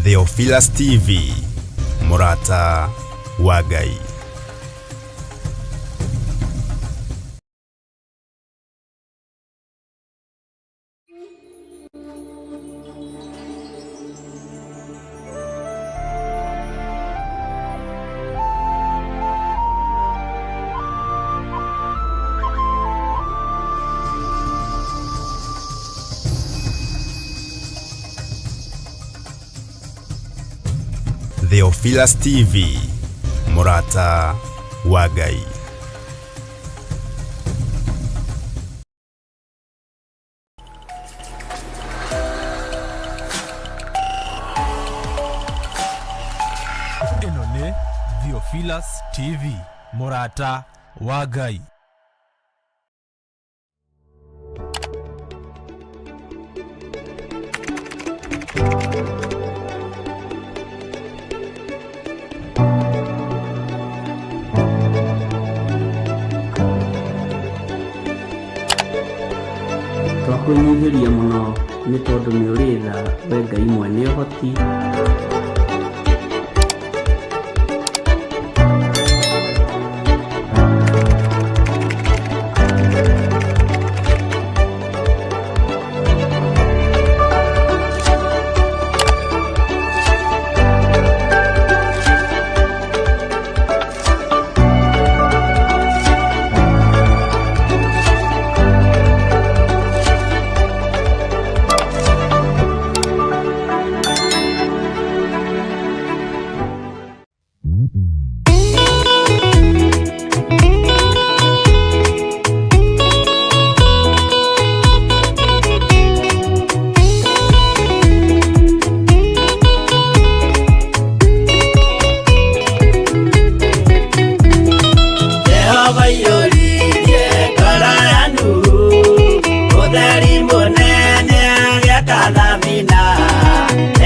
Theophilus TV, Mũrata wa Ngai. Theophilus TV, Mũrata wa Ngai. Ĩno nĩ Theophilus TV, mũrata wa Ngai. Twakwĩnyihĩria mũno nĩ tondũ nĩ ũrĩ tha we Ngai mwene ũhoti. Jehova iyũririe ngoro ya Nuhu, ũtheri mũnene agĩaka thabina,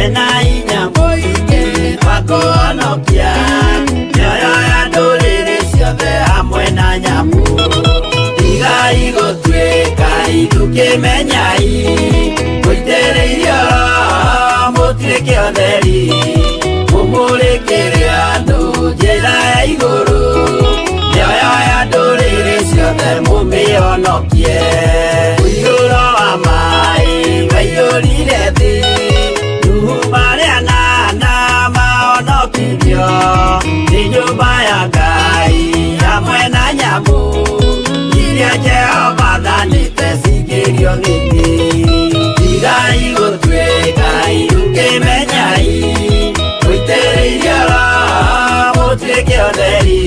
ena hinya mũingĩ wa kũhonokia mĩoyo ya ndũrĩrĩ ciothe hamwe na nyamũ. Tigai gũtuĩka ithukĩmenyai, mũitĩrĩirio Roho mũtuĩke ũtheri, mũmũrĩkĩre andũ njĩra ya igũrũ, mĩoyo ya ndũrĩrĩ ciothe mũmĩhonokie. Mũiyũro wa maĩ waiyũrire thĩ, Nuhu marĩ anana mahonokirio nĩ nyũmba ya Ngai hamwe na nyamũ iria Jehova athanĩte cingĩrio thĩinĩ. Tigai gũtuĩka ithukĩmenyai, mũitĩrĩirio Roho mũtuĩke ũtheri,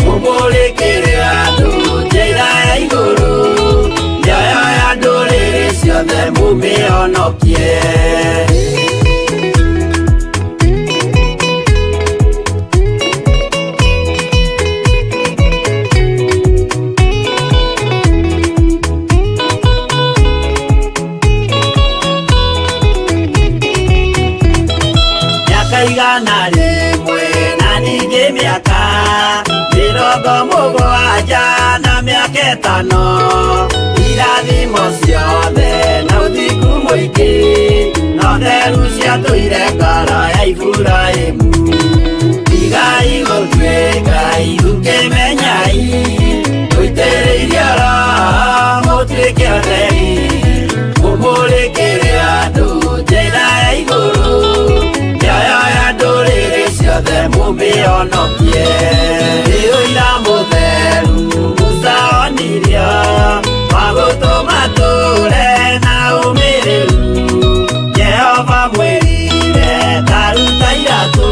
mũmũrĩkĩre andũ njĩra ya igũrũ, mĩoyo ya ndũrĩrĩ ciothe mũmĩhonokie. Mĩaka 100 na ningĩ mĩaka 70 na mĩaka 5, irathimo ciothe na ũthingu mũingĩ, no theru ciatũire ngoro ya Iburahĩmu. Tigai gũtuĩka ithukĩmenyai, mũitĩrĩirio Roho mũtuĩke ũtheri, mũmũrĩkĩre andũ njĩra ya igũrũ, mĩoyo ya ndũrĩrĩ ciothe mũmĩhonokie. Nĩ ũira mũtheru Musa onirio, wa gũtũma tũre na ũmĩrĩru. Jehova mwĩrire ta ruta iratũ,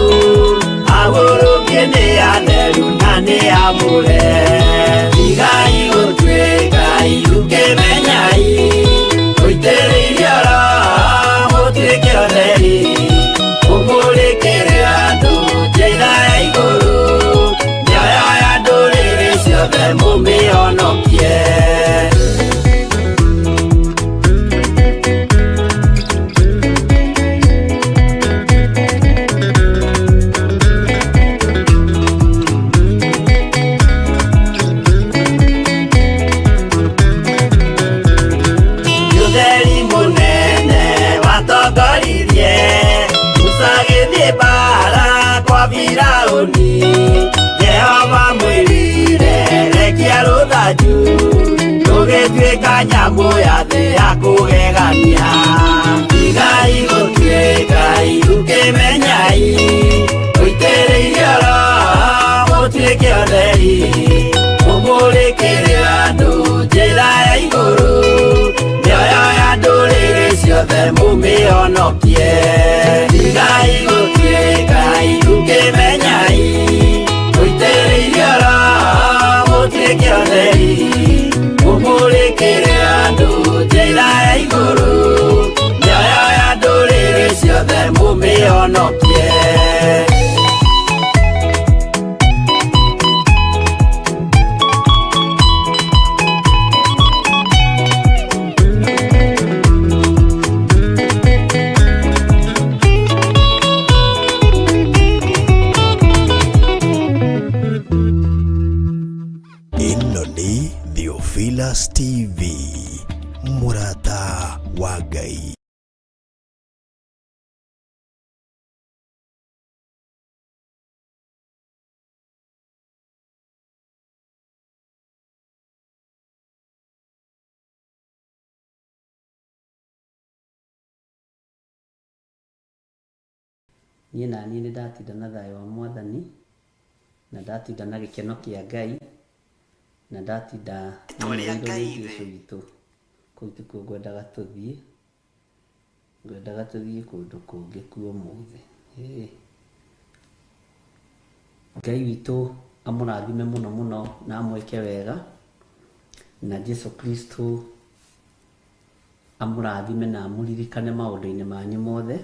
agũrũkie nĩ atheru na nĩ amũre. Tigai gũtuĩka ithukĩmenyai, mũitĩrĩirio Roho mũtuĩke ũtheri, mũmũrĩkĩre andũ njĩra ya igũrũ, mĩoyo Gũthiĩ mbara kwa Firaũni, Jehova mwĩrire rekia rũthanju, rũgĩtuĩka nyamũ ya thĩ ya kũgegania. Tigai gũtuĩka irukĩmenyai, mũitĩrĩirio Roho mũtuĩke ũtheri, mũmũrĩkĩre andũ njĩra ya igũrũ, mĩoyo ya ndũrĩrĩ ciothe mũmĩhonokie. Tigai gũtuĩka irukĩmenyai, mũitĩrĩirio Roho mũtuĩke ũtheri, mũmũrĩkĩre andũ njĩra ya igũrũ, mĩoyo ya ndũrĩrĩ ciothe mũmĩhonokie. Ĩno nĩ Theophilus TV, mũrata wa Ngai. Niĩ naniĩ nĩ ndatinda na thayũ wa Mwathani, na ndatinda na gĩkeno kĩa Ngai, na ndatinda nĩrĩirwo nĩ Jesũ witũ. Kũu tikuo ngwendaga tũthiĩ, ngwendaga tũthiĩ kũndũ kũngĩ kuo ũmũthĩ. Ĩĩ. Ngai witũ amũrathime mũno mũno na amwĩke wega, na Jesu Kristo amũrathime na amũririkane maũndũ-inĩ manyu mothe,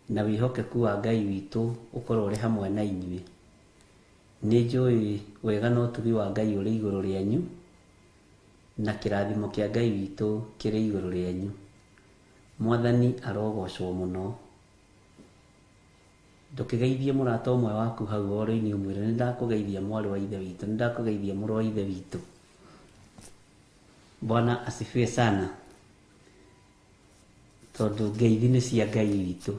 na wĩhokeku wa Ngai witũ ũkorwo ũrĩ hamwe na inyuĩ. Nĩ njũĩ wega na ũtugi wa Ngai ũrĩ igũrũ rĩanyu, na kĩrathimo kĩa Ngai witũ kĩrĩ igũrũ rĩanyu. Mwathani arogocwo mũno. Ndũkĩgeithie mũrata ũmwe waku hau oro-inĩ ũmwĩre nĩ ndakũgeithia mwarĩ wa ithe witũ, nĩ ndakũgeithia mũrũ wa ithe witũ. Bwana asifiwe sana, tondũ ngeithi nĩ cia Ngai witũ.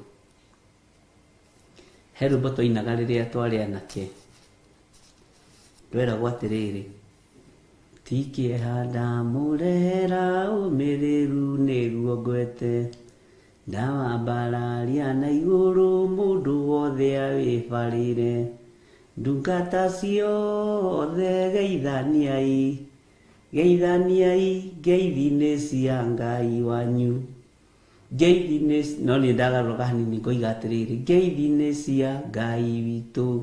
He rwĩmbo twainaga rĩrĩa twarĩ anake, tweragwo atĩrĩrĩ, ti kĩeha ndamũrehera ũmĩrĩru nĩguo ngwete, ndawambararia na igũrũ mũndũ wothe awĩbarĩre, ndungata ciothe geithaniai, geithaniai ngeithi-inĩ cia Ngai wanyu. Ngeithi nĩ, no niĩ ndagarũrũka hanini ngoiga atĩrĩrĩ, ngeithi nĩ cia Ngai witũ.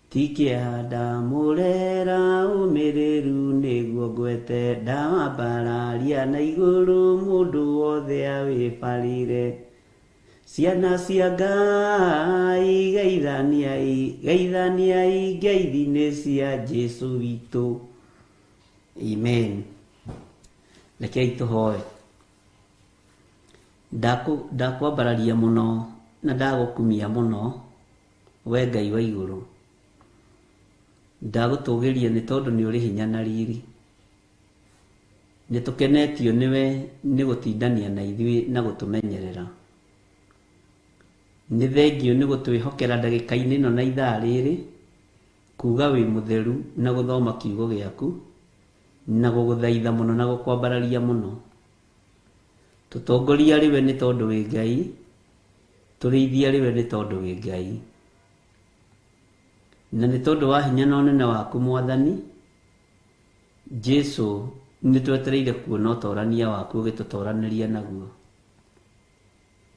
Ti kĩeha ndamũrehera ũmĩrĩru nĩguo ngwete, ndawambararia na igũrũ mũndũ wothe awĩbarĩre. Ciana cia Ngai geithaniai, geithaniai ngeithi nĩ cia Jesũ witũ. Amen. Rekei tũhoe. Ndakwambararia mũno na ndagũkumia mũno, we Ngai wa igũrũ. Ndagũtũgĩria nĩ tondũ nĩ ũrĩ hinya na riri. Nĩ tũkenetio nĩwe nĩ gũtindania na ithuĩ na gũtũmenyerera. Nĩ thengio nĩ gũtwĩhokera ndagĩka-inĩ ĩno na ithaa rĩrĩ, kuga wĩ mũtheru na gũthoma kiugo gĩaku, na gũgũthaitha mũno na gũkwambararia mũno. Tũtongoria rĩwe nĩ tondũ wĩ Ngai, tũrĩithia rĩwe nĩ tondũ wĩ Ngai. Na nĩ tondũ wa hinya na ũnene waku Mwathani, Jesu nĩ twetereire kuona ũtorania waku ũgĩtũtoranĩria naguo.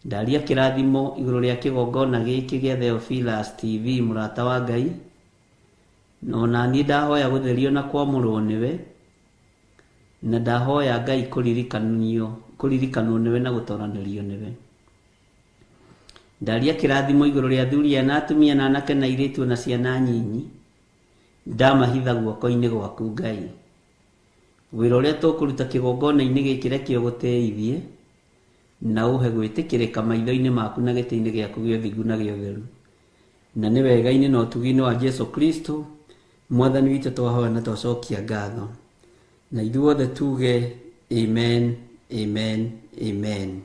Ndaria kĩrathimo igũrũ rĩa kĩgongona gĩkĩ gĩa Theophilus TV mũrata wa Ngai, ona niĩ ndahoya gũtherio na kwamũrwo nĩwe, na ndahoya Ngai kũririkanwo nĩwe na gũtoranĩrio nĩwe. Ndaria kĩrathimo igũrũ rĩa athuri aya na atumia na anake na airĩtu na ciana nyinyi, ndamahitha guoko-inĩ gwaku Ngai. Wĩra ũrĩa tũkũruta kĩgongona-inĩ gĩkĩ reke ũgũtĩithie, na ũhe gwĩtĩkĩrĩka maitho-inĩ maku na gĩtĩ-inĩ gĩaku gĩa ũthingu na gĩa ũtheru. Na nĩ wega-inĩ na ũtugi-inĩ wa Jesu Kristo Mwathani witũ twahoya na twacokia ngatho. Na ithuothe tuge amen, amen, amen.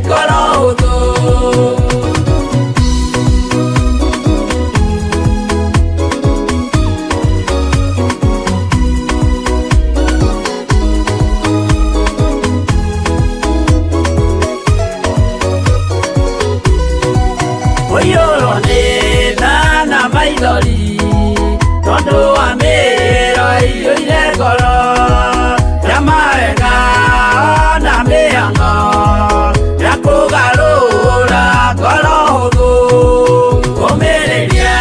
ngoro hũthũ. Ũiyũrwo nĩ tha na maithori tondũ wa mĩĩro ĩiyũire ngoro ya mawega na mĩhang'o ya kũgarũra ngoro hũthũ. Ũmĩrĩria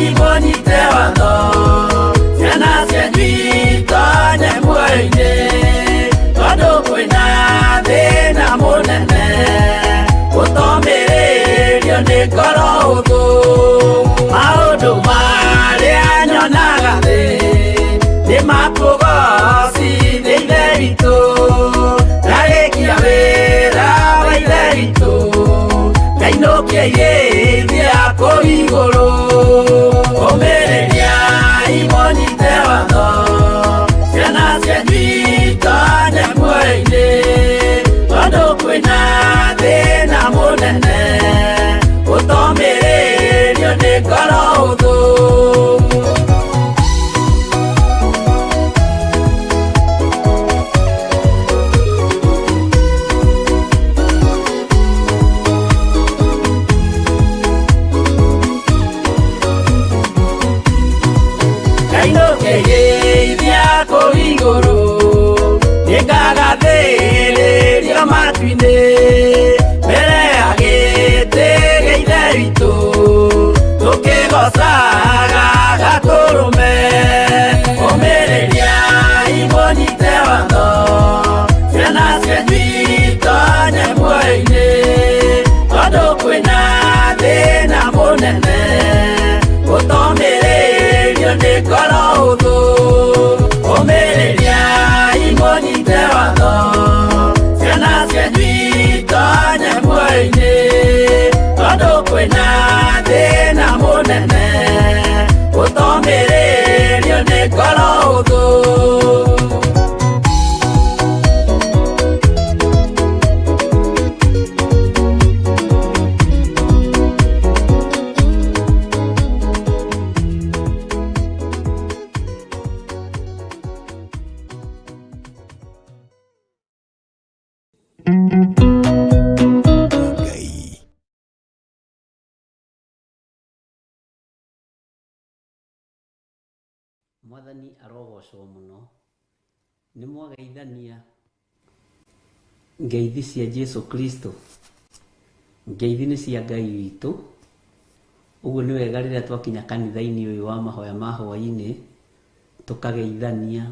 imũnyite watho ciana cianyu itonye muoyo-inĩ tondũ kwĩna thĩna mũnene gũtomĩrĩrio nĩ ngoro hũthũ. Maũndũ marĩa nyonaga thĩ nĩ makũgocithia Ithe witũ, ndarĩkia wĩra wa Ithe witũ ngainũkia irĩithia kũu igũrũ. Ũmĩrĩria imũnyite watho ciana cianyu itonye muoyo-inĩ tondũ kwĩna thĩna mũnene gũtomĩrĩrio nĩ ngoro hũthũ. Ngainũkĩrĩithia kũu igũrũ nĩngagathĩrĩrio matu-inĩ mbere ya gĩtĩ gĩa Ithe witũ tũkĩgocaga Gatũrũme. Ũmĩrĩria imũnyite watho ciana cianyu itonye muoyo-inĩ tondũ kwĩna thĩna mũnene gũtomĩrĩrio nĩ ngoro hũthũ. Ũmĩrĩria imũnyite watho ciana cianyu itonye muoyo-inĩ tondũ kwĩna thĩna mũnene gũtomĩrĩrio nĩ ngoro hũthũ. Ngai. Mwathani arogocwo mũno. Nĩ mwageithania ngeithi cia Jesu Kristo. Ngeithi nĩ cia Ngai witũ. Ũguo nĩ wega rĩrĩa twakinya kanitha-inĩ ũyũ wa mahoya ma hwaĩ-inĩ tũkageithania,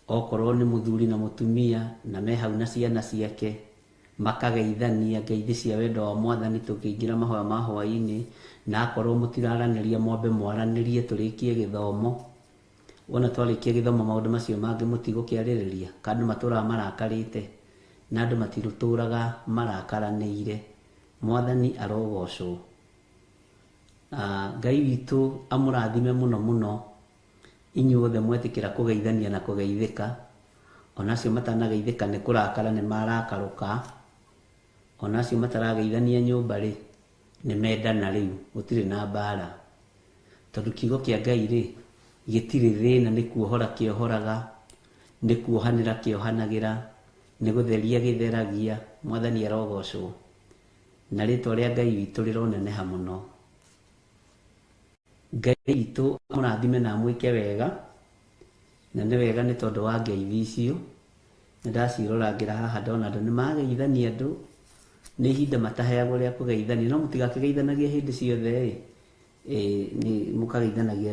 okorwo nĩ mũthuri na mũtumia na me hau na ciana ciake makageithania ngeithi cia wendo wa Mwathani tũkĩingĩra mahoya ma hwaĩ-inĩ, na akorwo mũtiraranĩria mwambe mwaranĩrie tũrĩkie gĩthomo. Wona twarĩkia gĩthomo maũndũ macio mangĩ mũtigũkĩarĩrĩria, ka andũ matũraga marakarĩte na andũ matitũraga marakaranĩire. Mwathani arogocwo. Ngai witũ amũrathime mũno mũno inyuothe mwetĩkĩra kũgeithania na kũgeithĩka. Ona acio matanageithĩka nĩ kũrakara nĩ marakarũka, ona acio matarageithania nyũmba rĩ nĩ mendana rĩu, gũtirĩ na mbara. Tondũ kiugo kĩa Ngai rĩ gĩtirĩ thĩna, nĩ kuohora kĩohoraga, nĩ kuohanĩra kĩohanagĩra, nĩ gũtheria gĩtheragia. Mwathani arogocwo na rĩtwa rĩa Ngai witũ rĩroneneha mũno. Ngai witũ amũrathime na amwĩke wega, na nĩ wega nĩ tondũ wa ngeithi icio. Nĩ ndacirorangĩra haha ndona andũ nĩ mageithania, andũ nĩ ihinda mataheagwo rĩa kũgeithania, no mũtigakĩgeithanagie hĩndĩ ciothe ĩ, nĩ mũkageithanagia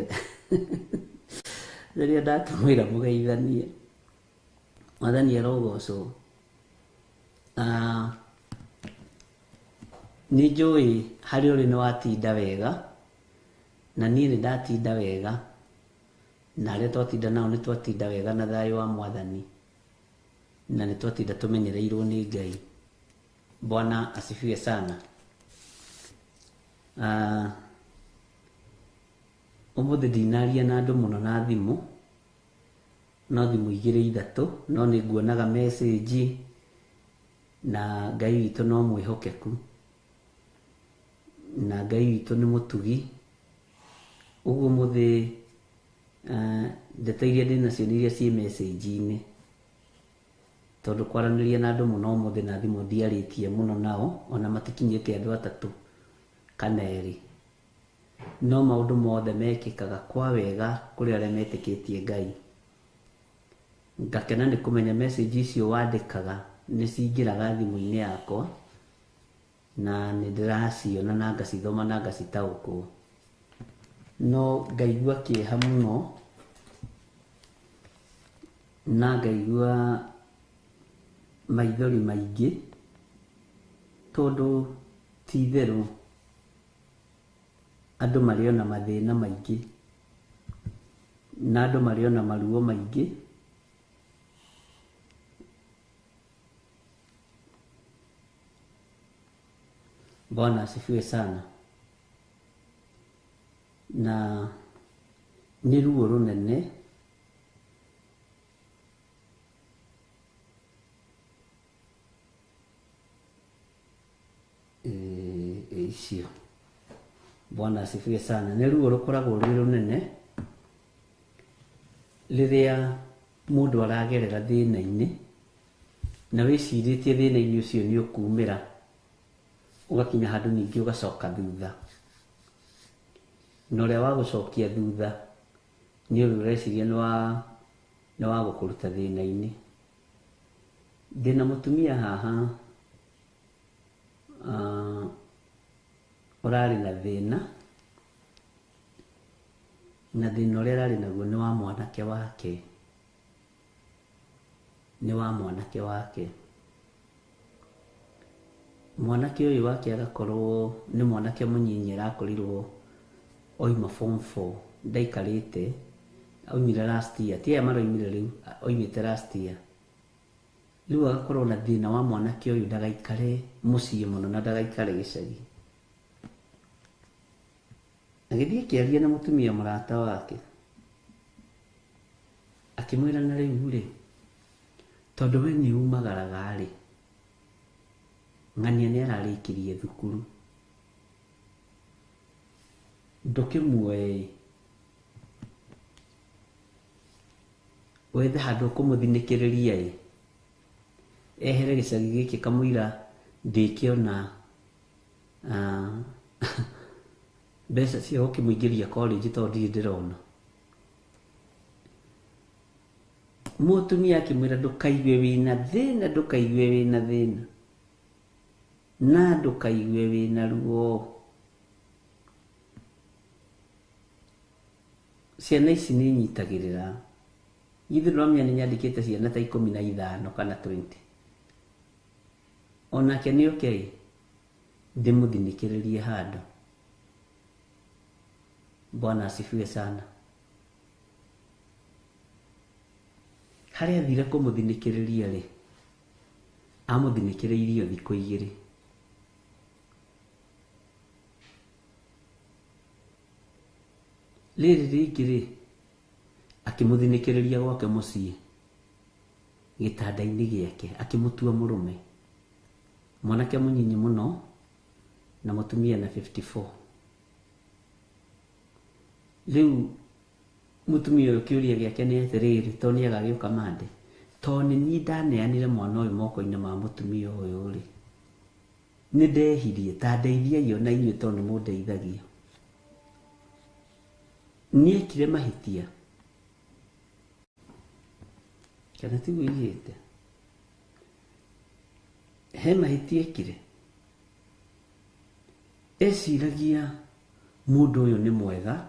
rĩrĩa ndakĩmwĩra mũgeithanie. Mwathani arogocwo. Nĩ njũĩ harĩa ũrĩ nĩ watinda wega, na niĩ nĩ ndatinda wega, na arĩa twatinda nao nĩ twatinda wega na thayũ wa Mwathani, na nĩ twatinda tũmenyereirwo nĩ Ngai. Bwana asifiwe sana. Ũmũthĩ ndinaria na andũ mũno na thimũ, no thimũ igĩrĩ ithatũ, no nĩ nguonaga message Na Ngai witũ no mwĩhokeku, na Ngai witũ nĩ mũtugi. Ũguo mũthĩ ndeto iria ndĩ nacio nĩ iria ciĩ message-inĩ, tondũ kwaranĩria na andũ mũno ũmũthĩ na thimũ ndiarĩtie mũno nao, ona matikinyĩte andũ atatũ kana erĩ. No maũndũ mothe mekĩkaga kwa wega kũrĩ arĩa metĩkĩtie Ngai. Ngakena nĩ kũmenya message icio wandĩkaga nĩ cingĩraga thimũ-inĩ yakwa, na nĩ ndĩraciona na ngacithoma na ngacitaũkwo. No ngaigua kĩeha mũno, na ngaigua maithori maingĩ, tondũ ti itherũ andũ marĩ ona mathĩna maingĩ, na andũ marĩ ona maruo maingĩ. Bwana asifiwe sana. Na nĩ ruo rũnene icio. Bwana asifiwe sana. Nĩ ruo rũkoragwo rwĩ rũnene rĩrĩa mũndũ aragerera thĩna-inĩ, na wĩcirĩtie thĩna-inĩ ũcio nĩ ũkumĩra, ũgakinya handũ ningĩ ũgacoka thutha. Na ũrĩa wa gũcokia thutha nĩ ũrĩa ũreciria nĩ wa gũkũruta thĩna-inĩ. Ndĩna mũtumia haha ũrarĩ na thĩna, na thĩna ũrĩa ararĩ naguo nĩ wa mwanake wake. Nĩ wa mwanake wake. Mwanake ũyũ wake agakorwo nĩ mwanake mũnyinyi arakorirwo oima form 4, ndaikarĩte, aumire last year, ti aya maroimire rĩu, oimĩte last year. Rĩu agakorwo na thĩna wa mwanake ũyũ ndagaikare mũciĩ mũno na ndagaikare gĩcagi. Agĩthiĩ akĩaria na mũtumia mũrata wake, akĩmwĩra na rĩu rĩ, tondũ we nĩ umagaraga rĩ, ng'ania nĩ ararĩkirie thukuru, ndũkĩmuoe wethe handũ ũkũmũthinĩkĩrĩria ĩ, ehere gĩcagi gĩkĩ kamũira ndĩkĩona mbeca cia gũkĩmũingĩria college tondũ ndirĩ ndĩrona. Mũtumia akĩmwĩra ndũkaigue wĩna thĩna, ndũkaigue wĩna thĩna, na ndũkaigue wĩna ruo. Ciana ici nĩ nyitagĩrĩra. Githĩ ndũramenya nĩ nyandĩkĩte ciana ta 15 kana 20. Onake nĩ oke ndĩmũthinĩkĩrĩrie handũ. Bwana asifiwe sana. Harĩa athire kũmũthinĩkĩrĩria rĩ, amũthinĩkĩrĩirie thikũ igĩrĩ. Rĩrĩ rĩngĩ rĩ, akĩmũthinĩkĩrĩria gwake mũciĩ gĩtanda-inĩ gĩake, akĩmũtua mũrũme. Mwanake mũnyinyi mũno na mũtumia na 54. Rĩu mũtumia ũyũ kĩũria gĩake nĩ atĩrĩrĩ, to nĩ agagĩũka mande, to nĩ niĩ ndaneanire mwana ũyũ moko-inĩ ma mũtumia ũyũ rĩ, nĩ ndehirie, ta ndeithiai ona inyuĩ tondũ nĩ mũndeithagia. Nĩekire mahĩtia kana tiguo igĩte? He mahĩtia ekire. Eciragia mũndũ ũyũ nĩ mwega,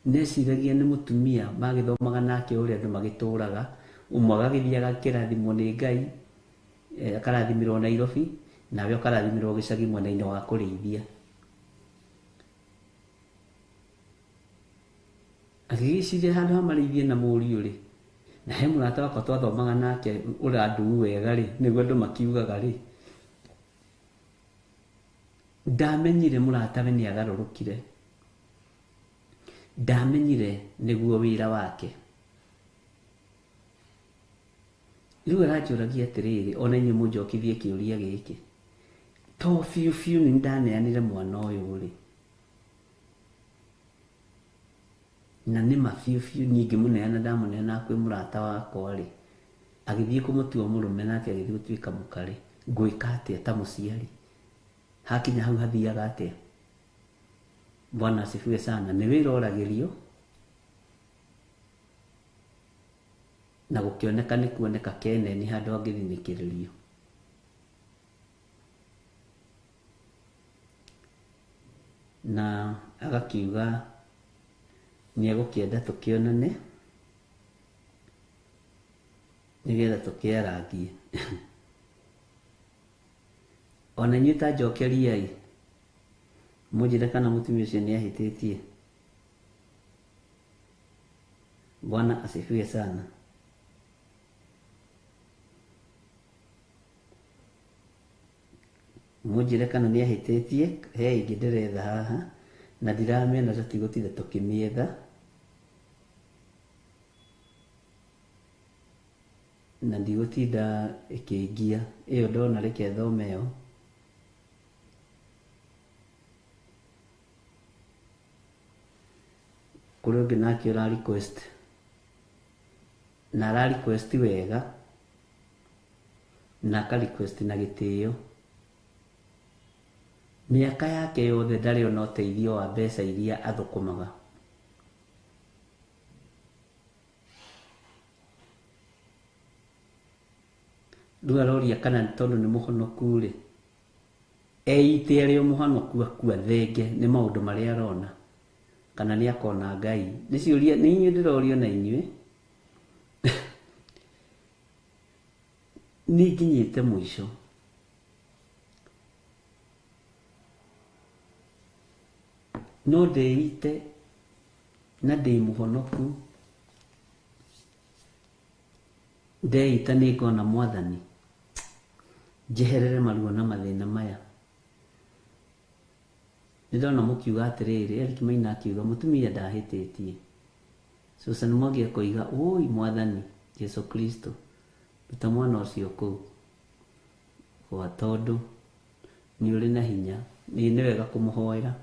neciragia nĩ mũtumia magĩthomaga nake ũrĩa andũ magĩtũraga, ũmwe agagĩthiĩ agakĩrathimwo nĩ Ngai, akarathimĩrwo Nairobi, nawe ũkarathimĩrwo gĩcagi mwena-inĩ wa kũrĩithia. Agĩgĩciria handũ ha marĩithie na mũriũ rĩ, na he mũrata wakwa twathomaga nake ũranduu wega rĩ, nĩguo andũ makiugaga rĩ, ndamenyire mũratawe nĩ agarũrũkire, ndamenyire nĩguo wĩra wake. Rĩu aranjũragia atĩrĩrĩ, ona inyuĩ mũnjokithie kĩũria gĩkĩ, to biũ biũ nĩ ndaneanire mwana ũyũ rĩ, na nĩma biũ biũ niĩ ngĩmũneana ndamũneana kwĩ mũrata wakwa rĩ, agĩthiĩ kũmũtua mũrũme nake agĩthiĩ gũtuĩka mũkarĩ, ngwĩka atĩa ta mũciari? Hakinya hau hathiaga atĩa? Bwana asifiwe sana. Nĩ wĩra oragĩrio na gũkĩoneka nĩ kuoneka kene nĩ handũ angĩthinĩkĩrĩrio. Na agakiuga nĩ egũkĩenda tũkĩonane nĩgetha tũkĩarangie. Ona inyuĩ ta njokeriai mũnjĩre kana mũtumia ũcio nĩ ahĩtĩtie. Bwana asifiwe sana. Mũnjĩre kana nĩ ahĩtĩtie. He ĩngĩ ndĩretha haha na ndiramĩona, tũtigũtinda tũkĩmĩetha. Na ndigũtinda ĩkĩngia. Ĩyo ndona reke thome yo. Kũrĩ ũngĩ nake ũra request, na ara request wega, na aka request na gĩtĩo. Mĩaka yake yothe ndarĩ ona ũteithio wa mbeca iria athũkũmaga. Rĩu aroria kana tondũ nĩ mũhonoku rĩ, eite arĩ o mũhonoku akua thenge nĩ maũndũ marĩa arona, kana nĩ akona Ngai. Nĩ ciũria nĩ inyuĩ ndĩrorio na inyuĩ. Nĩ nginyĩte mũico. No ndĩite na ndĩ mũhonoku, ndeita nĩ ngona Mwathani, njeherere maruo na mathĩna maya. Nĩ ndona mũkiuga atĩrĩrĩ, Eric Maina akiuga mũtumia ndahĩtĩtie. Susan Mwangi akoiga, ũi Mwathani Jesu Kristo, ruta mwana ũcio kũu gwa, tondũ nĩ ũrĩ na hinya. Nĩ wega kũmũhoera.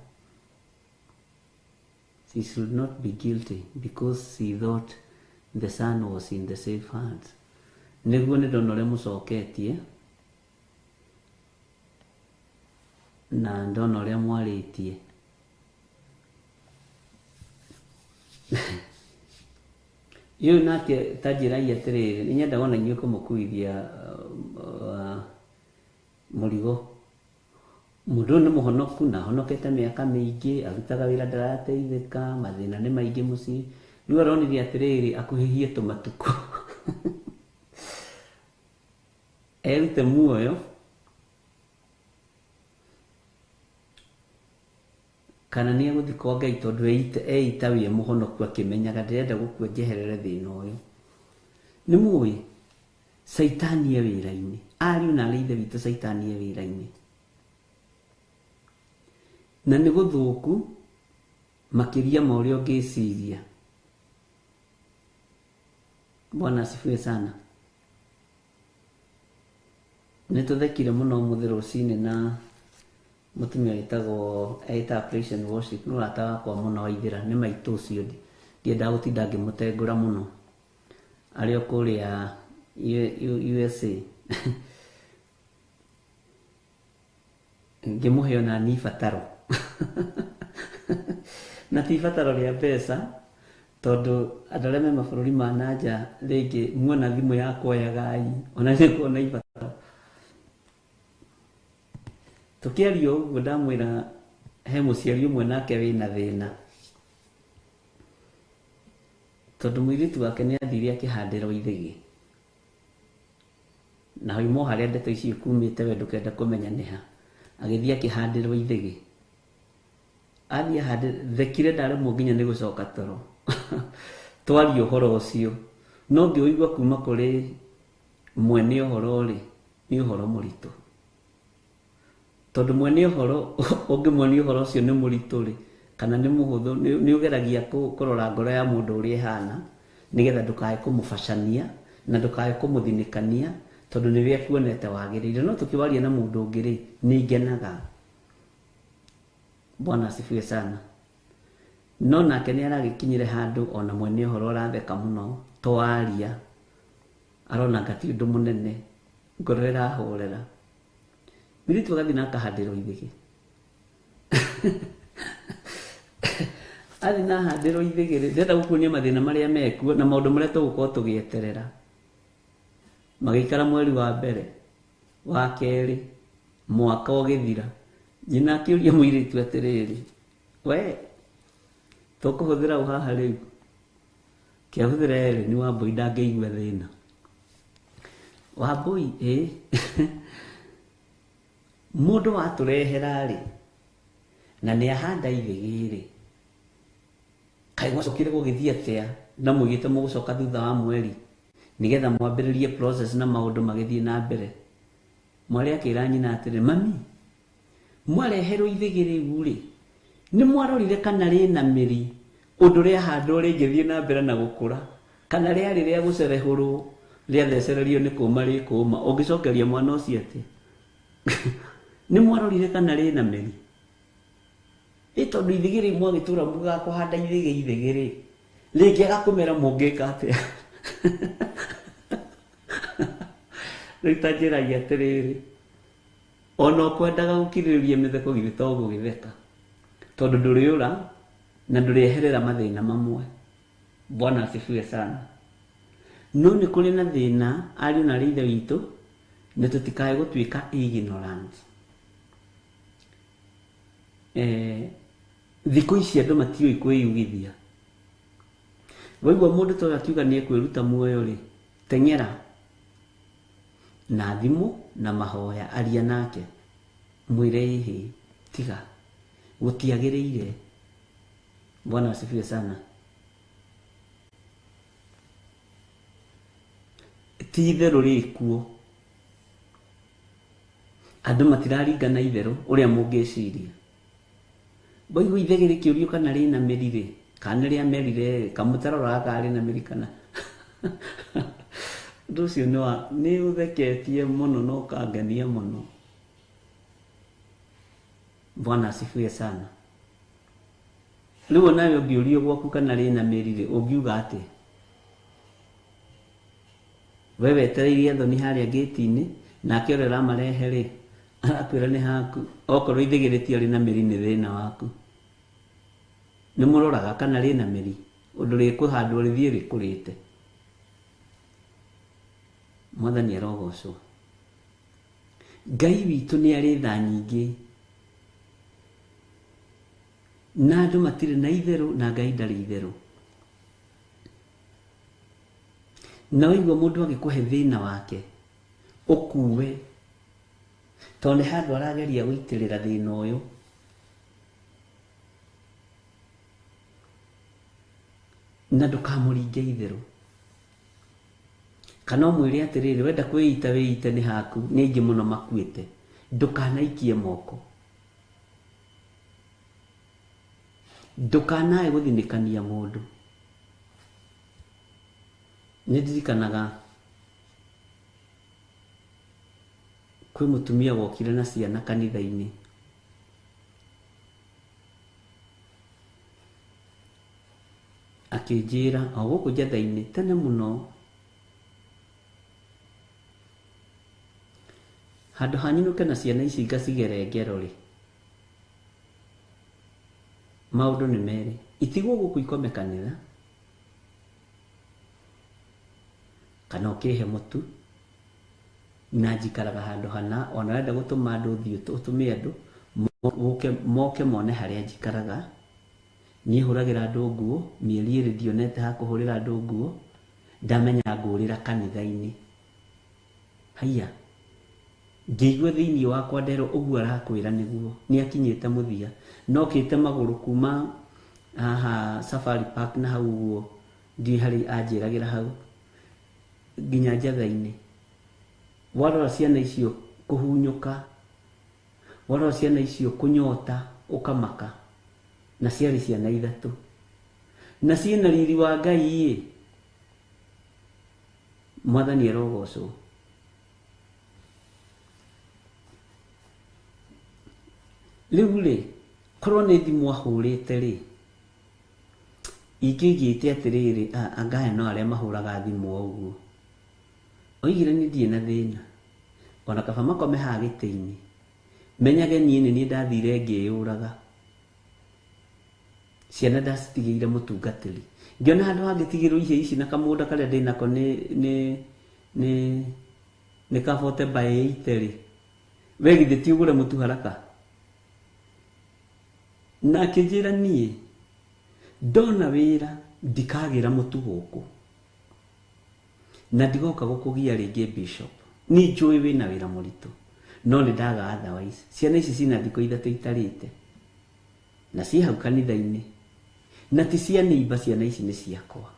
She should not be guilty because she thought the son was in the safe hands. Nĩguo nĩ ndona ũrĩa mũcoketie na ndona ũrĩa mwarĩtie. Ũyũ nake ta njĩrai atĩrĩrĩ, nĩ nyendaga ona inyuĩ kũmũkuithia mũrigo. Mũndũ ũyũ nĩ mũhonoku na ahonokete mĩaka mĩingĩ, arutaga wĩra ndarateithĩka, mathĩna nĩ maingĩ mũciĩ. Rĩu aronire atĩrĩrĩ, akuhĩhie tũmatukũ. Erute muoyo kana nĩ egũthiĩ kwa Ngai, tondũ eita wĩ mũhonoku akĩmenyaga ndĩrenda gũkua njeherere thĩna ũyũ. Nĩ mũĩ Caitani e wĩra-inĩ, ariũ na arĩ ithe witũ, Caitani e wĩra-inĩ. Na nĩ gũthũku makĩria ma ũrĩa ũngĩciria. Bwana asifiwe sana. Nĩ tũthekire mũno ũmũthĩ rũcinĩ na mũtumia wĩtagwo etaga Praise and Worship, nĩ mũrata wakwa mũno wa ithĩra, nĩ maitũ ũcio, ndiendaga gũtinda ngĩmũtengũra mũno. Arĩ o kũrĩa USA. Ngĩmũhe ona ni ibataro. Na ti ibataro rĩa mbeca, tondũ andũ arĩa me mabũrũri ma na nja rĩngĩ muona thimũ yakwa oyagai, ona nĩ kuona ibataro. Tũkĩaria ũguo ndamwĩra he mũciari ũmwe nake wĩna thĩna, tondũ mũirĩtu wake nĩ athire akĩhandĩrwo ithĩgĩ. Na hoimo harĩa ndeto icio kumĩte we ndũkenda kũmenya nĩha. Agĩthiĩ akĩhandĩrwo ithĩgĩ. Athiĩ ahande, thekire ndaremwo nginya nĩ gũcoka toro. Twaria ũhoro ũcio. No ngĩũigua kuma kũrĩ mwene ũhoro rĩ, nĩ ũhoro mũritũ. Tondũ mwene ũhoro, ũngĩmuonia ũhoro ũcio nĩ mũritũ rĩ, kana nĩ mũhũthũ, nĩ ũgeragia kũrora ngoro ya mũndũ ũrĩa ĩhana, nĩgetha ndũkae kũmũbacania, Na ndũkae kũmũthinĩkania tondũ nĩwe akuonete wagĩrĩire. No tũkĩwaria na mũndũ ũngĩ rĩ, nĩ ngenaga. Bwana asifiwe sana. No nake nĩ aragĩkinyire handũ ona mwene ũhoro ũratheka mũno to aria arona anga ti ũndũ mũnene, ngoro ĩrahorera. Mũirĩtu agathiĩ na akahandĩrwo ithĩgĩ. Athiĩ na ahandĩrwo ithĩgĩ rĩ, ndĩrenda gũkuonia mathĩna marĩa mekuo na maũndũ marĩa tũgũkorwo tũgĩeterera. Magĩikara mweri wa mbere, wa kerĩ, mwaka ũgĩthira. Nyina akĩũria mũirĩtu atĩrĩrĩ, we tũkũhũthĩra ũ haha rĩu? Kĩahũthĩra erĩ ni Wambũi ndangĩigua thĩna. Wambũi ĩ mũndũ watũrehera rĩ, na nĩ ahanda ithĩgĩ rĩ, kaĩ gwacokire gũgĩthiĩ atĩa na mũigĩte mũgũcoka thutha wa mweri nĩgetha mwambĩrĩrie process na maũndũ magĩthiĩ na mbere. Mwarĩ akĩra nyina atĩrĩ, mami, mwareherwo ithĩgĩ rĩu rĩ, nĩ mwarorire kana rĩna mĩri ũndũ rĩahandwo rĩngĩthiĩ na mbere na gũkũra, kana rĩarĩ rĩa gũcerehũrwo rĩathecererio nĩ kũma rĩkũma. Ũngĩcokeria mwana ũcio atĩa? Nĩ mwarorire kana rĩna mĩri? Ĩ tondũ ithĩgĩ rĩ mwagĩtũra mugaga kũhanda ithĩgĩ ithĩgĩ rĩ, rĩngĩaga kũmera mũngĩka atĩa? Rĩu ta njĩragia atĩrĩrĩ, ona ũkwendaga gũkirĩrĩria mĩtheko githĩ to gũgĩtheka, tondũ ndũrĩũra na ndũrĩeherera mathĩna mamwe. Bwana asifiwe sana. No nĩ kũrĩ na thĩna ariũ na arĩ ithe witũ, na tũtikae gũtuĩka ignorant. Thikũ ici andũ matiũĩ kwĩyugithia. Waigua mũndũ ta ũyũ akiuga nĩ ekwĩruta muoyo rĩ, teng'era na thimũ na mahoya, aria nake, mwĩre ĩhĩ, tiga, gũtiagĩrĩire. Bwana asifiwe sana. Ti itherũ rĩkuo, andũ matiraringana itherũ ũrĩa mũngĩciria. Waigua ithĩgĩ rĩkĩũrio kana rĩna mĩri rĩ, kana nĩ rĩamerire rĩ, kamũtaroraga kana rĩna mĩri kana ũndũ ũcio nĩ ũtheketie mũno na ũkangenia mũno. Bwana asifiwe sana. Rĩu onawe ũngĩũrio gwaku kana rĩna mĩri rĩ, ũngiuga atĩa? We wetereirie thoni harĩa gate-inĩ, nake ũrĩa ũramarehe rĩ, arakwĩra nĩ haku. Okorwo ithĩgĩ rĩtiarĩ na mĩri nĩ thĩna waku. Nĩ mũroraga kana rĩna mĩri, ũndũ rĩkũhandwo rĩthiĩ rĩkũrĩte. Mwathani arogocwo. Ngai witũ nĩ arĩ tha nyingĩ, na andũ matirĩ na itherũ na Ngai ndarĩ itherũ. Na waigua mũndũ agĩkũhe thĩna wake, ũkue, tondũ nĩ handũ arageria gũitĩrĩra thĩna ũyũ. Na ndũkamũringe itherũ. Kana ũmwĩre atĩrĩrĩ, wenda kwĩita wĩite nĩ haku, nĩ aingĩ mũno makuĩte. Ndũkanaikie moko. Ndũkanae gũthinĩkania mũndũ. Nĩ ndirikanaga kwĩ mũtumia wokire na ciana kanitha-inĩ. Akĩnjĩra o gũkũ Njetha-inĩ tene mũno, handũ ha nyinũke na ciana ici ngacigere ngero rĩ, maũndũ nĩ merĩ, itigwo gũkũ ikome kanitha kana ũkĩhe mũtu, na njikaraga handũ hana, ona wenda gũtũma andũ ũthiĩ ũtũme andũ moke mone harĩa njikaraga. Niĩ hũragĩra andũ nguo, mĩeri ĩrĩ ndionete ha kũhũrĩra andũ nguo, ndamenya ngũrĩra kanitha-inĩ. Haiya, ngĩigua thĩinĩ wakwa nderwo ũguo arakwĩra nĩguo, nĩ akinyĩte mũthia. Nokĩte magũrũ kuma haha Safari Park na hau ũguo, ndiũĩ harĩa anjĩragĩra hau, nginya Njetha-inĩ. Warora ciana icio kũhunyũka, warora ciana icio kũnyota, ũkamaka. Na ciarĩ ciana ithatũ. Na ciĩna riri wa Ngai ĩ. Mwathani arogocwo. Rĩu rĩ, korwo nĩ thimũ ahũrĩte rĩ, ingĩigĩte atĩrĩrĩ, anga aya no arĩa mahũraga thimũ o ũguo. Oigire niĩ ndirĩ na thĩna, ona kaba makome haha gĩtĩ-inĩ, menyage niĩ nĩ niĩ ndathire ngĩyũraga. Ciana ndacitigĩire mũtungatĩri. Ngĩona handũ hangĩtigĩrwo ihĩĩ ici na kamũgũnda karĩa ndĩnako nĩ ka 40 by 80 rĩ, we githĩ ti ũgũre mũtu haraka? Na akĩnjĩra niĩ ndona wĩra ndikagĩra mũtu gũkũ na ndigoka gũkũgia rĩngĩ bishop. Niĩ njũĩ wĩna wĩra mũritũ no nĩ ndaga otherwise. Ciana ici cina thikũ ithatũ itarĩte na ciĩ hau kanitha-inĩ na ti cia nĩimba, ciana ici nĩ ciakwa.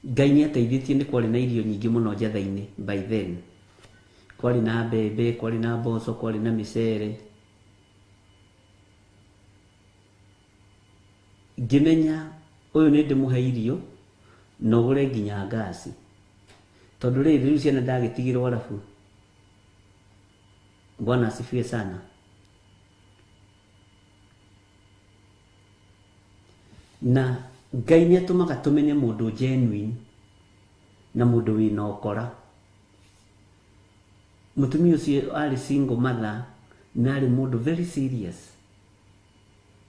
Ngai nĩ ateithĩtie, nĩ kwarĩ na irio nyingĩ mũno njatha-inĩ by then. Kwarĩ na mbembe, kwarĩ na mboco, kwarĩ na mĩcere. Ngĩmenya ũyũ nĩ ndĩmũhe irio na ũgũre nginya ngasi, tondũ rĩrĩ rĩu ciana ndagĩtigĩrwo arabu. Bwana asifiwe sana. Na Ngai nĩ atũmaga tũmenye mũndũ genuine na mũndũ wĩna ũkora. Mũtumia ũcio arĩ single mother na arĩ mũndũ very serious.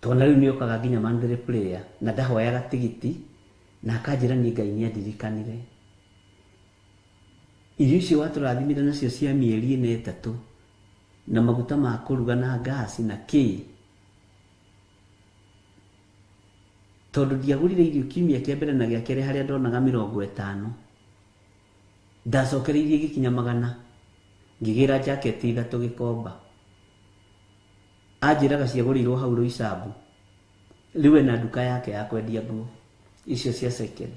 Tondũ rĩu nĩ okaga nginya monthly prayer na ndahoyaga tigiti, na akanjĩra niĩ Ngai nĩ andirikanire. Irio icio watũrathimire nacio cia mĩeri ĩna ĩtatũ na maguta ma kũruga na ngasi na kĩ, tondũ ndiagũrire irio kiumia kĩa mbere na gĩa kerĩ harĩa ndonaga 50, ndacokereirie gĩkinya 100, ngĩgĩra jaketi ithatũ gĩkomba. Anjĩraga ciagũrĩirwo hau Roysambu. Rĩu ena nduka yake ya kwendia nguo icio cia second.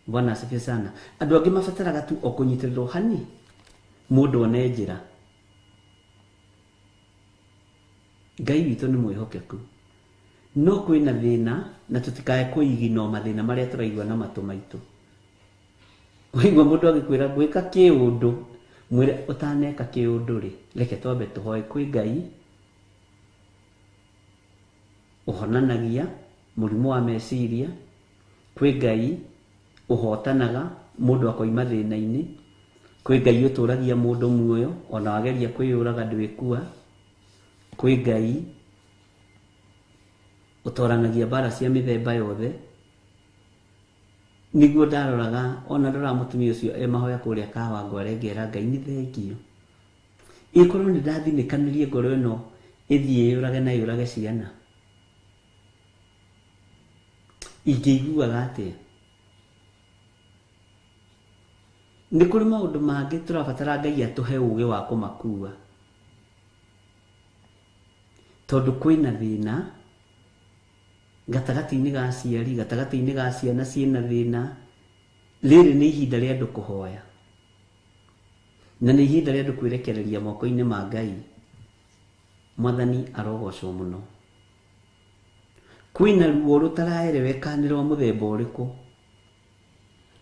Bwana asifiwe sana. Andũ angĩ mabataraga tu o kũnyitĩrĩrwo hani mũndũ one njĩra. Ngai witũ nĩ mwĩhokeku, no kwĩna thĩna na tũtikae kũigino mathĩna marĩa tũraigua na matũ maitũ. Waigua mũndũ agĩkwĩra gwĩka kĩũndũ, mwĩre ũtaneka kĩũndũ rĩ, reke twambe tũhoe kwĩ Ngai ũhonanagia mũrimũ wa meciria, kwĩ Ngai ũhotanaga mũndũ akoima thĩna-inĩ, kwĩ Ngai ũtũragia mũndũ muoyo ona wageria kwĩyũraga ndwĩkua, kwĩ Ngai ũtoranagia mbara cia mĩthemba yothe. Nĩguo ndaroraga ona ndoraga mũtumia ũcio e mahoya kũrĩa Kawangware, ngera Ngai nĩ thengio, ĩkorwo nĩ ndathinĩkanirie ngoro ĩno ĩthiĩ yũrage na yũrage ciana, ingĩiguaga atĩa? Nĩ kũrĩ maũndũ mangĩ tũrabatara Ngai atũhe ũgĩ wa kũmakua, tondũ kwĩna thĩna gatagatĩ-inĩ ga aciari, gatagatĩ-inĩ ga ciana ciĩna thĩna. Rĩrĩ nĩ ihinda rĩa andũ kũhoya na nĩ ihinda rĩa andũ kwĩrekereria moko-inĩ ma Ngai. Mwathani arogocwo mũno. Kwĩna ruo rũtaraereweka nĩ rwa mũthemba ũrĩkũ,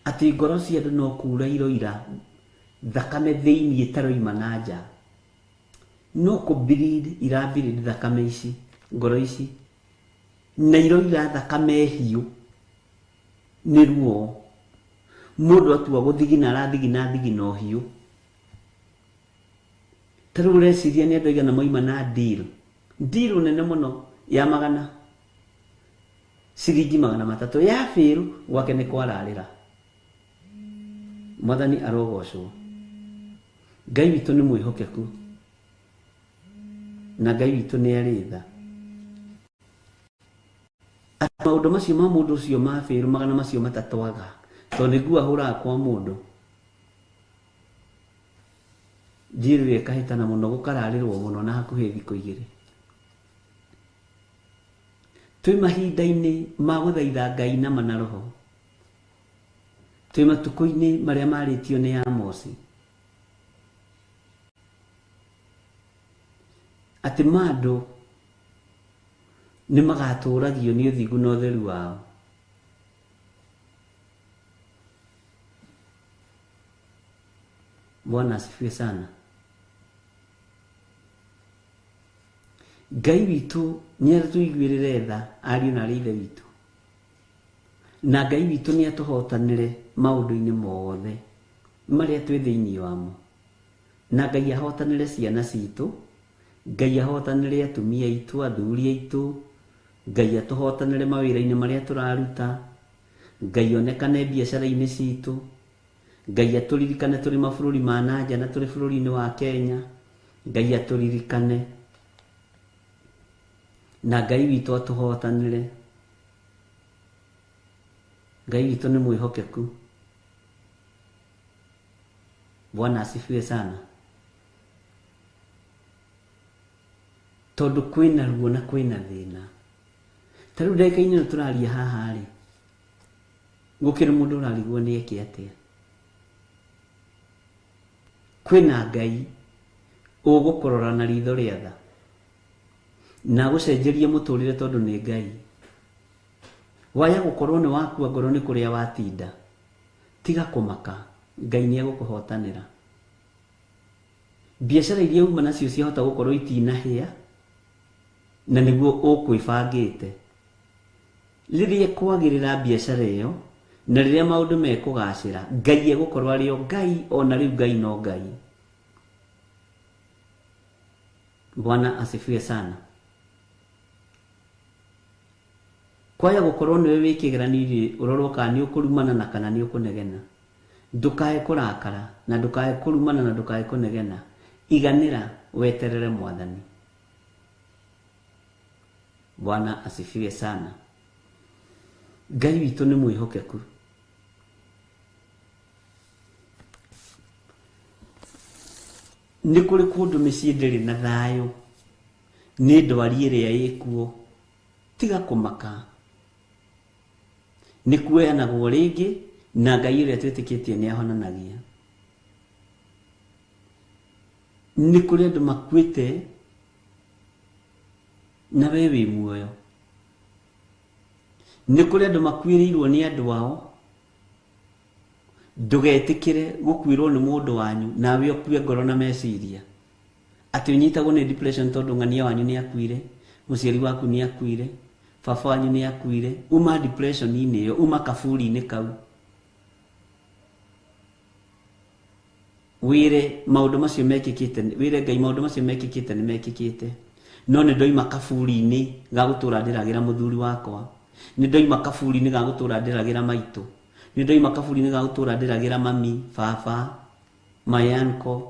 atĩ ngoro cia andũ no kura iroira thakame thĩiniĩ taroima na nja, no kũ bleed ira bleed thakame ici, ngoro ici na iroira thakame hiũ nĩ ruo. Mũndũ atua gũthigina arathigina thigina ũhiũ. Ta rĩu ũreciria nĩ andũ aigana moima na deal, deal nene mũno ya magana ciringi 300 ya bĩrũ gwake nĩ kwararĩra. Mwathani arogocwo. Ngai witũ nĩ mwĩhokeku na Ngai witũ nĩ arĩ tha. Atĩ maũndũ macio ma mũndũ ũcio ma bĩrũ 300 aga, tondũ nĩ nguo ahũraga kwa mũndũ, deal ĩrĩa ĩkahĩtana mũno, gũkararĩrwo mũno na hakuhĩ thikũ igĩrĩ. Twĩ mahinda-inĩ ma gũthaitha Ngai na mana roho. Twĩ matukũ-inĩ marĩa marĩtio nĩ Amosi, atĩ mandũ nĩ magatũragio nĩ ũthingu na ũtheru wao. Bwana asifiwe sana. Ngai witũ nĩ atũiguĩrĩre tha ariũ na arĩ ithe witũ, na Ngai witũ nĩ atũhotanĩre maũndũ-inĩ mothe marĩa twĩ thĩinĩ wamo, na Ngai ahotanĩre ciana citũ, Ngai ahotanĩre atumia aitũ, athuri aitũ, Ngai atũhotanĩre mawĩra-inĩ marĩa tũraruta, Ngai onekane biacara-inĩ citũ, Ngai atũririkane tũrĩ mabũrũri ma na nja na tũrĩ bũrũri-inĩ wa Kenya, Ngai atũririkane na Ngai witũ atũhotanĩre. Ngai witũ nĩ mwĩhokeku. Bwana asifiwe sana. Tondũ kwĩna ruo na kwĩna thĩna. Ta rĩu ndagĩka-inĩ ĩno tũraria haha rĩ, gũkĩrĩ mũndũ ũrarigwo nĩ eke atĩa. Kwĩna Ngai ũgũkũrora na ritho rĩa tha na agũcenjerie mũtũrĩre tondũ nĩ Ngai. Waya gũkorwo nĩ wakua ngoro nĩ kũrĩa watinda, tiga kũmaka, Ngai nĩ egũkũhotanĩra. Biacara iria uma nacio ciahota gũkorwo itinahĩa na nĩguo ũkwĩbangĩte. Rĩrĩa kwagĩrĩra biacara ĩyo na rĩrĩa maũndũ mekũgacĩra, Ngai egũkorwo arĩ o Ngai, ona rĩu Ngai no Ngai. Bwana asifiwe sana. Kwaya gũkorwo nĩwe wĩ kĩgeranio-inĩ ũrorwo kana nĩ ũkũrumana na kana nĩ ũkũnegena. Ndũkae kũrakara na ndũkae kũrumana na ndũkae kũnegena. Iganĩra weterere Mwathani. Bwana asifiwe sana. Ngai witũ nĩ mwĩhokeku. Nĩ kũrĩ kũndũ mĩciĩ ndĩrĩ na thayũ nĩ ndwari ĩrĩa ĩkuo. Tiga kũmaka, nĩ kuoyanagwo rĩngĩ na Ngai ũrĩa twĩtĩkĩtie nĩ ahonanagia. Nĩ kũrĩ andũ makuĩte na we wĩ muoyo. Nĩ kũrĩ andũ makuĩrĩirwo nĩ andũ ao. Ndũgetĩkĩre gũkuĩrwo nĩ mũndũ wanyu nawe ũkue ngoro na meciria atĩ ũnyitagwo nĩ depression tondũ ng'ania wanyu nĩ akuire, mũciari waku nĩ akuire, baba wanyu nĩ akuire. Uma depression-inĩ ĩyo, uma kaburi-inĩ kau, wĩre maũndũ macio mekĩkĩte, wĩre Ngai maũndũ macio mekĩkĩte nĩ mekĩkĩte, no nĩ ndoima kaburi-inĩ ga gũtũra ndĩragĩra mũthuri wakwa, nĩ ndoima kaburi-inĩ ga gũtũra ndĩragĩra maitũ, nĩ ndoima kaburi-inĩ ga gũtũra ndĩragĩra mami, baba, my uncle,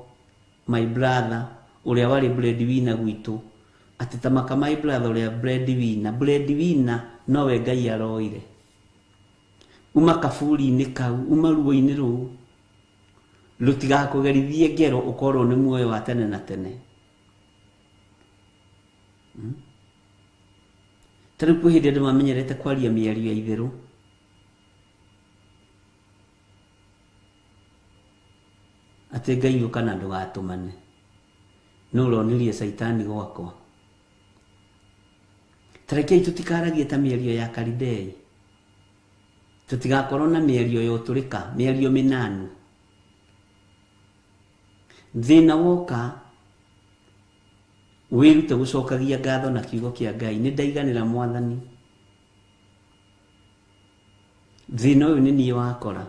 my brother ũrĩa warĩ breadwinner gwitũ, atĩ ta maka my brother ũrĩa breadwinner nowe Ngai aroire. Uma kaburi-inĩ kau, uma ruo-inĩ rũu, rũtigakũgerithie ngero ũkorwo nĩ muoyo wa tene na tene. Ta rĩu kwĩ hĩndĩ andũ mamenyerete kwaria mĩario ya itherũ. Atĩ Ngai ũka na ndũgatũmane. Nũ ũronirie Caitani gwakwa? Ta rekei tũtikaragie ta mĩario ya Kalidei. Tũtigakorwo na mĩario ya ũtũrĩka, mĩario mĩnanu. Thĩna woka wĩrute gũcokagia ngatho na kiugo kĩa Ngai. Nĩ ndaiganĩra Mwathani. Thĩna ũyũ nĩ niĩ wakora.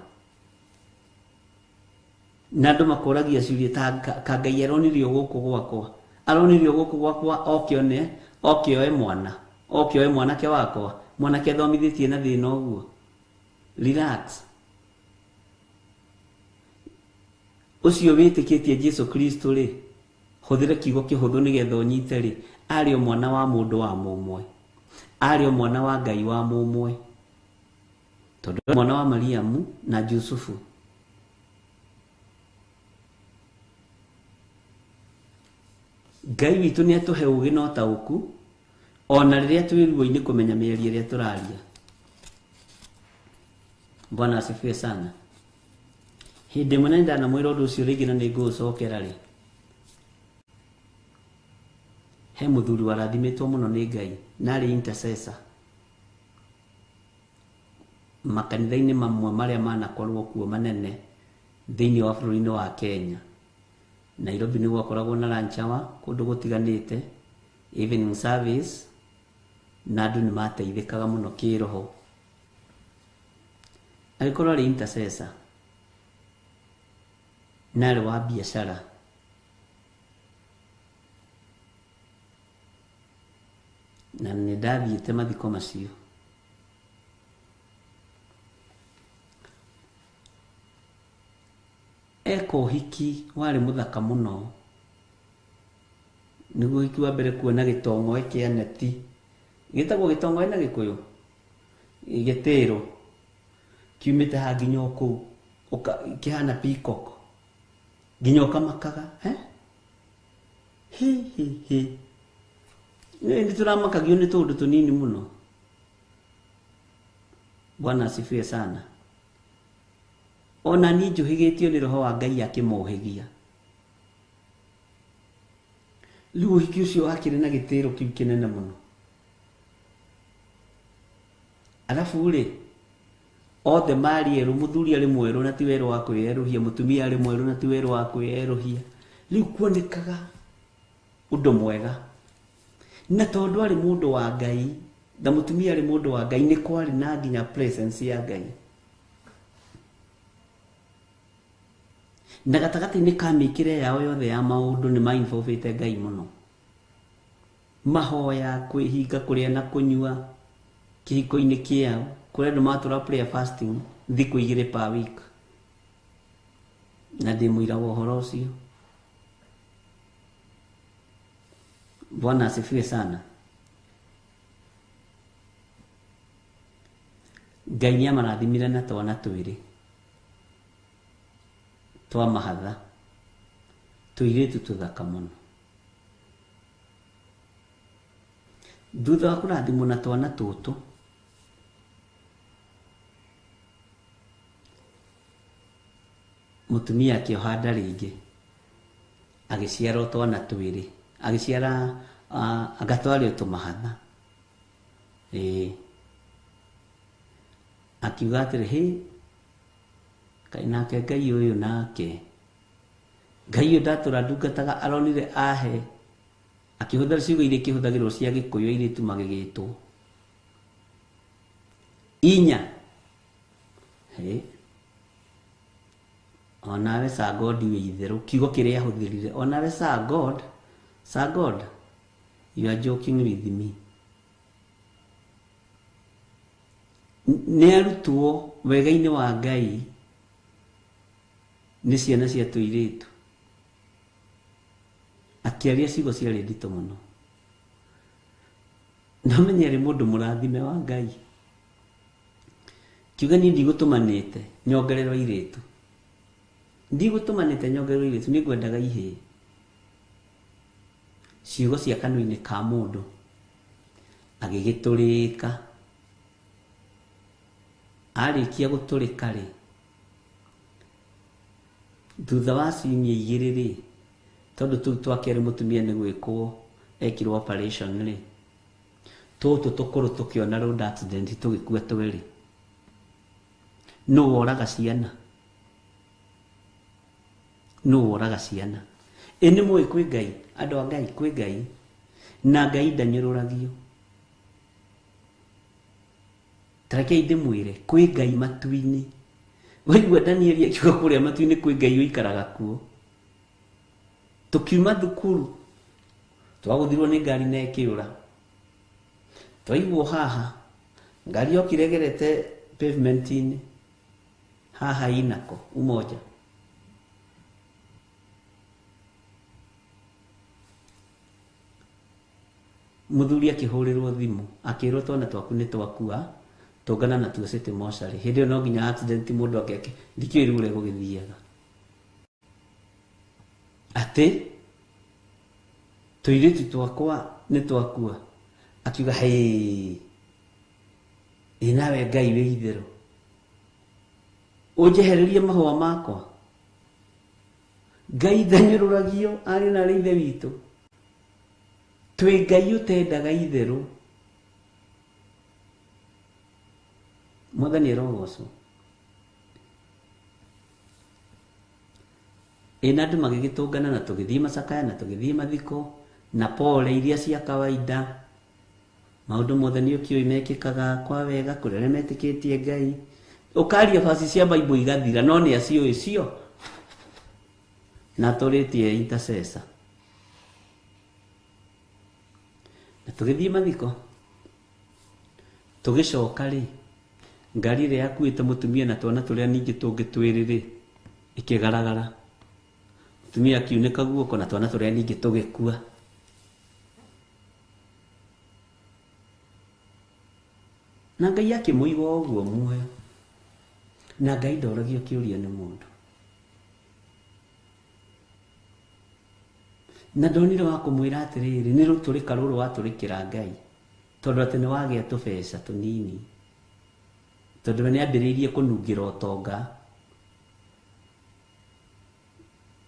Na andũ makoragia ciũria ta ka Ngai aronirio gũkũ gwakwa, aronirio gũkũ gwakwa oke one, oke oe mwana, oke oe mwanake wakwa, mwanake athomithĩtie na thĩna ũguo. Relax. Ũcio wĩtĩkĩtie Jesu Kristo rĩ, hũthĩra kiugo kĩhũthũ nĩgetha ũnyite rĩ, arĩ o mwana wa mũndũ wa mũmwe, arĩ o mwana wa Ngai wa mũmwe, tondũ mwana wa Mariamu na Jusufu. Ngai witũ nĩ atũhe ũũgĩ na ũtaũku ona rĩrĩa twĩ ruo-inĩ kũmenya mĩario ĩrĩa tũraria. Bwana asifiwe sana. Hĩndĩ ĩmwe na nĩndanamwĩra ũndũ ũcio rĩngĩ na nĩngũũcokera rĩ, he mũthuri warathimĩtwo mũno nĩ Ngai na arĩ intercessor makanitha-inĩ mamwe marĩa manakorwo kuo manene thĩinĩ wa bũrũri-inĩ wa Kenya. Nairobi nĩ gwakoragwo na lunch hour kũndũ gũtiganĩte, evening service, na andũ nĩ mateithĩkaga mũno kĩroho. Agĩkorwo arĩ intercessor na arĩ wa biacara. Na nĩ ndathiĩte mathiko macio. Eka ũhiki warĩ mũthaka mũno. Nĩguo ũhiki wa mbere kuona gĩtong'oe kĩa neti. Gĩtagwo gĩtong'oe na Gĩkũyũ? Gĩtĩro. Kiumĩte haha nginya o kũu. Kĩhana peacock. Nginya ũkamakaga. Eh? Hi hi hi. Nĩ tũramakagio nĩ tũũndũ tũnini mũno. Bwana asifiwe sana. Ona niĩ njũhĩgĩtio nĩ roho wa Ngai akĩmũhĩgia. Rĩu ũhiki ũcio wakĩrĩ na gĩtĩro kĩu kĩnene mũno. Arabu rĩ, othe marĩ erũ, mũthuri arĩ mwerũ na ti werũ wa kwĩyerũhia, mũtumia arĩ mwerũ na ti werũ wa kwĩyerũhia. Rĩu kuonekaga ũndũ mwega. Na tondũ arĩ mũndũ wa Ngai, na mũtumia arĩ mũndũ wa Ngai, nĩ kwarĩ na nginya presence ya Ngai. Na gatagatĩ-inĩ ka mĩkĩre yao yothe ya maũndũ nĩ ma-involvĩte Ngai mũno. Mahoya, kwĩhinga kũrĩa na kũnyua kĩhiko-inĩ kĩao, kũrĩa andũ matũra prayer fasting thikũ igĩrĩ per week. Na ndĩ mũira wa ũhoro ũcio. Bwana asifiwe sana. Ngai nĩ amarathimire na twana twĩrĩ twa mahatha, tũirĩtu tũthaka mũno. Thutha wa kũrathimwo na twana tũtũ, mũtumia akĩoha nda rĩngĩ, agĩciara o twana twĩrĩ, agĩciara anga twarĩ o tũmahatha. Ĩĩ. Akiuga atĩrĩ, hĩ, kaĩ nake Ngai ũyũ nake, Ngai ũyũ ndatũra ndungataga aronire ahe, akĩhũthĩra ciugo iria ikĩhũthagĩrwo cia Gĩkũyũ airĩtu magĩgĩtwo. Inya. Hĩ. Onawe Sir God wĩ itherũ, kiugo kĩrĩa ahũthĩrire. Onawe Sir God, Sir God, you are joking with me. Nĩ arutwo wega-inĩ wa Ngai nĩ ciana cia tũirĩtu. Akĩaria ciugo ciarĩ nditũ mũno. No menye arĩ mũndũ mũrathime wa Ngai. Kiuga niĩ ndigũtũmanĩte nyongererwo airĩtu. Ndigũtũmanĩte nyongererwo airĩtu, nĩ ngwendaga ihĩĩ. Ciugo cia kanua-inĩ ka mũndũ agĩgĩtũrĩka. Arĩkia gũtũrĩka rĩ, thutha wa ciumia igĩrĩ rĩ, tondũ tũu twa kerĩ mũtumia nĩ gwĩkwo ekirwo operation rĩ, tũtũ tũkũrũ tũkĩona road accident tũgĩkua twerĩ. Nũ woraga ciana? Nũ woraga ciana? Ĩ nĩ mũĩ kwĩ Ngai, andũ a Ngai, kwĩ Ngai. Na Ngai ndanyũrũragio. Tarekei ndĩmwĩre, kwĩ Ngai matu-inĩ. Waigua Danieli akiuga kũrĩa matu-inĩ kwĩ Ngai ũikaraga kuo. Tũkiuma thukuru, twagũthirwo nĩ ngari na ĩkĩũra. Twaigwo haha, ngari yokire ĩgerete pavement-inĩ, haha inako, Umoja. Mũthuri akĩhũrĩrwo thimũ, akĩrwo twana twaku nĩ twakua, tũngana natuo City Mortuary. Hĩndĩ ĩyo no nginya accident mũndũ angĩake, ndikĩũĩ rĩu ũrĩa gũgĩthiaga. Atĩ, tũirĩtu twakwa nĩ twakua. Akiuga, hĩ, ĩ nawe Ngai wĩ itherũ. Ũnjehererie mahũa makwa. Ngai ndanyũrũragio arĩ na arĩ ithe witũ. Twĩ Ngai ũtendaga itherũ. Mwathani arogocwo. Ĩ na andũ magĩgĩtũngana na tũgĩthiĩ macakaya na tũgĩthiĩ mathiko na pole iria cia kawaida. Maũndũ mothe nĩ ũkĩũĩ mekĩkaga kwa wega kũrĩ arĩa metĩkĩtie Ngai. Ũkaria baci cia Bible igathira no nĩ aciũĩ cio na atũrĩtie intercessor. Na tũgĩthiĩ mathiko tũgĩcoka rĩ, ngari ĩrĩa yakuĩte mũtumia na twana tũrĩa ningĩ tũngĩ twĩrĩ rĩ, ĩkĩgaragara. Mũtumia akiunĩka guoko na twana tũrĩa ningĩ tũgĩkua. Na Ngai akĩmũiga o ũguo muoyo. Na Ngai ndoragio kĩũria nĩ mũndũ. Na ndonire wa kũmwĩra atĩrĩrĩ, nĩ rũtũrĩka rũrũ watũrĩkĩra Ngai, tondũ atĩ nĩ wagĩa tũbeca tũnini. Tondũ we nĩ ambĩrĩirie kũnungĩra ũtonga.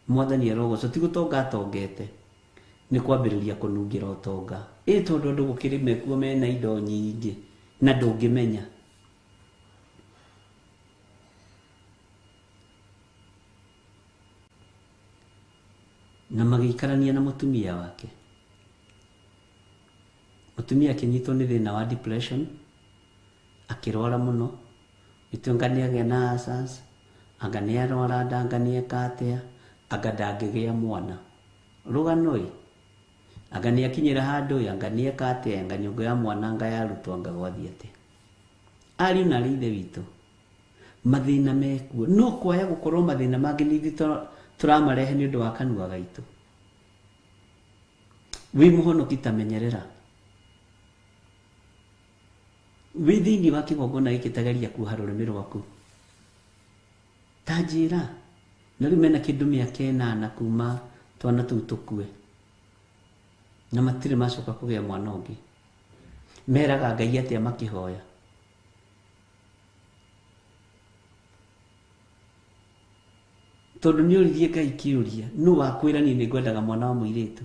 Mwathani arogocwo, ti gũtonga atongete, nĩ kwambĩrĩria kũnungĩra ũtonga. Ĩ tondũ andũ gũkĩrĩ mekuo mena indo nyingĩ na ndũngĩmenya. Na magĩikarania na mũtumia wake. Mũtumia akĩnyitwo nĩ thĩna wa depression, akĩrwara mũno, gĩtuĩka nĩ agĩa na ulcers, anga nĩ arwara nda, anga nĩ eka atĩa, anga ndangĩgĩa mwana. Rũgano ĩ, anga nĩ akinyĩra handũ ĩ, anga nĩ eka atĩa, anga nyũngũ ya mwana anga yarutwo, anga gwathiĩ atĩa. Ariũ na arĩ ithe witũ, mathĩna mekuo, no kwaya gũkorwo mathĩna mangĩ nĩ ithuĩ tũramarehe nĩ ũndũ wa kanua gaitũ. Wĩ mũhonoki ta menyerera. Wĩ thĩinĩ wa kĩgongona gĩkĩ ta geria kuoha rũrĩmĩ rwaku. Ta njĩra, na rĩu mena kĩndũ mĩaka ĩnana kuma twana tũu tũkue. Na matirĩ macoka kũgĩa mwana ũngĩ. Meraga Ngai atĩa makĩhoya. Tondũ nĩ oririe Ngai kĩũria, nũ wakwĩra niĩ nĩ ngwendaga mwana wa mũirĩtu?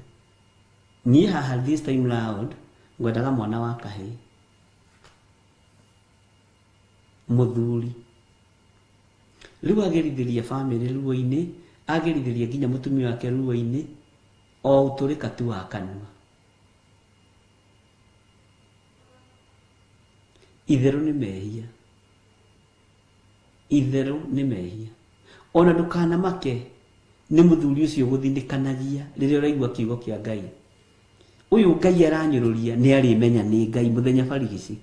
Niĩ haha this time round ngwendaga mwana wa kahĩĩ. Mũthuri. Rĩu agerithĩria bamĩrĩ ruo-inĩ, agerithĩria nginya mũtumia wake ruo-inĩ, o ũtũrĩka tu wa kanua. Itherũ nĩ mehia. Itherũ nĩ mehia. Ona ndũkanamake nĩ mũthuri ũcio gũthinĩkanagia rĩrĩa ũraigua kiugo kĩa Ngai. Ũyũ Ngai aranyũrũria nĩ arĩmenya nĩ Ngai mũthenya barigici.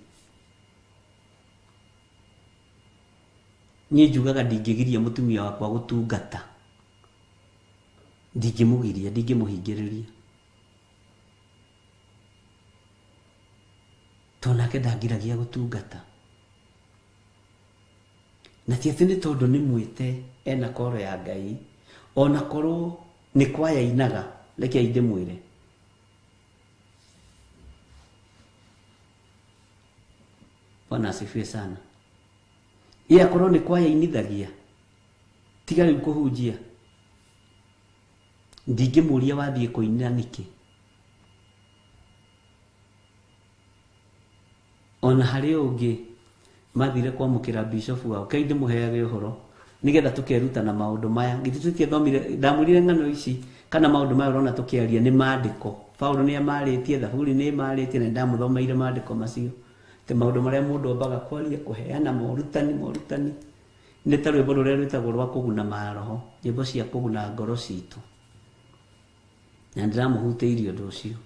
Niĩ njugaga ndingĩgiria mũtumia wakwa gũtungata. Ndingĩmũgiria, ndingĩmũhingĩrĩria. Tondũ nake ndangiragia gũtungata. Na ti atĩ nĩ tondũ nĩ mwĩte ena koro ya Ngai, ona korwo nĩ kwaya inaga, rekei ndĩmwĩre. Bwana asifiwe sana. Iye akorwo nĩ kwaya inithagia, tiga rĩu kũhunjia. Ndingĩmũria wathiĩ kũina nĩkĩ. Ona harĩ ũngĩ mathire kwamũkĩra bishop wao, kei ndĩmũheage ũhoro nĩgetha tũkeruta na maũndũ maya. Githĩ tũtiathomire, ndamwĩrire ng'ano ici kana maũndũ maya ũrona tũkĩaria nĩ maandĩko. Paulo nĩ amarĩtie, Thaburi nĩ ĩmarĩtie, na ndamũthomeire maandĩko macio. Atĩ maũndũ marĩa mũndũ ombaga kwaria, kũheana morutani, morutani nĩ ta rwĩmbo rũrĩa rwĩtagwo rwa kũguna maroho, nyĩmbo cia kũguna ngoro citũ. Na ndĩramũhutĩirie ũndũ ũcio.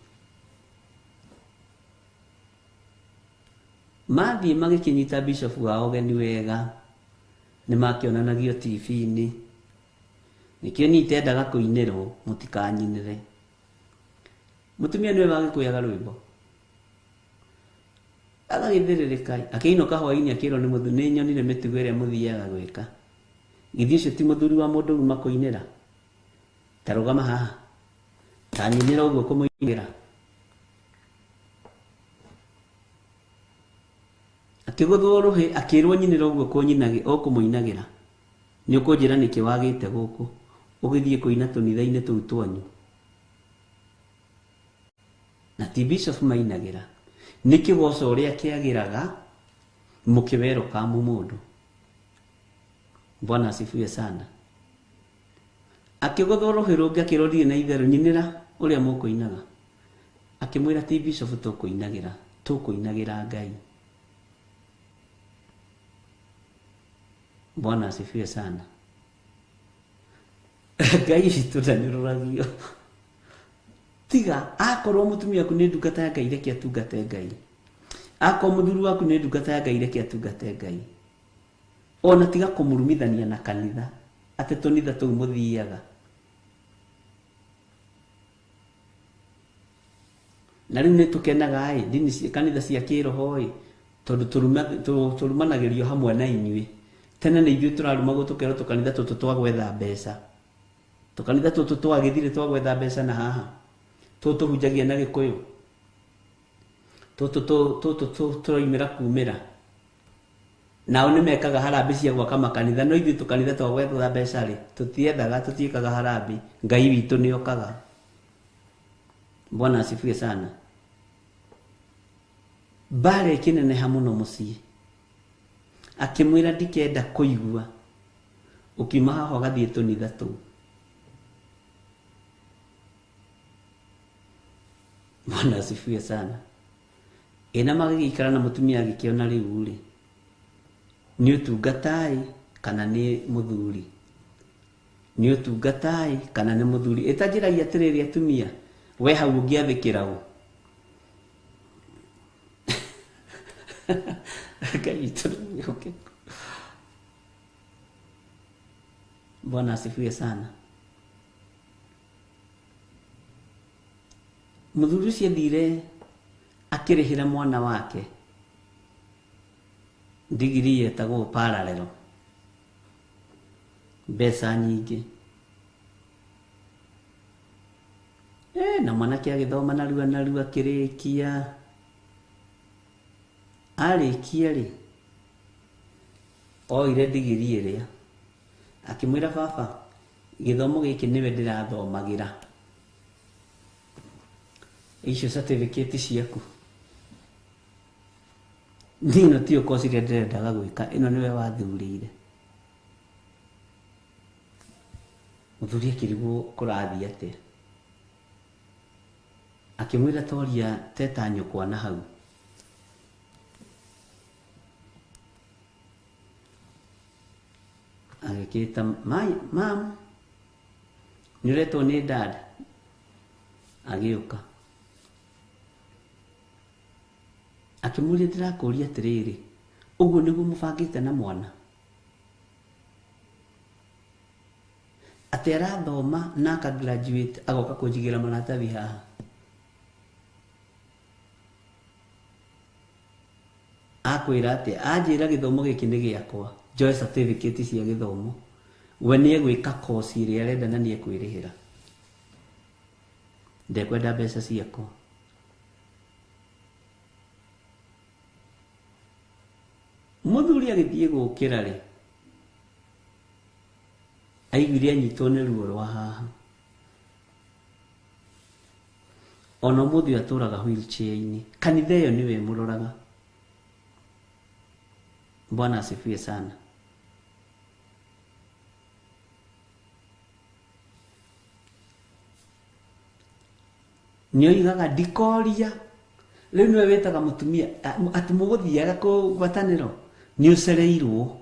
Mathiĩ magĩkĩnyita bishop wao ũgeni wega, nĩ makĩonanagio TV-inĩ. Nĩkĩo niĩ itendaga kũinĩrwo, mũtikanyinĩre. Mũtumia nĩwe wagĩkũyaga rwĩmbo. Agagĩthĩrĩrĩka, akĩinũka hwaĩ-inĩ akĩrwo nĩ mũthuri, nĩ nyonire mĩtugo ĩrĩa mũthiaga gwĩka. Githĩ ũcio ti mũthuri wa mũndũ uma kũinĩra? Ta rũgama haha. Ta nyinĩra ũguo kũmũinĩra. Akĩgũthwo rũhĩ, akĩrwo nyinĩra ũguo ũkũmũinagĩra. Nĩ ũkũnjĩra nĩkĩ wagĩte gũkũ, ũgĩthiĩ kũina tũnitha-inĩ tũu twanyu. Na ti bishop mainagĩra. Nĩ kĩgoco ũrĩa kĩagĩraga mũkĩwerũkamu mũndũ. Bwana asifiwe sana. Akĩgũthwo rũhĩ rũngĩ akĩrwo ndirĩ na itherũ, nyinĩra ũrĩa mũkũinaga. Akĩmwĩra ti bishop tũkũinagĩra, tũkũinagĩra Ngai. Bwana asifiwe sana. Ngai witũ ndanyũrũragio. Tiga akorwo mũtumia waku nĩ ndungata ya Ngai, reke atungate Ngai. Akorwo mũthuri waku nĩ ndungata ya Ngai, reke atungate Ngai. Ona tiga kũmũrumithania na kanitha, atĩ tũnitha tũu mũthiaga. Na rĩu nĩ tũkenaga ĩ, ndini cia kanitha cia kĩroho ĩ, tondũ tũrumanagĩrio hamwe na inyuĩ. Tene nĩ ithuĩ tũrarumagwo tũkerwo tũkanitha tũtũ twa gwetha mbeca. Tũkanitha tũtũ twagĩthire twa gwetha mbeca na haha. Tũtũ tũhunjagia na Gĩkũyũ. Tũtũ tũroimĩra kumĩra. Nao nĩ mekaga harambĩ cia gwaka makanitha, no ithuĩ tũkanitha twa gwetha mbeca rĩ, tũtiethaga, tũtiĩkaga harambĩ. Ngai witũ nĩ okaga. Bwana asifiwe sana. Mbara ĩkĩneneha mũno mũciĩ. Akĩmwĩra ndikenda kũigua. Ũkiuma haha ũgathiĩ tũnitha tũu. Bwana asifiwe sana. Ĩna magĩgĩikara na mũtumia agĩkĩona rĩu rĩ, nĩ ũtungata-ĩ kana nĩ mũthuri? Nĩ ũtungata-ĩ kana nĩ mũthuri? Ĩtanjĩragia atĩrĩrĩ atumia, we hau ũngĩathĩkĩra ũ? Ngai witũ nĩ mwĩhokeku. Bwana asifiwe sana. Mũthuri ũcio athire akĩrĩhĩra mwana wake ndigiri yetagwo parallel, mbeca nyingĩ. Na mwanake agĩthoma narua narua akĩrĩkia. Arĩkia rĩ, oire ndigiri ĩrĩa akĩmwĩra baba, gĩthomo gĩkĩ nĩwe ndĩrathomagĩra, icio certificate ciaku niĩ ĩno tiyo course ĩrĩa ndĩrendaga gwĩka, ĩno nĩwe wathurĩire. Mũthuri akĩrigwo kũrathiĩ atĩa, akĩmwĩra toria teta nyũkwa na hau. Agĩkĩta mam, nĩ ũretwo nĩ dad. Agĩũka akĩmũria ndĩrakũria atĩrĩrĩ, ũguo nĩguo mũbangĩte na mwana? Atĩ arathoma na aka graduate agoka kũnjigĩra maratathi haha. Akwĩra atĩ anjĩra gĩthomo gĩkĩ nĩ gĩakwa, njoe certificate cia gĩthomo, we nĩ egwĩka course ĩrĩa arenda na nĩ ekwĩrĩhĩra, ndekwenda mbeca ciakwa. Mũthuri agĩthiĩ gũkĩra rĩ, aiguire anyitwo nĩ ruo rwa haha. Ona ũmũthĩ atũraga wheelchair-inĩ, kanitha ĩyo nĩwe ĩmũroraga. Bwana asifiwe sana. Nĩ oigaga ndikoria, rĩu nĩwe wĩtaga mũtumia atĩ mũgũthiaga kũgwatanĩro, nĩ ũcereirwo.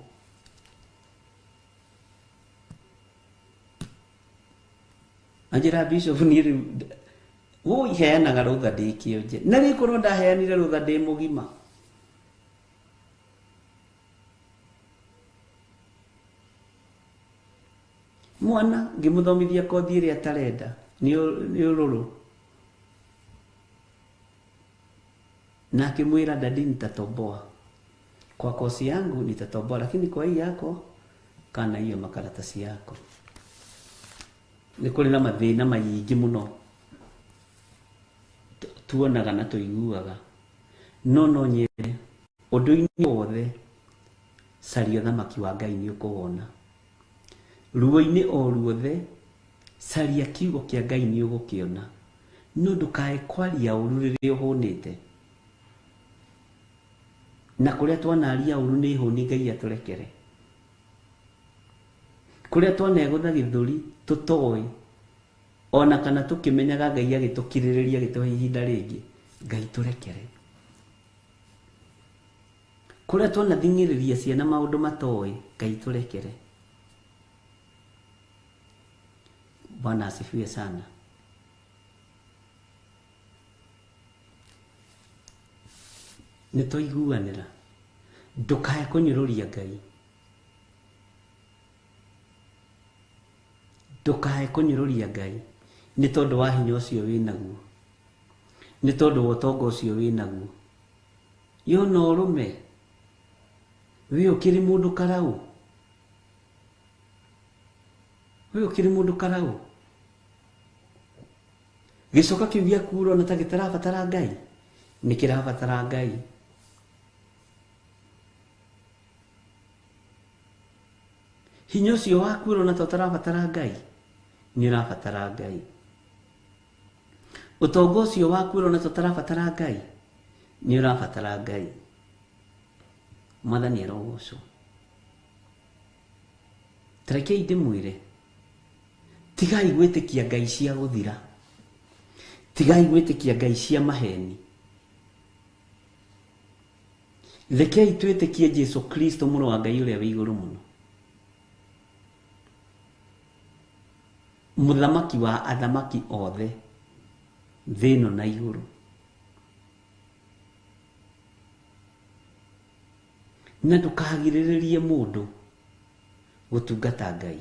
Anjĩra bishop niĩ rĩu woi heanaga rũtha ndĩ kĩonje, na rĩu korwo ndaheanire rũtha ndĩ mũgima. Mwana ngĩmũthomithia kothi ĩrĩa atarenda nĩ ũrũrũ, na akĩmwĩra dadi nitatoboa kwa kosi yangu nitatoboa, lakini kwa hii yako kana hiyo makaratasi yako. Nĩ kũrĩ na mathĩna maingĩ mũno tuonaga na tũiguaga, no no nyende ũndũ-inĩ wothe caria ũthamaki wa Ngai nĩ ũkũwona. Ruo-inĩ o ruothe caria kiugo kĩa Ngai nĩ ũgũkĩona, no ndũkae kwaria ũru rĩrĩa ũhũnĩte. Na kũrĩa twanaria ũru nĩ hũni, Ngai atũrekere. Kũrĩa twanegũtha gĩthũri tũtoĩ ona kana tũkĩmenyaga Ngai agĩtũkirĩrĩria agĩtũhe ihinda rĩngĩ, Ngai tũrekere. Kũrĩa twanathing'ĩrĩria ciana maũndũ matoĩ, Ngai tũrekere. Bwana asifiwe sana. Nĩ twaiguanĩra, ndũkae kũnyũrũria Ngai, ndũkae kũnyũrũria Ngai nĩ tondũ wa hinya ũcio wĩnaguo, nĩ tondũ wa ũtonga ũcio wĩnaguo. Yona ũrũme wĩ ũkĩrĩ mũndũ karau, wĩ ũkĩrĩ mũndũ karau, gĩcoka kĩu gĩaku ũrona ta gĩtarabatara Ngai, nĩ kĩrabatara Ngai. Hinya ũcio waku ũrona ta ũtarabatara Ngai, nĩ ũrabatara Ngai. Ũtonga ũcio waku ũrona ta ũtarabatara Ngai, nĩ ũrabatara Ngai. Mwathani arogocwo. Tarekei ndĩmwĩre, tigai gwĩtĩkia Ngai cia gũthira, tigai gwĩtĩkia Ngai cia maheni. Rekei twĩtĩkie Jesu Kristo mũrũ wa Ngai ũrĩa wĩ igũrũ mũno, mũthamaki wa athamaki othe thĩ ĩno na igũrũ. Na ndũkagirĩrĩrie mũndũ gũtungata Ngai.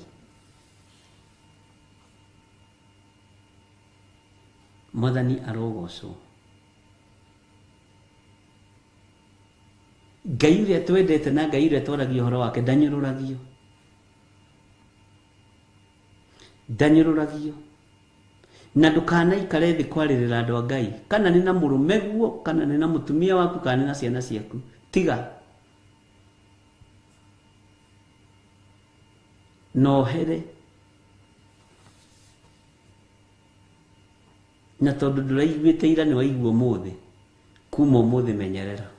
Mwathani arogocwo. Ngai ũrĩa twendete na Ngai ũrĩa twaragia ũhoro wake ndanyũrũragio, ndanyũrũragio. Na ndũkanaikare thĩ kwarĩrĩra andũ a Ngai, kana nĩ na mũrũme guo, kana nĩ na mũtumia waku, kana nĩ na ciana ciaku. Tiga na ohere, na tondũ ndũraiguĩte ira nĩ waigua ũmũthĩ, kuma ũmũthĩ menyerera.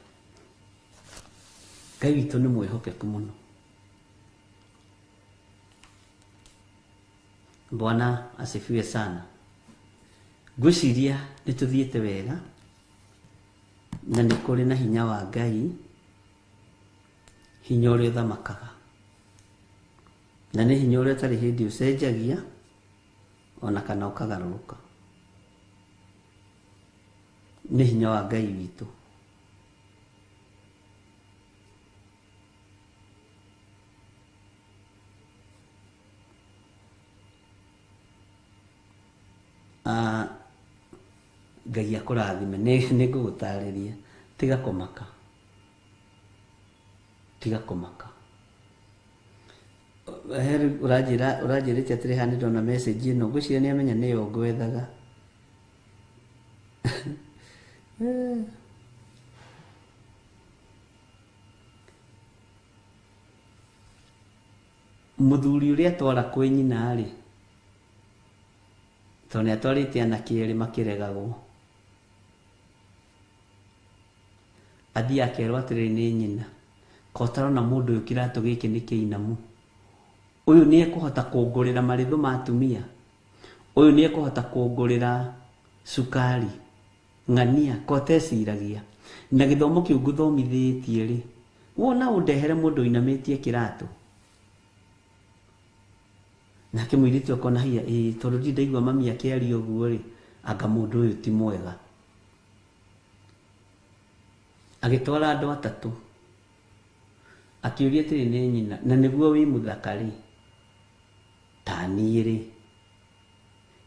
Ngai witũ nĩ mwĩhokeku mũno. Bwana asifiwe sana. Ngwĩciria nĩ tũthiĩte wega na nĩ kũrĩ na hinya wa Ngai, hinya ũrĩa ũthamakaga, na nĩ hinya ũrĩa ũtarĩ hĩndĩ ũcenjagia ona kana ũkagarũrũka. Nĩ hinya wa Ngai witũ. Ngai akũrathime. Nĩ ngũgũtarĩria, tiga kũmaka, tiga kũmaka. He ũranjĩra, ũranjĩrĩte atĩrĩ haha nĩ ndona message ĩno, ngwĩciria nĩ amenya nĩyo ngwethaga. Mũthuri ũrĩa atwara kwĩ nyina rĩ, tondũ nĩ atwarĩte anake erĩ makĩregagwo, athiĩ akerwo atĩrĩrĩ nĩ nyina, ko ũtarona mũndũ ũyũ kĩratũ gĩkĩ nĩ kĩinamu, ũyũ nĩ ekũhota kũngũrĩra marĩthũ ma atumia, ũyũ nĩ ekũhota kũngũrĩra cukari, ng'ania, ko teciragia. Na gĩthomo kĩu ngũthomithĩtie rĩ, wona ũndehere mũndũ ũinamĩtie kĩratũ. Nake mũirĩtu akona hiya, ĩĩ tondũ ndirĩ ndaigua mami akĩaria ũguo rĩ, anga mũndũ ũyũ ti mwega. Agĩtwara andũ atatũ, akĩũria atĩrĩ nĩ nyina, na nĩguo wĩ mũthaka rĩ, ta niĩ rĩ,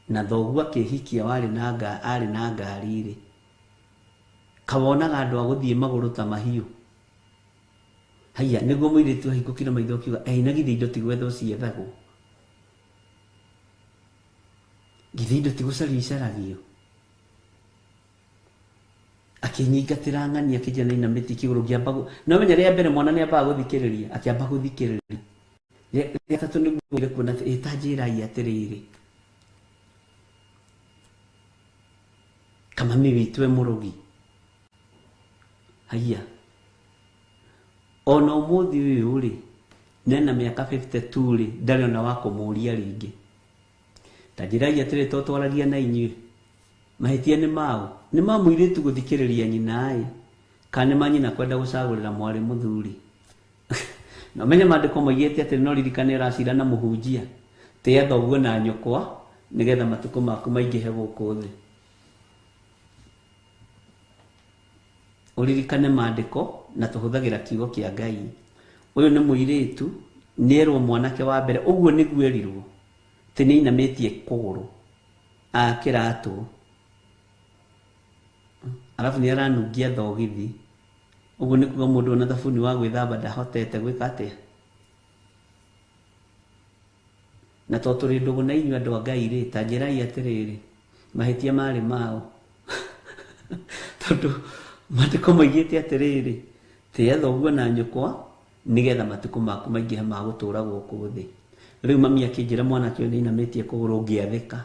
na thoguo akĩhikia warĩ na arĩ na ngari rĩ, kawonaga andũ a gũthiĩ magũrũ ta mahiũ. Haiya, nĩguo mũirĩtu ahingũkire maitho akiuga, ĩ na githĩ indo ti gwethwo ciethagwo, githĩ indo ti gũcario icaragio. Akĩnyingatĩra ng'ania akĩnjĩra nĩ inamĩtie kĩgũrũ, ngĩamba no menya rĩa mbere mwana nĩ ambaga gũthikĩrĩria, akĩamba gũthikĩrĩria. Rĩa gatatũ nĩguo kuona atĩ, ĩ ta njĩrai atĩrĩrĩ, kamami witũ e mũrogi. Haiya, ona ũmũthĩ ũyũ rĩ, Nena mĩaka 52 rĩ, ndarĩ ona wa kũmũria rĩngĩ. Ta njĩrai atĩrĩ, to twaragia na inyuĩ, mahĩtia nĩ maũ? Nĩ ma mũirĩtu gũthikĩrĩria nyina-ĩ, kana nĩ ma nyina kwenda gũcagũrĩra mwarĩ mũthuri? Na ũmenye maandĩko moigĩte atĩ no ririkane ũracira na mũhunjia, tĩa thoguo na nyũkwa nĩgetha matukũ maku maingĩhe gũkũ thĩ. Ũririkane maandĩko na tũhũthagĩra kiugo kĩa Ngai. Ũyũ nĩ mũirĩtu, nĩerwo mwanake wa mbere, ũguo nĩguo erirwo, atĩ nĩainamĩtie kũgũrũ, kĩratũ, arabu nĩ aranungia thogithi, ũguo nĩ kuga mũndũ ona thabuni wa gwĩthamba ndahotete gwĩka atĩa. Na to tũrĩ ndũgũ na inyuĩ andũ a Ngai rĩ, ta njĩrai atĩrĩrĩ, mahĩtia marĩ mao? Tondũ maandĩko moigĩte atĩrĩrĩ, tĩa thoguo na nyũkwa nĩgetha matukũ maku maingĩhe ma gũtũũra gũkũ thĩ. Rĩu mami akĩnjĩra mwanake ũyũ nĩainamĩtie kũgũrũ, ngĩathĩka.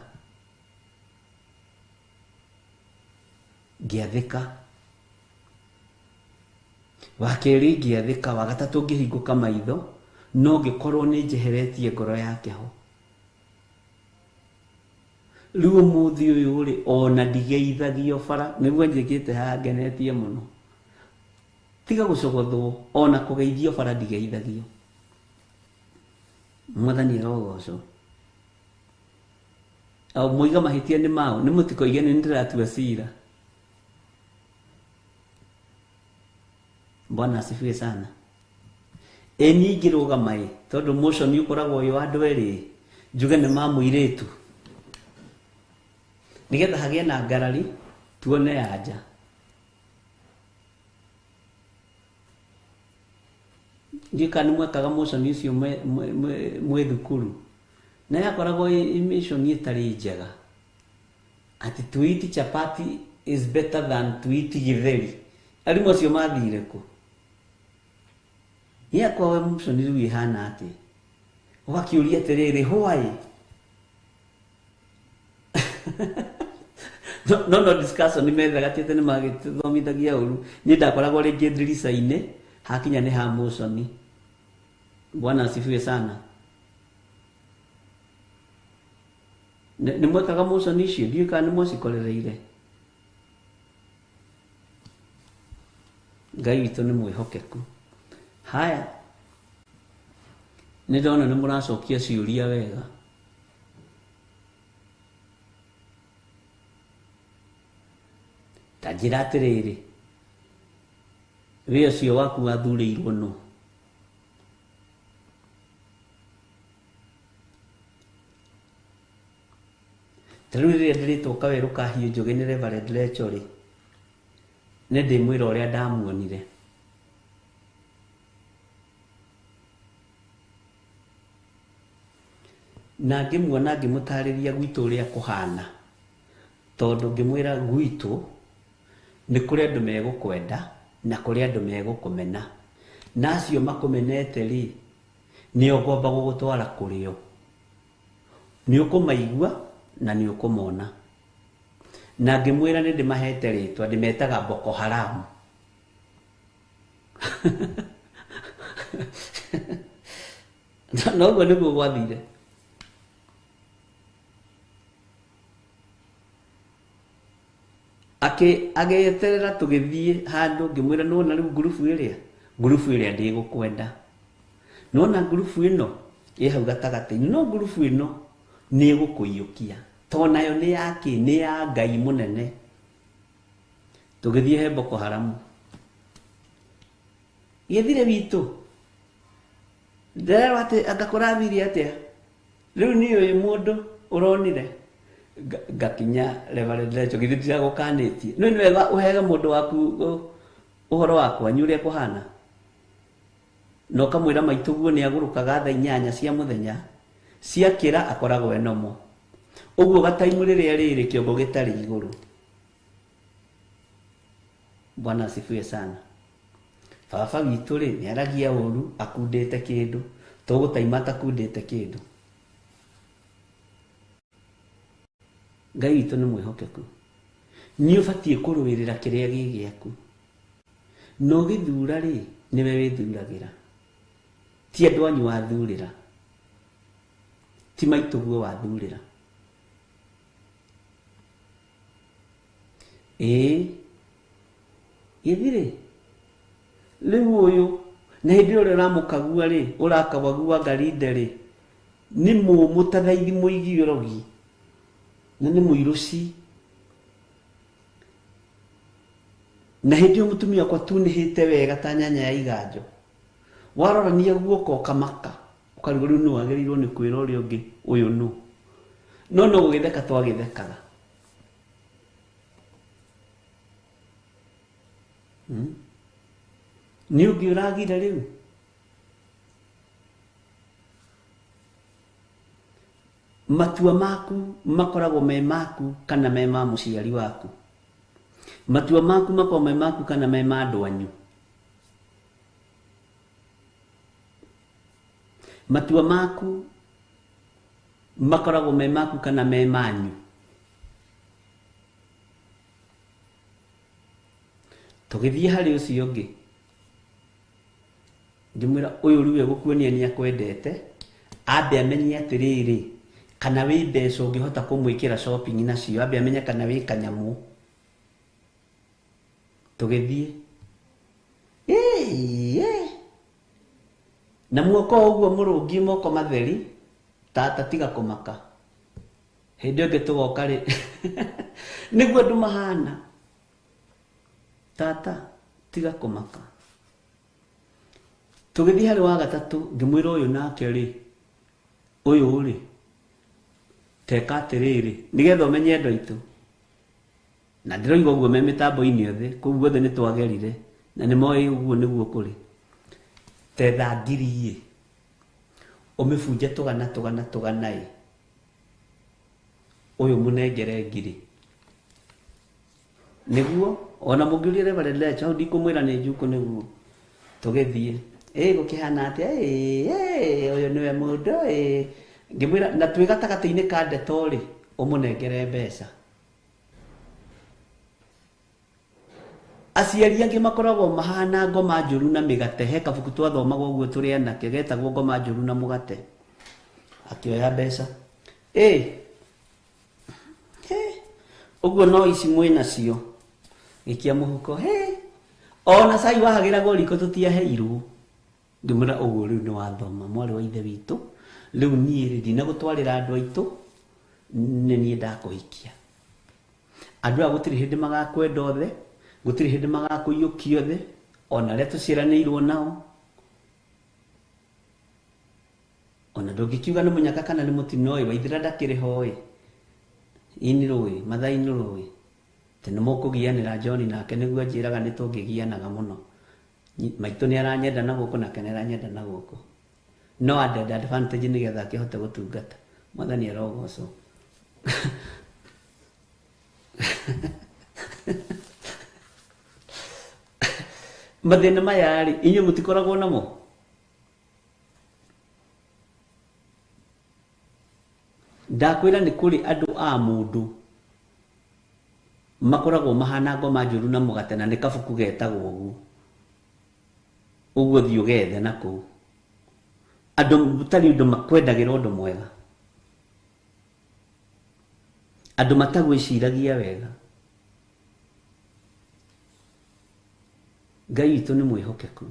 Ngĩathĩka. Wa kerĩ ngĩathĩka, wa gatatũ ngĩhingũka maitho, no ngĩkorwo nĩ njeheretie ngoro yake ho. Rĩu ũmũthĩ ũyũ rĩ, ona ndigeithagio bara, nĩguo njĩkĩte haha ngenetie mũno. Tiga gũcogothwo, ona kũgeithio bara ndigeithagio. Mwathani arogocwo. O mũiga mahĩtia nĩ mao, nĩ mũtikoige nĩ ndĩratua cira. Bwana asifiwe sana. Ĩ niĩ ingĩrũgama ĩ, tondũ motion ũkoragwo wĩ wa andũ erĩ, njuge nĩ ma mũirĩtu. Nĩgetha hagĩe na ngarari, tuone anja. Ndiũĩ kana nĩ mwekaga motion ũcio mwĩ thukuru. Na yakoragwo ĩ mission ĩtarĩ njega. Ati to eat chapati is better than to eat githeri. Arimũ acio mathire kũ? Yakwa we motion rĩu ĩhana atĩa? Ũgakĩũria atĩrĩrĩ, why? No no discussion nĩ methaga atĩ nĩ magĩthomithagia ũru. Niĩ ndakoragwo rĩngĩ ndirica-inĩ, hakinya nĩ ha motion. Bwana asifiwe sana. Nĩ mwekaga motion icio, ndiũĩ kana nĩ mwacikorereire. Ngai witũ nĩ mwĩhokeku. Haya, nĩ ndona nĩ mũracokia ciũria wega. Ta njĩra atĩrĩrĩ, wĩ ũcio waku wathurĩirwo nũ? Ta rĩu rĩrĩa ndĩrĩtwo kawerũ ka Hiũ Njũgĩ nĩ Reverend Lecho rĩ, nĩ ndĩmwĩra ũrĩa ndamuonire. Na ngĩmuona ngĩmũtarĩria gwitũ ũrĩa kũhana, tondũ ngĩmwĩra gwitũ nĩ kũrĩ andũ megũkwenda na kũrĩ andũ megũkũmena. Na acio makũmenete rĩ, nĩo ngwamba gũgũtwara kũrĩo. Nĩ ũkũmaigua na nĩ ũkũmona. Na ngĩmwĩra nĩ ndĩmahete rĩtwa, ndĩmetaga Boko Haram. Na ũguo nĩguo gwathire. Agĩeterera tũgĩthiĩ handũ, ngĩmwĩra nĩwona rĩu ngurubu ĩrĩa? Ngurubu ĩrĩa ndĩgũkwenda. Nĩwona ngurubu ĩno ĩ hau gatagatĩ-inĩ, no ngurubu ĩno nĩ ĩgũkũiyũkia. To nayo nĩ ya kĩ? Nĩ ya Ngai mũnene. Tũgĩthiĩ he Boko Haram. Gĩthire witũ. Ndĩrerwo atĩ anga kũrathire atĩa? Rĩu niĩ ũyũ mũndũ ũronire. Ngakinya Reverend Lecho, githĩ ndiragũkanĩtie. No nĩ wega ũhege mũndũ waku ũhoro wa kwanyu ũrĩa kũhana. Na ũkamwĩra maitũguo nĩ agũrũkaga thaa inyanya cia mũthenya, ciakĩra akoragwo enomo. Ũguo gataimu rĩrĩa rĩrĩ kĩongo gĩtarĩ igũrũ. Bwana asifiwe sana. Baba witũ rĩ, nĩ aragia ũru akundĩte kĩndũ, tũgũtaima atakundĩte kĩndũ. Ngai witũ nĩ mwĩhokeku. Nĩ ũbatiĩ kũrũĩrĩra kĩrĩa gĩ gĩaku. Na ũgĩthura rĩ, nĩwe wĩthuragĩra. Ti andũ anyu wathurĩra, ti maitũguo wathurĩra. Ĩĩ gĩthirĩ rĩu ũyũ na hĩndĩ ĩrĩa ũramũkagua rĩ, ũrakawagua ngarinde rĩ, nĩ mũmũ ta thaithi mũigi ũrogi na nĩ mũirũci. Na hĩndĩ ĩyo mũtumia wakwa tunĩhĩte wega ta nyanya ya iganjo, warorania guoko ũkamaka ũkarigwo rĩu nũ wagĩrĩirwo nĩ kwĩra ũrĩa ũngĩ ũyũ nũ. No no gũgĩtheka twagĩthekaga. Nĩ ũngĩ ũragire rĩu. Matua maku makoragwo me maku kana me ma mũciari waku. Matua maku makoragwo me maku kana me ma andũ anyu. Matua maku makoragwo me maku kana me manyu. Tũgĩthiĩ harĩ ũcio ũngĩ, ngĩmwĩra ũyũ rĩu egũkuonia nĩ akwendete, ambe amenye atĩrĩrĩ kana wĩ mbeca ũngĩhota kũmwĩkĩra shopping nacio, ambe amenye kana wĩ kanyamũ. Tũgĩthiĩ na muoko ũguo mũrũngiĩ moko matheri, tata tiga kũmaka. Hĩndĩ ĩngĩ tũgoka rĩ nĩguo andũ mahana. Tata tiga kũmaka. Tũgĩthiĩ harĩ wa gatatũ, ngĩmwĩra ũyũ nake rĩ, ũyũ rĩ teka atĩrĩrĩ nĩgetha ũmenye andũ aitũ. Na ndĩroiga ũguo me mĩtambo-inĩ yothe, kũu guothe nĩ twagerire na nĩ moĩ ũguo nĩguo kũrĩ. Tetha ngiri ĩ, ũmĩbunje tũgana tũgana tũgana ĩ, ũyũ mũnengere ngiri. Nĩguo ona mũngĩũria Reverend Lecha hau ndikũmwĩra nĩ njukũ nĩguo. Tũgĩthiĩ ĩ gũkĩhana atĩa, ĩ ũyũ nĩwe mũndũ ĩ. Ngĩmwĩra na twĩ gatagatĩ-inĩ ka ndeto rĩ, ũmũnengere mbeca. Aciari angĩ makoragwo mahana ngoma njũru na mĩgate. He kabuku twathomaga ũguo tũrĩ anake getagwo ngoma njũru na mũgate. Akĩoya mbeca ĩ ũguo no ici mwĩ nacio, gĩkia mũhuko. He ona cai wahagĩragwo riko tũtiaheirwo. Ngĩmwĩra ũguo rĩu nĩ wathoma mwarĩ wa ithe witũ, rĩu niĩ rĩ ndinagũtwarĩra andũ aitũ, nĩ niĩ ndakũhikia. Andũ aya gũtirĩ hĩndĩ magakwenda othe, gũtirĩ hĩndĩ magakũiyũkia othe, ona arĩa tũciaranĩirwo nao. Ona ndũngĩkiuga nĩ mũnyaka kana nĩ mũtino ĩ, Waithĩra ndakĩrĩ ho ĩ, ini rũĩ, Mathai-inĩ rũĩ, atĩ nĩ mũkũgianĩra John nake nĩguo anjĩraga nĩ tũngĩgianaga mũno. Maitũ nĩ aranyenda na gũkũ nake nĩ aranyenda na gũkũ. No added advantage nĩgetha akĩhote gũtungata. Mwathani arogocwo. Mathĩna maya rĩ, inyuĩ mũtikoragwo namo? Ndakwĩra nĩ kũrĩ andũ a mũndũ makoragwo mahana ngoma njũru na mũgate, na nĩ kabuku getagwo ũguo. Ũguo thiĩ ũgethe na kũu. Andũ mũtarĩ ũndũ makwendagĩra ũndũ mwega. Andũ matagwĩciragia wega. Ngai witũ nĩ mwĩhokeku.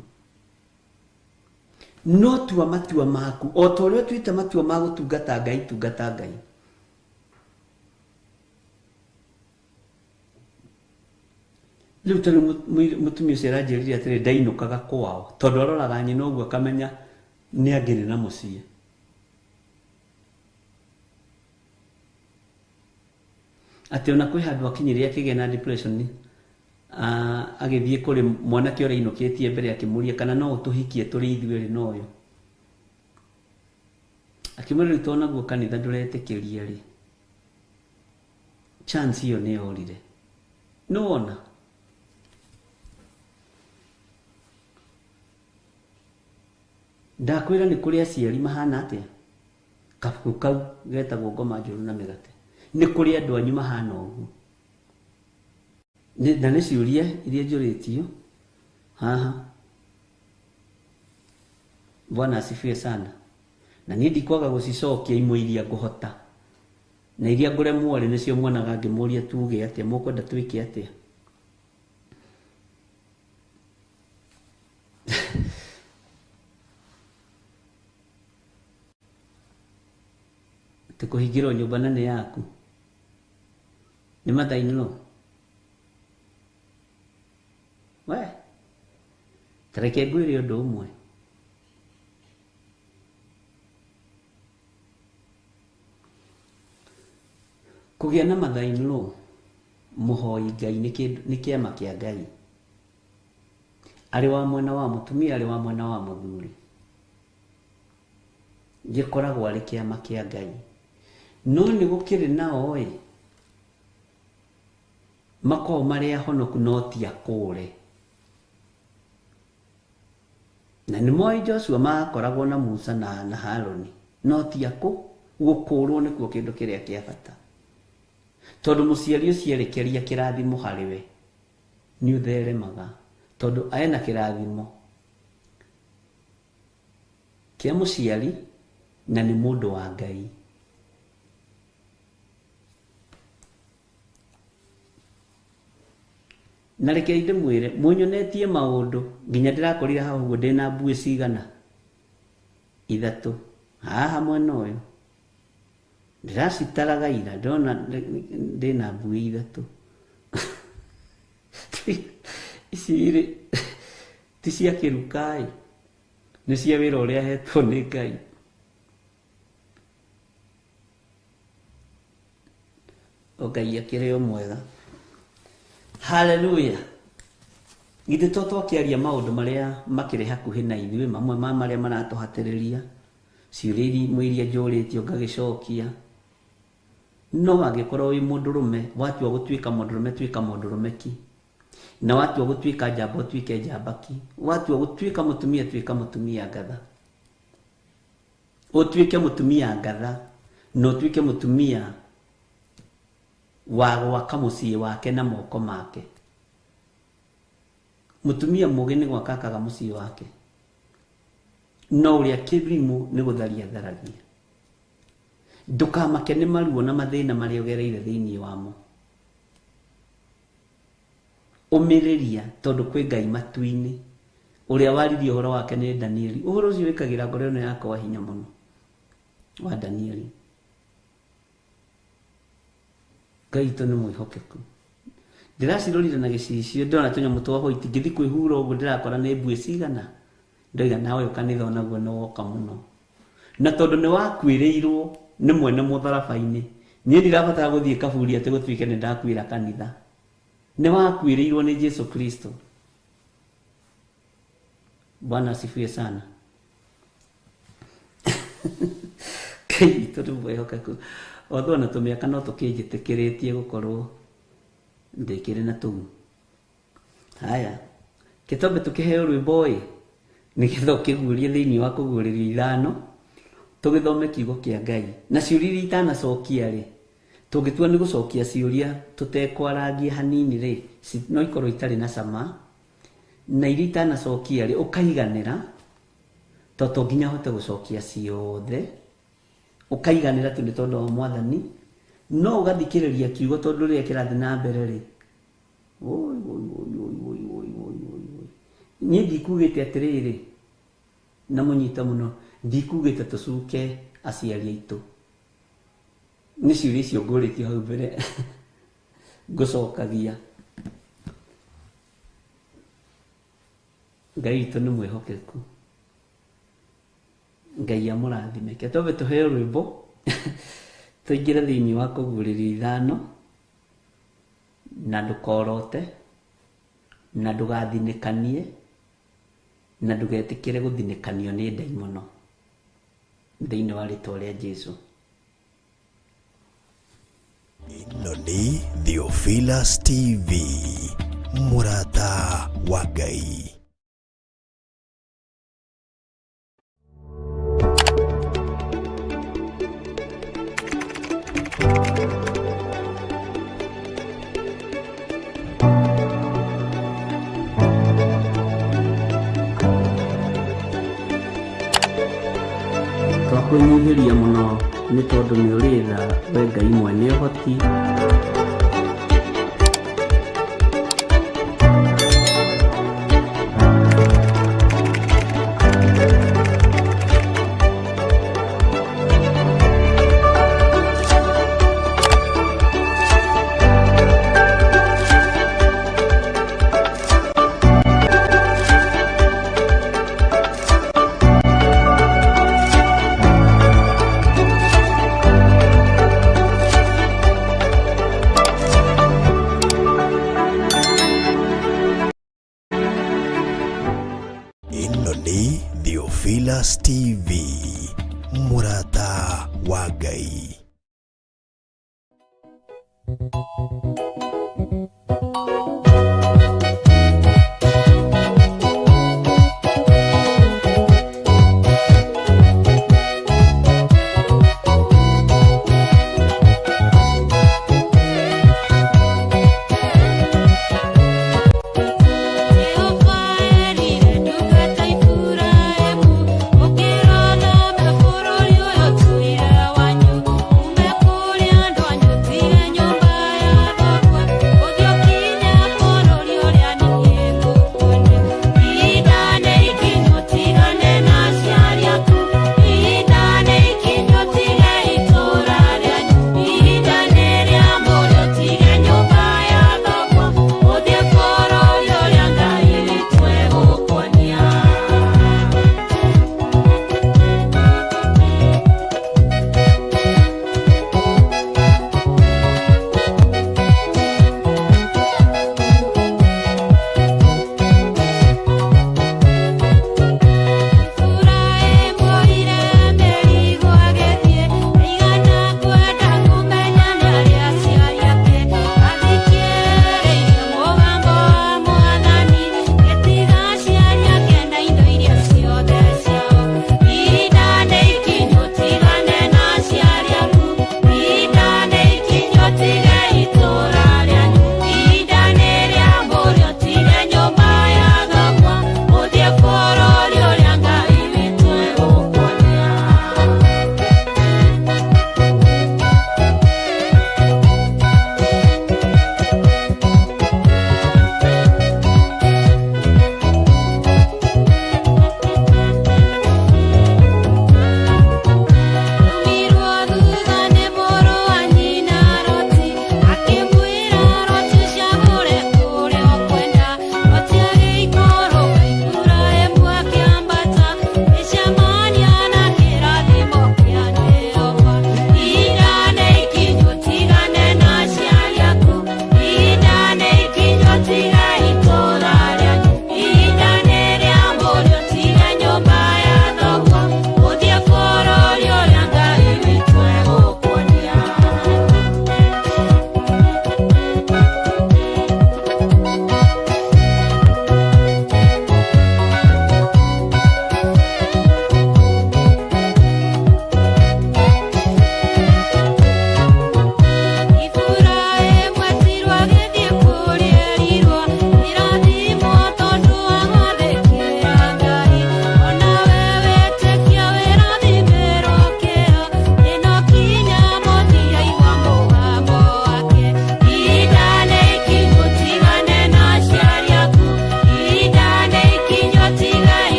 No tua matua maku, o ta ũrĩa ũtuĩte matua ma gũtungata Ngai, tungata Ngai. Rĩu ta rĩu mũtumia ũcio aranjĩrire atĩrĩ, ndainũkaga kwao, tondũ aroraga nyina ũguo akamenya nĩ angĩrĩ na mũciĩ. Atĩ ona kwĩ handũ akinyire akĩgĩa na depression, agĩthiĩ kũrĩ mwanake ũrĩa ainũkĩtie mbere akĩmũria kana no ũtũhikie tũrĩ ithuĩ na ũyũ. Akĩmwĩra rĩu tondũ naguo kanitha ndũretĩkĩria rĩ, chance ĩyo nĩ yorire. Nĩ wona? Ndakwĩra nĩ kũrĩ aciari mahana atĩa? Kabuku kau getagwo ngoma njũru na mĩgate. Nĩ kũrĩ andũ anyu mahana ũguo. Na nĩ ciũria iria njũrĩtio haha. Bwana asifiwe sana. Na niĩ ndikwaga gũcicokia imwe iria ngũhota na iria ngũremwo rĩ, nĩcio muonaga ngĩmũria tuge atĩa, mũkwenda twĩke atĩa. Atĩ kũhingĩrwo nyũmba na nĩ yaku nĩ mother-in-law. We ta reke ngwĩre ũndũ ũmwe, kũgĩa na mother-in-law mũhoi Ngai nĩ kĩama kĩa Ngai, arĩ wa mwena wa mũtumia, arĩ wa mwena wa mũthuri, gĩkoragwo arĩ kĩama kĩa Ngai. No nĩ gũkĩrĩ nao ĩ makoragwo marĩ ahonoku no ti akũre. Na nĩ moĩ Joshua makoragwo na Musa na Haroni no ti akũ, gũkũrwo nĩkuo kĩndũ kĩrĩa kĩa bata, tondũ mũciari ũcio erekeria kĩrathimo harĩ we nĩ ũtheremaga, tondũ ena kĩrathimo kĩa mũciari na nĩ mũndũ wa Ngai. Na reke ndĩmwĩre mũnyonetie maũndũ nginya ndĩrakorire haha ũguo ndĩna mbuĩ cigana ithatũ haha mwena ũyũ, ndĩracitaraga ira ndĩrona ndĩna mbuĩ ithatũ. Ici rĩ ti cia kĩruka ĩ, nĩ cia wĩra ũrĩa hetwo nĩ Ngai. O Ngai akĩrĩ o mwega. Haleluya. Githĩ to twakĩaria maũndũ marĩa makĩrĩ hakuhĩ na ithuĩ, mamwe ma marĩa maratũhatĩrĩria, ciũria imwe iria njũrĩtio ngagĩcokia. No angĩkorwo wĩ mũndũrũme, watua gũtuĩka mũndũrũme, tuĩka mũndũrũme ki. Na watua gũtuĩka njamba, ũtuĩke njamba ki. Watua gũtuĩka mũtumia, tuĩka mũtumia ngatha. Ũtuĩke mũtumia ngatha, na ũtuĩke mũtumia wa gwaka mũciĩ wake na moko make. Mũtumia mũũgĩ nĩ gwaka akaga mũciĩ wake, no ũrĩa kĩrimũ nĩ gũtharia atharagia. Ndũkamake nĩ maruo na mathĩna marĩa ũgereire thĩinĩ wamo. Ũmĩrĩria, tondũ kwĩ Ngai matu-inĩ ũrĩa waririe ũhoro wake nĩ Danieli. Ũhoro ũcio wĩkagĩra ngoro ĩno yakwa hinya mũno wa Danieli. Ngai witũ nĩ mwĩhokeku. Ndĩracirorire na gĩcicio ndĩrona tũnyamũ twa white, ngĩthiĩ kwĩhura ũguo ndĩrakora nĩ mbuĩ cigana. Ndoiga nawe kanitha onaguo nĩ woka mũno. Na tondũ nĩ wakuĩrĩirwo nĩ mwene mũtharaba-inĩ, niĩ ndirabatara gũthiĩ kaburi atĩ gũtuĩke nĩ ndakuĩra kanitha. Nĩ wakuĩrĩirwo nĩ Jesu Kristo. Bwana asifiwe sana. Ngai witũ nĩ mwĩhokeku. Although na tũmĩaka no tũkĩnjĩtĩkĩrĩtie gũkorwo ndĩkĩrĩ na tũu. Haya, kĩtombe tũkĩheo rwĩmbo ĩ, nĩgetha ũkĩguũrie thĩinĩ wa kũguũrĩrio ithano, tũgĩthome kiugo kĩa Ngai. Na ciũria iria itanacokia rĩ, tũngĩtua nĩ gũcokia ciũria tũtekwarangia hanini rĩ, no ikorwo itarĩ na cama. Na iria itanacokia rĩ, ũkaiganĩra, tondũ to nginya hote gũcokia ciothe. Ũkaiganĩra tu nĩ tondũ wa Mwathani, no ũgathikĩrĩria kiugo tondũ rĩrĩa kĩrathiĩ na mbere rĩ, oi, oi, oi, oi, oi, oi, oi, oi, oi. Niĩ ndikugĩte atĩrĩrĩ, na mũnyite mũno, ndikugĩte tũcuke aciari aitũ. Nĩ ciũria icio ngũrĩtio hau mbere ngũcokagia. Ngai witũ nĩ mwĩhokeku. Ngai amũrathime. Reke twambe tũheo rwĩmbo tũingĩre thĩinĩ wa kũguũrĩrio ithano, na ndũkorote, na ndũgathinĩkanie, na ndũgetĩkĩre gũthinĩkanio nĩ ndaimono thĩinĩ wa rĩtwa rĩa Jesu. Ĩno nĩ Theophilus TV, mũrata wa Ngai. Nĩ tondũ nĩ ũrĩ tha, we Ngai mwene ũhoti. Ĩno nĩ Theophilus TV, mũrata wa Ngai. Jehova erire ndungata Iburahĩmu, ũkĩrona bũrũri ũyũ tũira wanyu, ume kũrĩ andũ anyu, tige nyũmba ya thoguo.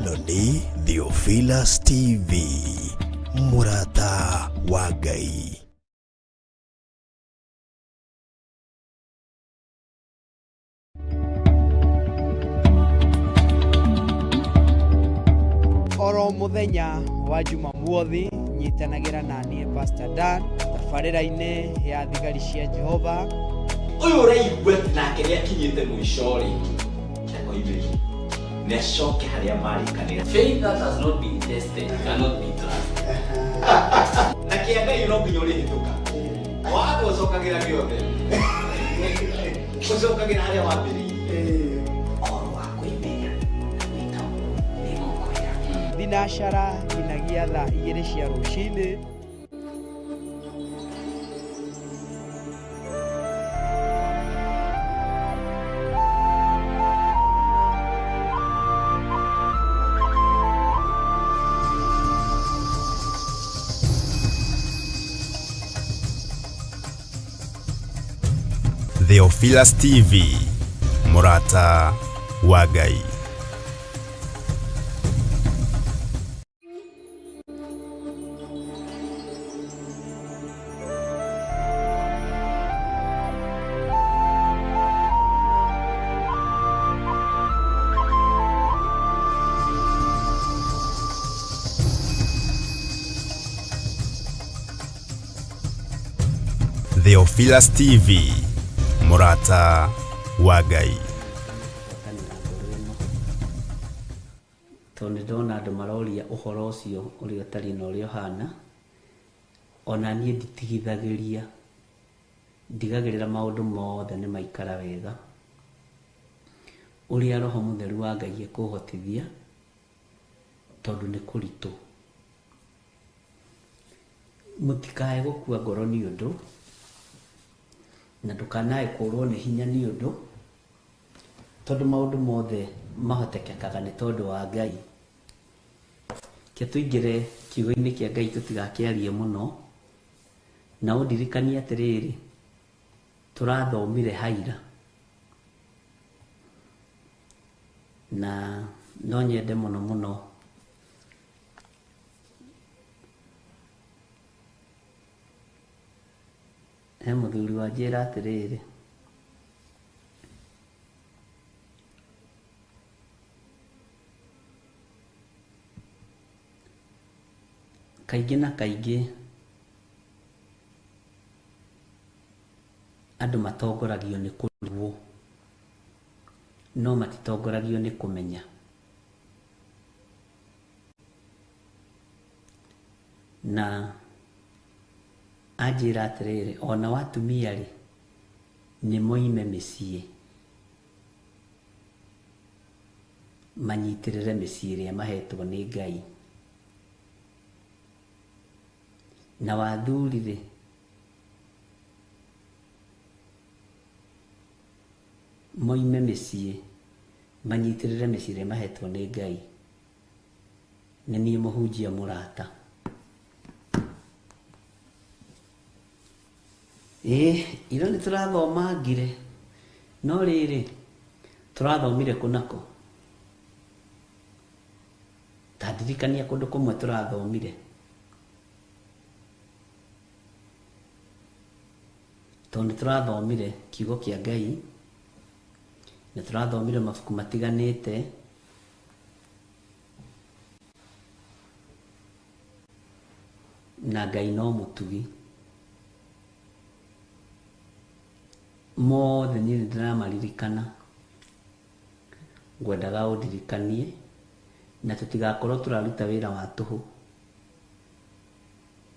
Ĩno nĩ Theophilus TV, mũrata wa Ngai. Oro muthenya wa Jumamothi nyitanagira na niĩ Pastor Dan tabarĩra-inĩ ya thigari cia Jehova. Ũyũ ũraigua atĩ nake nĩ akinyĩte mũico rĩ, akoimĩri nĩ acoke harĩa marĩkanĩra. Faith that has not been tested cannot be trusted. Na kĩa Ngai no nginya ũrĩhĩtũka watho, ũcokagĩra gĩothe, ũcokagĩra harĩa wambĩrĩirie Ũhoro wa kwĩmenya na gwĩka ũguo nĩgũkwĩra. Thinacara nginyagia thaa 2 cia rũcinĩ. Theophilus TV, mũrata wa Ngai. Theophilus TV, mũrata wa Ngai. Gwatanĩra ngoro ĩno, tondũ nĩ ndona andũ maroria ũhoro ũcio ũrĩa ũtariĩ na ũrĩa ũhana. Ona niĩ nditigithagĩria, ndigagĩrĩra maũndũ mothe nĩ maikara wega ũrĩa Roho Mũtheru wa Ngai ekũhotithia, tondũ nĩ kũritũ. Mũtikae gũkua ngoro nĩ ũndũ, na ndũkanae kũrwo nĩ hinya nĩ ũndũ, tondũ maũndũ mothe mahotekekaga nĩ tondũ wa Ngai. Ke tũingĩre kiugo-inĩ kĩa Ngai, tũtigakĩarie mũno. Na ũndirikanie atĩrĩrĩ, tũrathomire haira, na no nyende mũno mũno he mũthuri wanjĩra atĩrĩrĩ, kaingĩ na kaingĩ andũ matongoragio nĩ kũrigwo, no matitongoragio nĩ kũmenya. Na anjĩra atĩrĩrĩ, ona watumia rĩ, nĩ moime mĩciĩ manyitĩrĩre mĩciĩ ĩrĩa mahetwo nĩ Ngai. Na wathuri rĩ, moime mĩciĩ manyitĩrĩre mĩciĩ ĩrĩa mahetwo nĩ Ngai. Nĩ niĩ mũhunjia mũrata. Ĩĩ, ira nĩ tũrathomangire, no rĩrĩ, tũrathomire kũ nako? Ta ndirikania kũndũ kũmwe tũrathomire, tondũ nĩ tũrathomire kiugo kĩa Ngai, nĩ tũrathomire mabuku matiganĩte. Na Ngai no mũtugi mothe, niĩ nĩ ndĩramaririkana. Ngwendaga ũndirikanie na tũtigakorwo tũraruta wĩra wa tũhũ,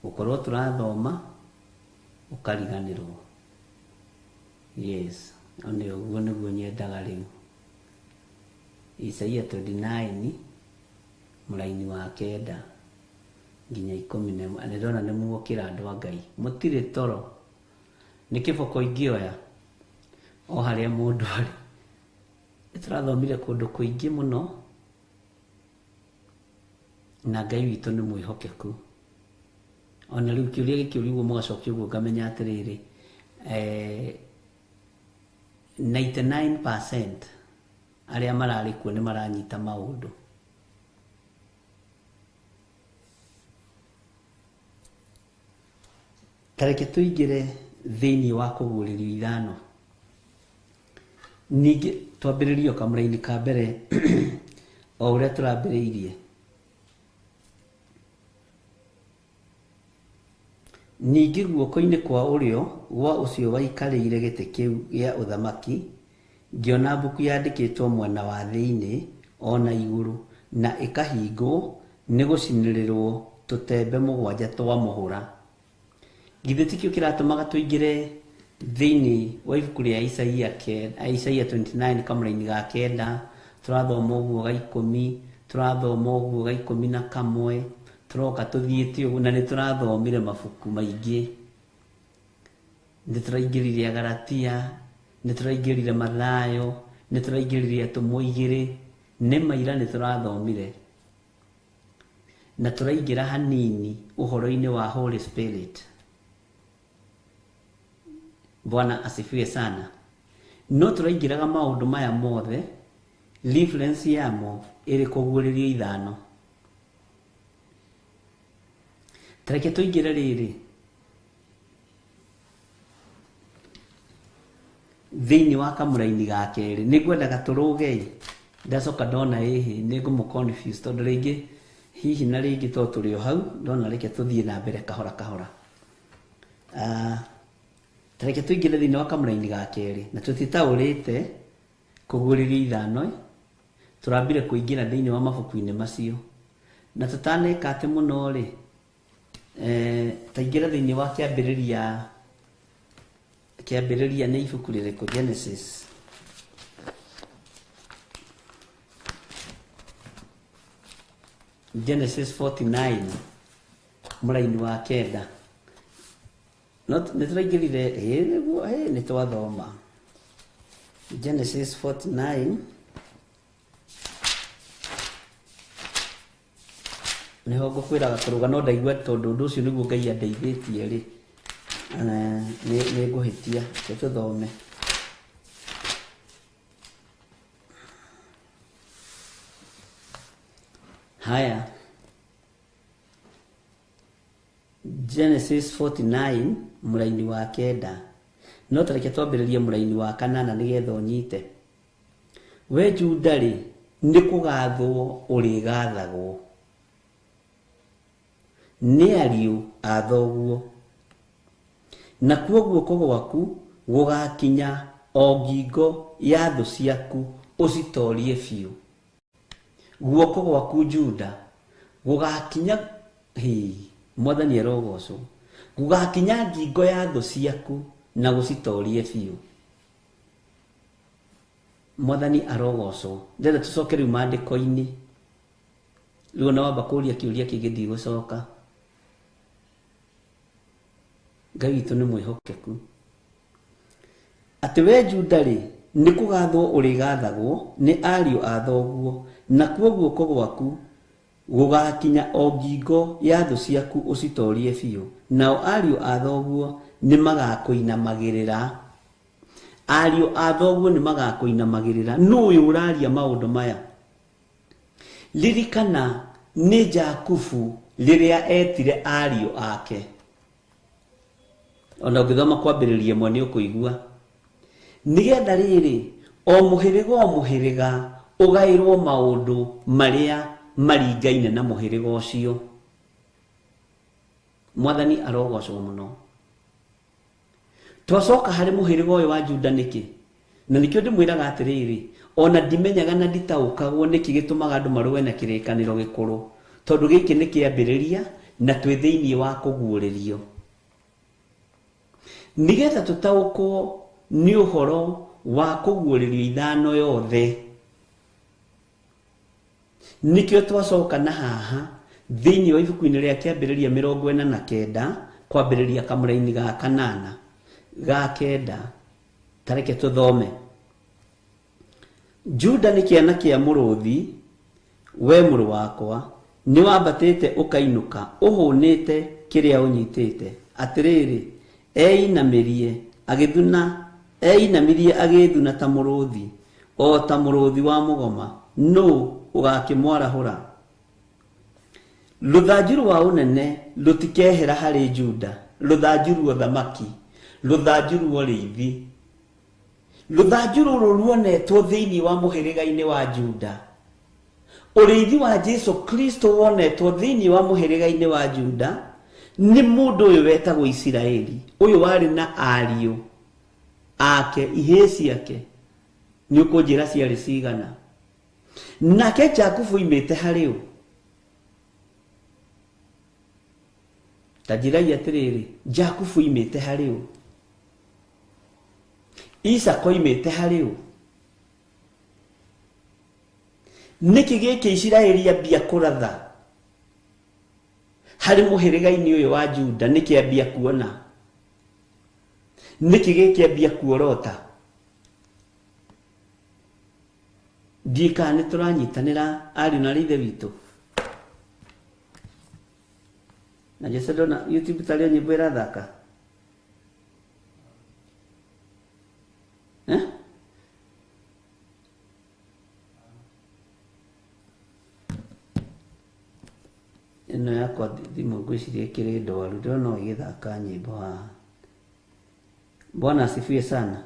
gũkorwo tũrathoma ũkariganĩrwo. Yes, nĩ ũguo nĩguo nyendaga. Rĩu Isaia 29 mũraini wa 9 nginya 11. Nĩ ndona nĩ muokĩra, andũ a Ngai, mũtirĩ toro. Nĩ kĩboko ingĩoya o harĩa mũndũ arĩ. Nĩ tũrathomire kũndũ kũingĩ mũno, na Ngai witũ nĩ mwĩhokeku. Ona rĩu kĩũria gĩkĩũria ũguo, mũgacokia ũguo, ngamenya atĩrĩrĩ, 99% arĩa mararĩ kuo nĩ maranyita maũndũ. Tareke tũingĩre thĩinĩ wa kũguũrĩrio ithano. Ningĩ twambĩrĩrie o kamũraini ka mbere o ũrĩa tũrambĩrĩirie. Ningĩ guoko-inĩ kwa ũrĩo gwa ũcio waikarĩire gĩtĩ kĩu gĩa ũthamaki ngĩona mbuku yandĩkĩtwo mwena wa thĩinĩ o na igũrũ, na ĩkahingwo nĩ gũcinĩrĩrwo tũtembe mũgwanja twa mũhũra. Githĩ tikĩo kĩratũmaga tũingĩre thĩinĩ wa ibuku rĩa Isaia Isaia 29 kamũraini ga kenda, tũrathoma ũguo ga ikũmi, tũrathoma ũguo ga ikũmi na kamwe, tũroka tũthiĩte ũguo, na nĩ tũrathomire mabuku maingĩ. Nĩ tũraingĩrire Agalatia, nĩ tũraingĩrire Mathayo, nĩ tũraingĩrire Atũmwo igĩrĩ, nĩ maira nĩ tũrathomire. Na tũraingĩra hanini ũhoro-inĩ wa Holy Spirit. Bwana asifiwe sana. No tũraingĩraga maũndũ maya mothe, reference yamo ĩrĩ kũguũrĩrio ithano. Tareke tũingĩre rĩrĩ thĩinĩ wa kamũraini ga kerĩ. Nĩ ngwendaga tũrũge ĩ, ndacoka ndona ĩhĩ nĩ ngũmũ confuse tondũ rĩngĩ hihi na rĩngĩ to tũrĩ o hau, ndona reke tũthiĩ na mbere kahora kahora. Tareke tũingĩre thĩinĩ wa kamũraini ga kerĩ, na tũtitaũrĩte kũguũrĩrio ithano, tũrambire kũingĩra thĩinĩ wa mabuku-inĩ macio. Na tũtaneka atĩ mũno rĩ, taingĩra thĩinĩ wa kĩambĩrĩria, kĩambĩrĩria nĩ ibuku rĩrĩkũ? Genesis. Genesis 49 mũraini wa kenda. No nĩ tũraingĩrire, ĩĩ nĩguo, ĩĩ nĩ twathoma Genesis 49 nĩho ngũkwĩraga kũrũga, no ndaigua tondũ ũndũ ũcio nĩguo Ngai andeithĩtie rĩ, nĩ ngũhĩtia. Reke tũthome. Haya, Genesis 49 mũraini wa kenda. No tareke twambĩrĩrie mũraini wa kanana nĩgetha ũnyite. We Juda rĩ, nĩ kũgathwo ũrĩgathagwo nĩ ariũ a thoguo, nakuo guoko gwaku gũgakinya o ngingo ya thũ ciaku ũcitorie biũ. Guoko gwaku Juda gũgakinya, hĩ, Mwathani arogocwo, gũgakinya ngingo ya thũ ciaku na gũcitorie biũ. Mwathani arogocwo. Ndĩrenda tũcoke rĩu maandĩko-inĩ. Rĩu ona wamba kũũria kĩũria kĩngĩ ndigũcoka. Ngai witũ nĩ mwĩhokeku. Atĩ we Juda rĩ, nĩ kũgathwo ũrĩgathagwo nĩ ariũ a thoguo, nakuo guoko gwaku gũgakinya o ngingo ya thũ ciaku ũcitorie biũ, nao ariũ a thoguo nĩ magakũinamagĩrĩra. Ariũ a thoguo nĩ magakũinamagĩrĩra. Nũ ũyũ ũraria maũndũ maya? Ririkana nĩ Jakubu rĩrĩa etire ariũ ake. Ona ũngĩthoma kwambĩrĩria ĩmwe nĩ ũkũigua. Nĩgetha rĩrĩ, o mũhĩrĩga o mũhĩrĩga ũgaĩrwo maũndũ marĩa maringaine na mũhĩrĩga ũcio. Mwathani arogocwo mũno. Twacoka harĩ mũhĩrĩga ũyũ wa Juda nĩkĩ? Na nĩkĩo ndĩmwĩraga atĩrĩrĩ, ona ndimenyaga na nditaũkagwo nĩkĩ gĩtũmaga andũ marũe na kĩrĩkanĩro gĩkũrũ, tondũ gĩkĩ nĩ kĩambĩrĩria na twĩ thĩinĩ wa kũguũrĩrio. Nĩgetha tũtaũkwo nĩ ũhoro wa kũguũrĩrio ithano yothe, nĩkĩo twacoka na haha thĩinĩ wa ibuku-inĩ rĩa kĩambĩrĩria 49 kwambĩrĩria kamũraini ga kanana ga kenda. Tareke tũthome. Juda nĩ kĩana kĩa mũrũthi, we mũrũ wakwa, nĩ wambatĩte ũkainũka ũhũnĩte kĩrĩa ũnyitĩte. Atĩrĩrĩ, einamirie agĩthuna, einamirie agĩthuna ta mũrũthi, o ta mũrũthi wa mũgoma, nũ ũgakĩmwarahũra? Rũthanju rwa ũnene rũtikehera harĩ Juda, Rũthanju rwa ũthamaki, rũthanju rwa ũrĩithi. Rũthanju rũrũ ruonetwo thĩinĩ wa mũhĩrĩga-inĩ wa Juda. Ũrĩithi wa Jesu Kristo wonetwo thĩinĩ wa mũhĩrĩga-inĩ wa Juda nĩ mũndũ ũyũ wetagwo Isiraeli, ũyũ warĩ na ariũ ake, ihĩĩ ciake nĩ ũkũnjĩra ciarĩ cigana. Nake Jakubu oimĩte harĩ ũ? Ta njĩrai atĩrĩrĩ, Jakubu oimĩte harĩ ũ? Isaka oimĩte harĩ ũ? Nĩkĩ gĩkĩ Isiraeli ambia kũratha harĩ mũhĩrĩga-inĩ ũyũ wa Juda? Nĩkĩ ambia kuona? Nĩkĩ gĩkĩ ambia kuorota? Ndiĩ kana nĩ tũranyitanĩra ariũ na ithe witũ. Na Jesse ndona YouTube tarĩ o nyĩmbo ĩrathaka. Eh? Ĩno yakwa thimũ ngwĩciria ĩkĩrĩ ndwaru, ndĩrona no ĩgĩthaka nyĩmbo haha. Bwana asifiwe sana.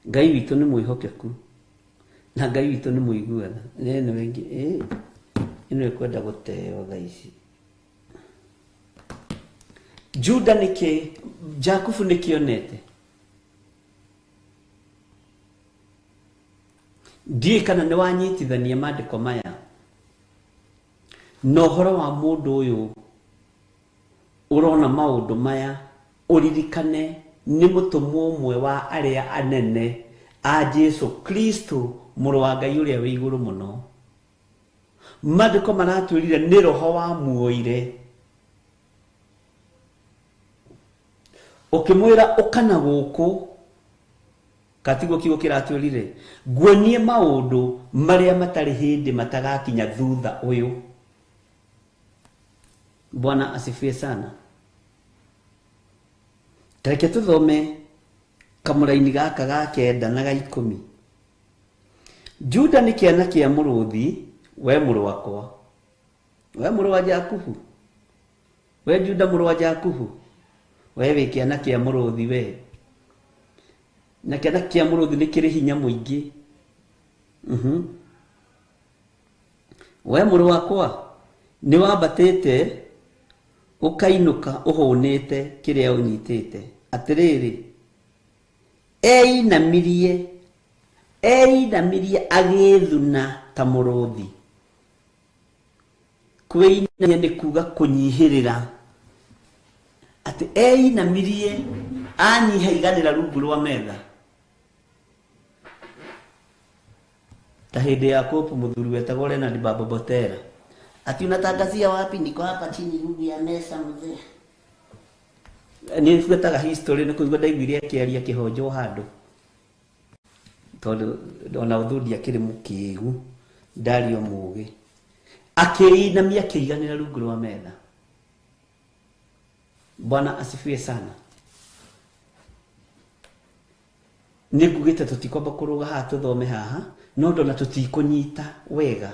Ngai witũ nĩ mwĩhokeku na Ngai witũ nĩ mũigua tha. Ĩno ĩngĩ ĩno ĩkwenda gũteo thaa ici. Juda nĩkĩ, Jakubu nĩkĩ onete? Ndiũĩ kana nĩ wanyitithania maandĩko maya na ũhoro wa mũndũ ũyũ ũrona maũndũ maya, ũririkane nĩ mũtũmwo ũmwe wa arĩa anene a Jesu Kristo, mũrũ wa Ngai ũrĩa wĩ igũrũ mũno. Maandĩko maratwĩrire nĩ roho wamuoire ũkĩmwĩra ũka na gũkũ, katiguo kiugo kĩratwĩrire, nguonie maũndũ marĩa matarĩ hĩndĩ matagakinya thutha ũyũ. Bwana asifiwe sana. Tareke tũthome kamũraini gaka ga 9 na ga 10. Juda nĩ kĩana kĩa mũrũthi, we mũrũ wakwa, we mũrũ wa Jakubu, we Juda mũrũ wa Jakubu, we wĩ kĩana kĩa mũrũthi we. Na kĩana kĩa mũrũthi nĩ kĩrĩ hinya mũingĩ. We mũrũ wakwa, nĩ wambatĩte ũkainũka ũhũnĩte kĩrĩa ũnyitĩte. Atĩrĩrĩ, einamirie agĩthuna ta mũrũthi. Kwĩinamia nĩ kuga kũnyihĩrĩra. Atĩ einamirie anyiha iganĩra rungu rwa metha. Ta hĩndĩ ya kopu mũthuri wetagwo Leonard Babobotera. Ati unatangazia wapi? Niko hapa chini rungu ya meza mzee. Nĩ buataga history nĩ kũigua ndaiguire akĩaria kĩhonjo handũ. Tondũ ona ũthuri akĩrĩ mũkĩgu, ndarĩ o mũgĩ. Akĩinamia akĩiganĩra rungu rwa metha. Bwana asifiwe sana. Nĩ ngugĩte tũtikwamba kũrũga haha tũthome haha, no ndona tũtikũnyita wega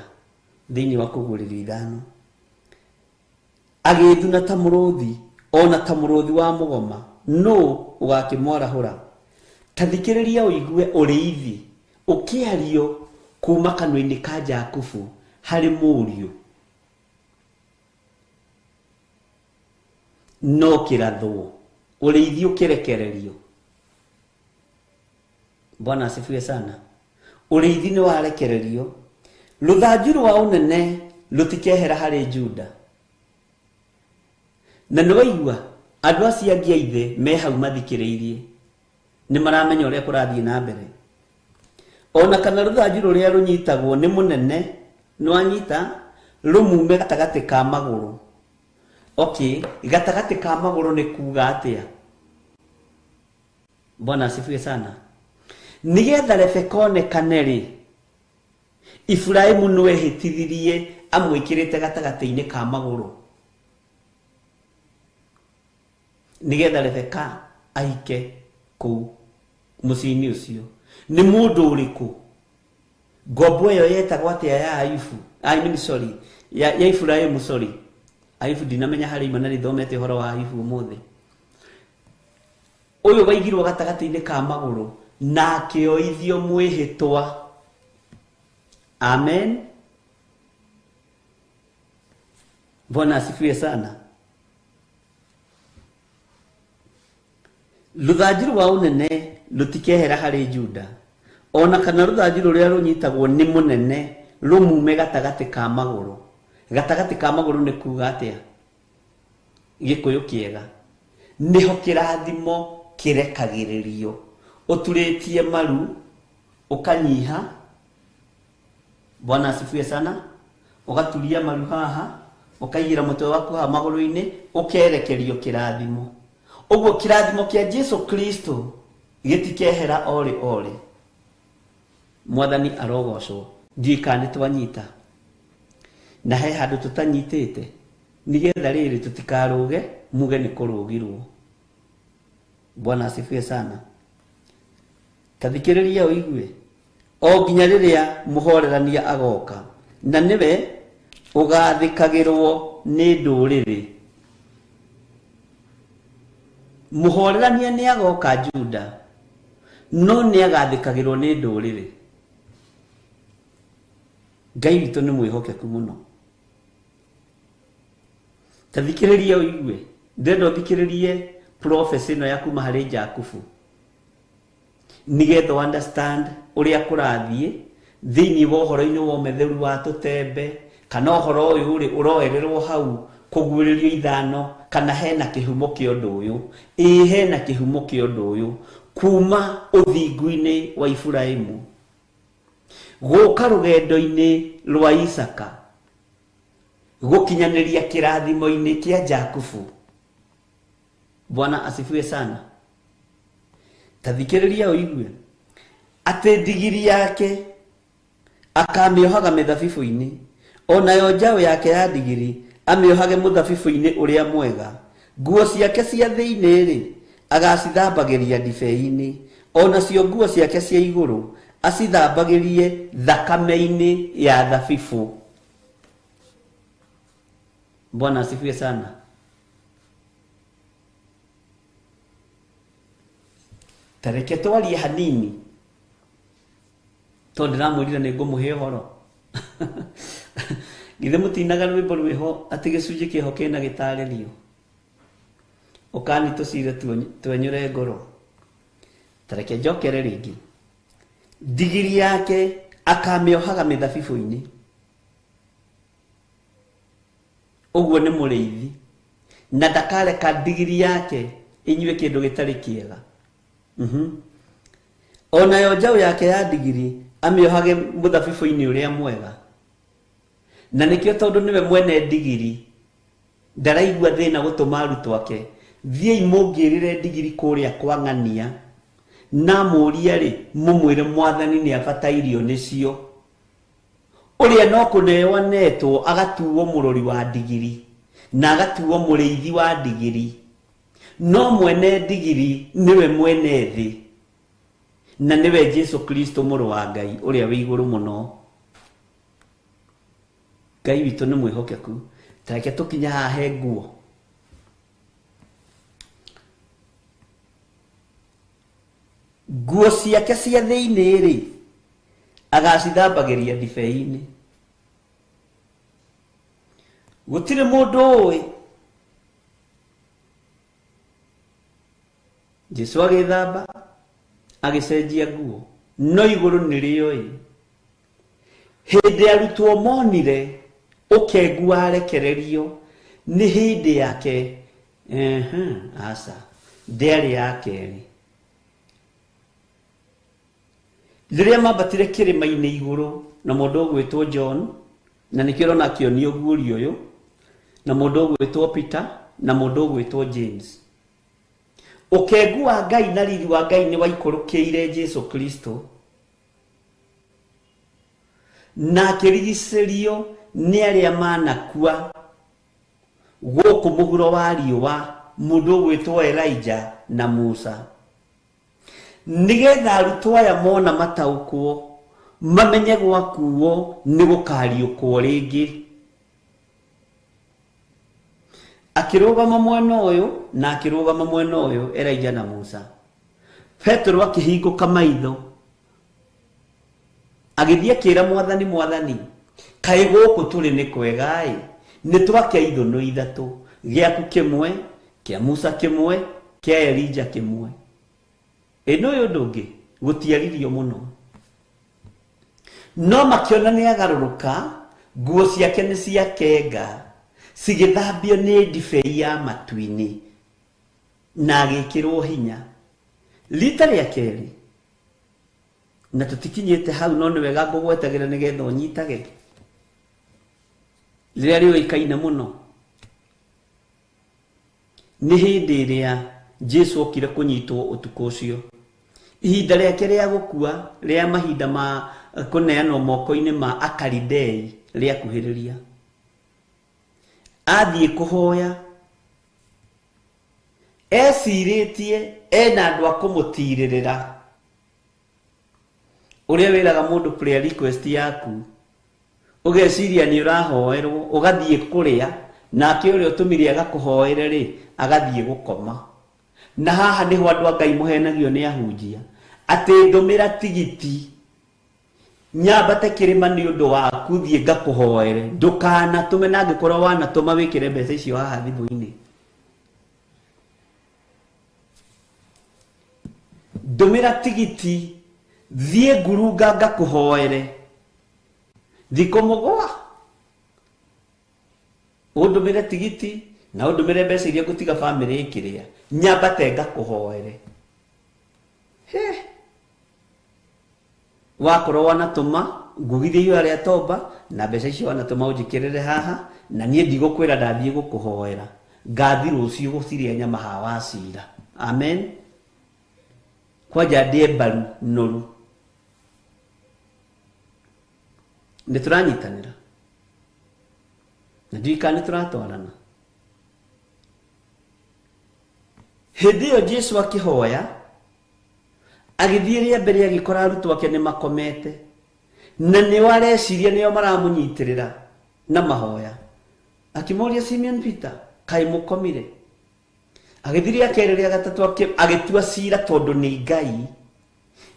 thĩinĩ wa kũguũrĩrio 5. Agĩthuna ta mũrũthi, ona ta mũrũthi wa mũgoma, nũ ũgakĩmwarahũra? Ta thikĩrĩria ũigue ũrĩithi ũkĩario kuma kanua-inĩ ka Jakubu harĩ mũriũ. No kĩrathwo, ũrĩithi ũkĩrekererio. Bwana asifiwe sana. Ũrĩithi nĩ warekererio. Rũthanju rwa ũnene rũtikehera harĩ Juda. Na nĩ waigua andũ acio angĩ a ithe me hau mathikĩrĩirie, nĩ maramenya ũrĩa kũrathiĩ na mbere. Ona kana rũthanju rũrĩa rũnyitagwo nĩ mũnene, nĩ wanyita rũmume gatagatĩ ka magũrũ. Okay, gatagatĩ ka magũrũ nĩ kuga atĩa? Bwana asifiwe sana. Nĩgetha Rebeka onekane rĩ, Iburahĩmu nĩwehĩtithirie amwĩkĩrĩte gatagatĩ-inĩ ka magũrũ. Nĩgetha Rebeka ahike kũu mũciĩ-inĩ ũcio. Nĩ mũndũ ũrĩkũ? Ngombo ĩyo yetagwo atĩa ya Ayubu? I mean, sorry, ya Iburahĩmu, sorry. Ayubu ndinamenya harĩ ima na rĩthomete ũhoro wa Ayubu ũmũthĩ. Ũyũ waigirwo gatagatĩ-inĩ ka magũrũ na akĩoithio mwĩhĩtwa. Amen. Bwana asifiwe sana. Rũthanju rwa ũnene rũtikehera harĩ Juda, ona kana rũthanju rũrĩa rũnyitagwo nĩ mũnene rũmume gatagatĩ ka magũrũ. Gatagatĩ ka magũrũ nĩ kuga atĩa? Gĩkũyũ kĩega. Nĩho kĩrathimo kĩrekagĩrĩrio. Ũturĩtie maru ũkanyiha. Bwana asifiwe sana. Ũgaturia maru haha, ũkaigĩra mũtwe waku haha magũrũ-inĩ, ũkerekerio kĩrathimo. Ũguo kĩrathimo kĩa Jesu Kristo gĩtikehera orĩ orĩ. Mwathani arogocwo. Ndiũĩ kana nĩ twanyita. Na he handũ tũtanyitĩte, nĩgetha rĩrĩ tũtikarũge muge nĩ kũrũgirwo. Bwana asifiwe sana. Ta thikĩrĩria ũigue. O nginya rĩrĩa mũhorerania agoka, na nĩwe ũgathĩkagĩrwo nĩ ndũrĩrĩ. Mũhorerania nĩ agoka Juda, no nĩ agathĩkagĩrwo nĩ ndũrĩrĩ. Ngai witũ nĩ mwĩhokeku mũno. Ta thikĩrĩria ũigue. Ndĩrenda ũthikĩrĩrie prophecy ĩno ya kuma harĩ Jakubu, nĩgetha understand ũrĩa kũrathiĩ thĩinĩ wa ũhoro-inĩ wa ũmetheru wa tũtembe, kana ũhoro ũyũ rĩ ũroererwo hau kũguũrĩrio ithano, kana hena kĩhumo kĩa ũndũ ũyũ. Ĩĩ, hena kĩhumo kĩa ũndũ ũyũ kuma ũthingu-inĩ wa Iburahĩmu gũka rũgendo-inĩ rwa Isaka gũkinyanĩria kĩrathimo-inĩ kĩa Jakubu. Bwana asifiwe sana. Ta thikĩrĩria ũigue atĩ ndigiri yake akamĩohaga mĩthabibũ-inĩ, onayo njaũ yake ya ndigiri amĩohage mũthabibũ-inĩ ũrĩa mwega. Nguo ciake cia thĩinĩ-rĩ agacithambagĩria ndibei-inĩ, onacio nguo ciake cia igũrũ acithambagĩrie thakame-inĩ ya thabibũ. Bwana asifiwe sana. Ta reke twarie hanini, tondũ ndĩramwĩrire nĩ ngũmũhe ũhoro. Githĩ mũtinaga rwĩmbo rwĩho atĩ gĩcunjĩ kĩho kĩna gĩtarĩrio? Ũkani tũcire twenyũre ngoro. Ta reke njokere rĩngĩ. Ndigiri yake akamĩohaga mĩthabibũ-inĩ. Ũguo nĩ mũrĩithi, na ndakareka ndigiri yake ĩnyue kĩndũ gĩtarĩ kĩega. Onayo njaũ yake ya ndigiri amĩohage mũthabibũ-inĩ ũrĩa mwega. Na nĩkĩo tondũ nĩwe mwene ndigiri ndaraigua thĩna gũtũma arutwo ake, thiĩi mũngĩrĩre ndigiri kũrĩa kwa ng'ania, na mũũrie rĩ mũmwĩre mwathani nĩ abatairio nĩcio. Ũrĩa no kũneo anetwo agatuo mũrori wa ndigiri na agatuo mũrĩithi wa ndigiri, no mwene ndigiri nĩwe mwene thĩ, na nĩwe Jesu Kristo mũrũ wa Ngai ũrĩa wĩ igũrũ mũno. Ngai witũ nĩ mwĩhokeku. Ta reke tũkinye haha he nguo. Nguo ciake cia thĩinĩ rĩ agacithambagĩria ndibei-inĩ. Gũtirĩ mũndũ ũĩ. Jesu agĩthamba agĩcenjia nguo, no igũrũ nĩ rĩoĩ. Hĩndĩ arutwo monire ũkengu warekererio nĩ hĩndĩ yake. Aca, ndĩarĩ ya kerĩ. Rĩrĩa mambatire kĩrĩma-inĩ igũrũ na mũndũ ũgwĩtwo John, na nĩkĩo ũrona akĩonio ũguũrio ũyũ, na mũndũ ũgwĩtwo Peter, na mũndũ ũgwĩtwo James. Ũkengu wa Ngai na riri wa Ngai nĩ waikũrũkĩire Jesu Kristo, na akĩrigicĩrio nĩ arĩa manakua gũkũ mũhuro wa riũa, mũndũ ũgwĩtwo Elijah na Musa, nĩgetha arutwo aya mona mataũkwo mamenye gwakuo nĩ gũkariũkwo rĩngĩ. Akĩrũgama mwena ũyũ na akĩrũgama mwena ũyũ Elija na Musa. Petero akĩhingũka maitho agĩthiĩ akĩra Mwathani, Mwathani, kaĩ gũkũ tũrĩ nĩ kwega-ĩ, nĩ twake ithũnũ ithatũ, gĩaku kĩmwe, kĩa Musa kĩmwe, kĩa Elija kĩmwe. Ĩ nĩ ũyũ ũndũ ũngĩ gũtiaririo mũno, no makĩona nĩ agarũrũka, nguo ciake nĩ ciakenga, cigĩthambio nĩ ndibei ya matu-inĩ na agĩkĩrwo hinya. Rita rĩa kerĩ, na tũtikinyĩte hau no nĩ wega ngũgwetagĩra nĩgetha ũnyitage, rĩrĩa rĩũĩkaine mũno nĩ hĩndĩ ĩrĩa Jesu okire kũnyitwo ũtukũ ũcio. Ihinda rĩake rĩa gũkua rĩa mahinda ma kũneanwo moko-inĩ ma Akalidei rĩakuhĩrĩria. Athiĩ kũhoya ecirĩtie ena andũ a kũmũtirĩrĩra. Ũrĩa wĩraga mũndũ prayer request yaku, ũgeciria nĩ ũrahoerwo, ũgathiĩ kũrĩa, nake ũrĩa ũtũmire agakũhoere rĩ, agathiĩ gũkoma. Na haha nĩho andũ a Ngai mũhenagio nĩ ahunjia, atĩ ndũmĩra tigiti nyambate kĩrĩma nĩ ũndũ waku thiĩ ngakũhoere, ndũkanatũme, na angĩkorwo wanatũma wĩkĩre mbeca icio haha thimũ-inĩ. Ndũmĩra tigiti thiĩ ngurunga ngakũhoere thikũ mũgwa, ũndũmĩre tigiti na ũndũmĩre mbeca iria ngũtiga bamĩrĩ ĩkĩrĩa, nyambate ngakũhoere. He, wakorwo wanatũma ngugithie ihoya rĩa tomba na mbeca icio wanatũma ũnjĩkĩrĩre haha, na niĩ ndigũkwĩra ndathiĩ gũkũhoera, ngathi rũciũ gũcirĩa nyama haha wacira. Amen. Kwanja ndĩe mbaru noru. Nĩ tũranyitanĩra na ndiũĩ kana nĩ tũratwarana. Hĩndĩ ĩyo Jesu akĩhoya, agĩthiĩ rĩa mbere agĩkora arutwo ake nĩ makomete, na nĩo areciria nĩo maramũnyitĩrĩra na mahoya. Akĩmoria, Simeon Peter, kaĩ mũkomire? Agĩthiĩ rĩa kerĩ rĩa gatatũ agĩtua cira tondũ nĩ Ngai,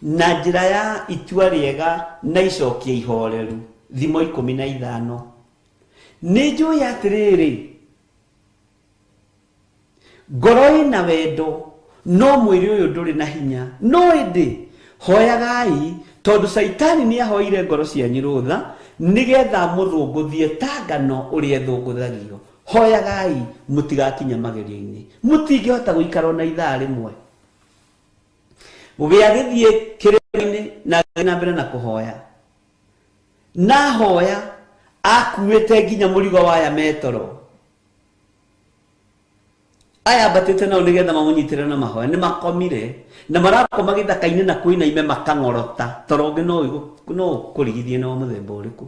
na njĩra ya itua rĩega na icokia ihoreru. Thimo 15. Nĩ njũĩ atĩrĩrĩ, ngoro ĩna wendo no mwĩrĩ ũyũ ndũrĩ na hinya, no ĩndĩ hoyagai, tondũ Caitani nĩ ahoire ngoro cianyu rũtha nĩgetha mũthũngũthie ta ngano ũrĩa ĩthũngũthagio. Hoyagai mũtigakinya magerio-inĩ, mũtingĩhota gũikara ona ithaa rĩmwe. We agĩthiĩ kĩrĩma-inĩ na agĩthiĩ na mbere na kũhoya, na hoya akuĩte nginya mũrigo wa aya metoro aya ambatĩte nao nĩgetha mamũnyitĩre na mahoya. Nĩ makomire na marakoma gĩthaka-inĩ na kwĩna ime makang'orota, toro ũngĩ no ũkũrigithie na wa mũthemba ũrĩkũ.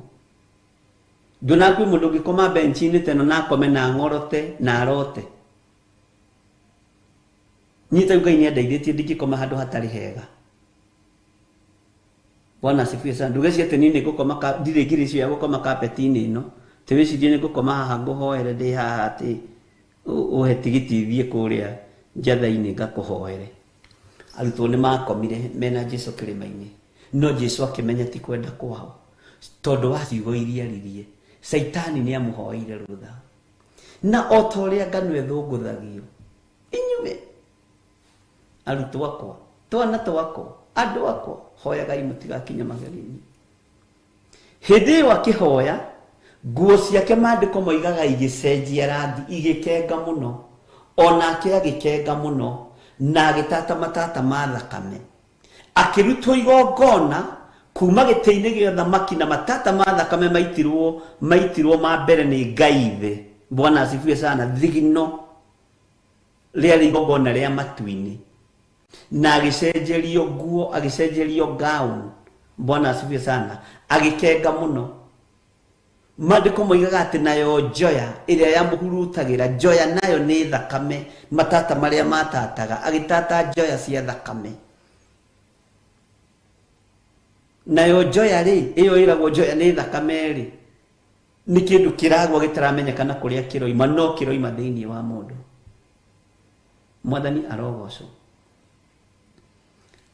Ndona kwĩ mũndũ ũngĩkoma bench-inĩ teno na akome na ang'orote na arote. Nyita Ngai nĩ andeithĩtie ndingĩkoma handũ hatarĩ hega. Bwana asifiwe sana. Ndugecirie atĩ niĩ nĩ ngũkoma ndirĩ ngiri icio ya gũkoma carpet-inĩ ĩno, atĩ wĩcirie nĩ ngũkoma haha ngũhoere ndĩ haha atĩ ũhe tigiti thiĩ kũrĩa njatha-inĩ ngakũhoere. Arutwo nĩ makomire mena Jesu kĩrĩma-inĩ, no Jesu akĩmenya ti kwenda kwao, tondũ wa ciugo iria aririe. Caitani nĩ amũhoeire rũtha, na o ta ũrĩa ngano ĩthũngũthagio, inyuĩ arutwo akwa, twana twakwa, andũ akwa, hoyagai mũtigakinye magerio-inĩ. Hĩndĩ ĩyo akĩhoya, nguo ciake maandĩko moigaga igĩcenjia rangi, igĩkenga mũno, onake agĩkenga mũno, na agĩtata matata ma thakame. Akĩrutwo igongona kuma gĩtĩ-inĩ gĩa ũthamaki, na matata ma thakame maitirwo ma mbere nĩ Ngai ithe. Bwana asifiwe sana. Thigino rĩarĩ igongona rĩa matu-inĩ, na agĩcenjerio nguo, agĩcenjerio gown. Bwana asifiwe sana. Agĩkenga mũno. Maandĩko moigaga atĩ nayo njoya ĩrĩa yamũhurutagĩra, njoya nayo nĩ thakame, matata marĩa matataga, agĩtata njoya cia thakame. Nayo njoya rĩ, ĩyo ĩragwo njoya nĩ thakame rĩ, Nĩ kĩndũ kĩragwa gĩtaramenyekana kũrĩa kĩroima, no kĩroima thĩinĩ wa mũndũ. Mwathani arogocwo.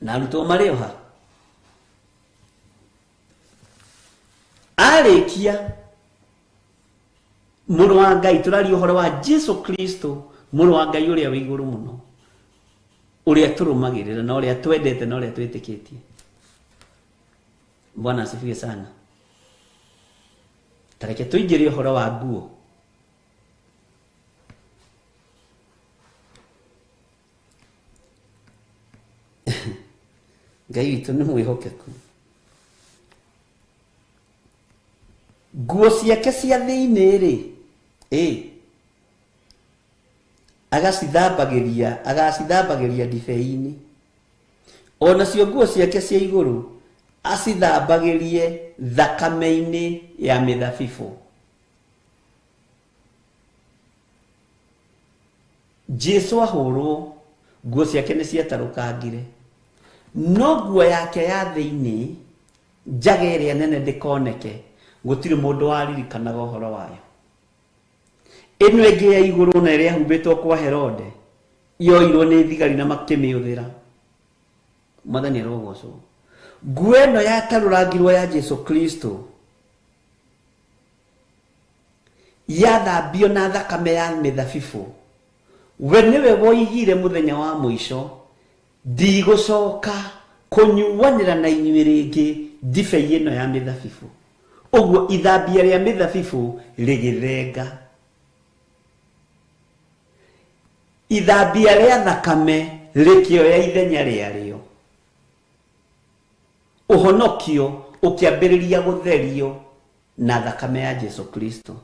Na arutwo marĩ o ha? Arĩkia mũrũ wa Ngai, tũraria ũhoro wa Jesu Kristo, mũrũ wa Ngai ũrĩa wĩ igũrũ mũno, ũrĩa tũrũmagĩrĩra na ũrĩa twendete na ũrĩa twĩtĩkĩtie. Bwana asifiwe sana. Tareke tũingĩre ũhoro wa nguo. Ngai witũ nĩ mwĩhokeku. Nguo ciake cia thĩinĩ rĩ, ĩ agacithambagĩria, agacithambagĩria ndibei-inĩ, o nacio nguo ciake cia igũrũ acithambagĩrie thakame-inĩ ya mĩthabibũ. Jesu ahũrwo, nguo ciake nĩ ciatarũkangire, no nguo yake ya thĩinĩ njaga ĩrĩa nene ndĩkoneke, gũtirĩ mũndũ waririkanaga ũhoro wayo. Ĩno ĩngĩ ya igũrũ na ĩrĩa yahumbĩtwo kwa Herode yoirwo nĩ thigari na makĩmĩũthĩra. Mwathani arogocwo. Nguo ĩno yatarũrangirwo ya Jesu Kristo yathambio na thakame ya mĩthabibũ, we nĩwe woigire mũthenya wa mũico, ndigũcoka kũnyuanĩra na inyuĩ rĩngĩ ndibei ĩno ya mĩthabibũ. Ũguo ithambia rĩa mĩthabibũ rĩgĩthenga, ithambia rĩa thakame rĩkĩoya ithenya rĩarĩo. Ũhonokio ũkĩambĩrĩria gũtherio na thakame ya Jesu Kristo.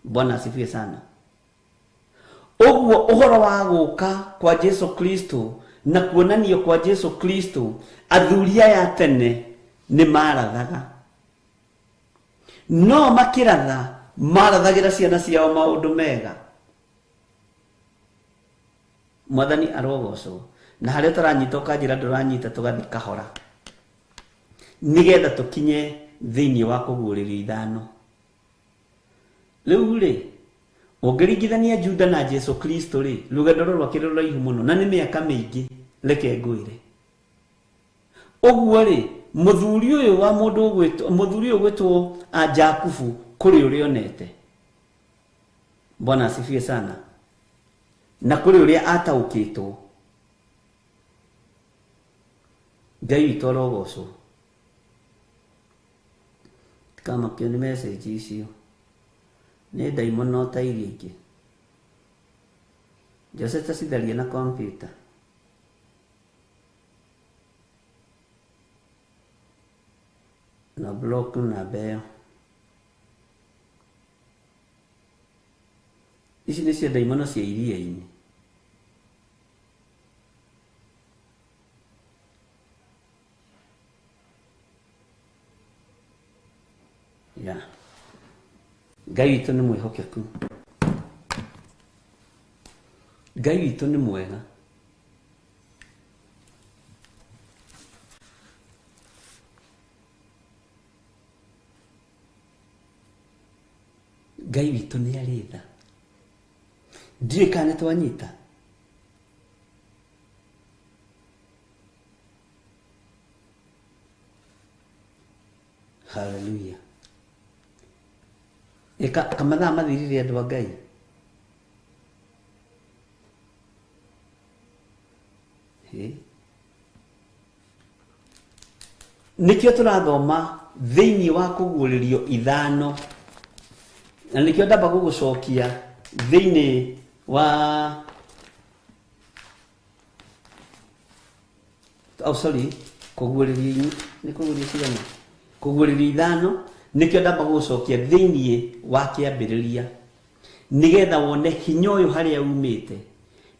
Bwana asifiwe sana. Ũguo ũhoro wa gũka kwa Jesu Kristo na kuonanio kwa Jesu Kristo, athuri aya tene nĩ marathaga, no makĩratha marathagĩra ciana ciao maũndũ mega. Mwathani arogocwo. Na harĩa ũtaranyita ũkanjĩra ndũranyita, tũgathiĩ kahora nĩgetha tũkinye thĩinĩ wa kũguũrĩrio ithano. Rĩu rĩ, ũngĩringithania Juda na Jesu Kristo rĩ, rũgendo rũrũ rwakĩrĩ rũraihu mũno na nĩ mĩaka mĩingĩ, reke ngwĩre. Ũguo rĩ, mũthuri ũyũ wa mũndũ ũgwĩtwo, mũthuri ũyũ ũgwĩtwo Jakubu, kũrĩ ũrĩa onete. Bwana asifiwe sana. Na kũrĩ ũrĩa ataũkĩtwo. Ngai witũ arogocwo. Tikamakio nĩ message icio. Nĩ ndaimono ta iria ingĩ. Jose tacitharia na computer. Na block namba ĩyo. Ici nĩcio ndaimono cia iria-inĩ. Ya. Ngai witũ nĩ mwĩhokeku. Ngai witũ nĩ mwega. Ngai witũ nĩ arĩ tha. Ndiũĩ kana nĩ twanyita. Hallelujah. Ĩka kamathaa mathirire andũ a Ngai. Ĩ. Nĩkĩo tũrathoma thĩinĩ wa kũguũrĩrio ithano, na nĩkĩo ndamba gũgũcokia thĩinĩ wa, oh sorry, kũguũrĩrio nĩ kũguũrĩrio cigana? Kũguũrĩrio ithano, nĩkĩo ndamba gũgũcokia thĩinĩ wa kĩambĩrĩria, nĩgetha wone hinya ũyũ harĩa umĩte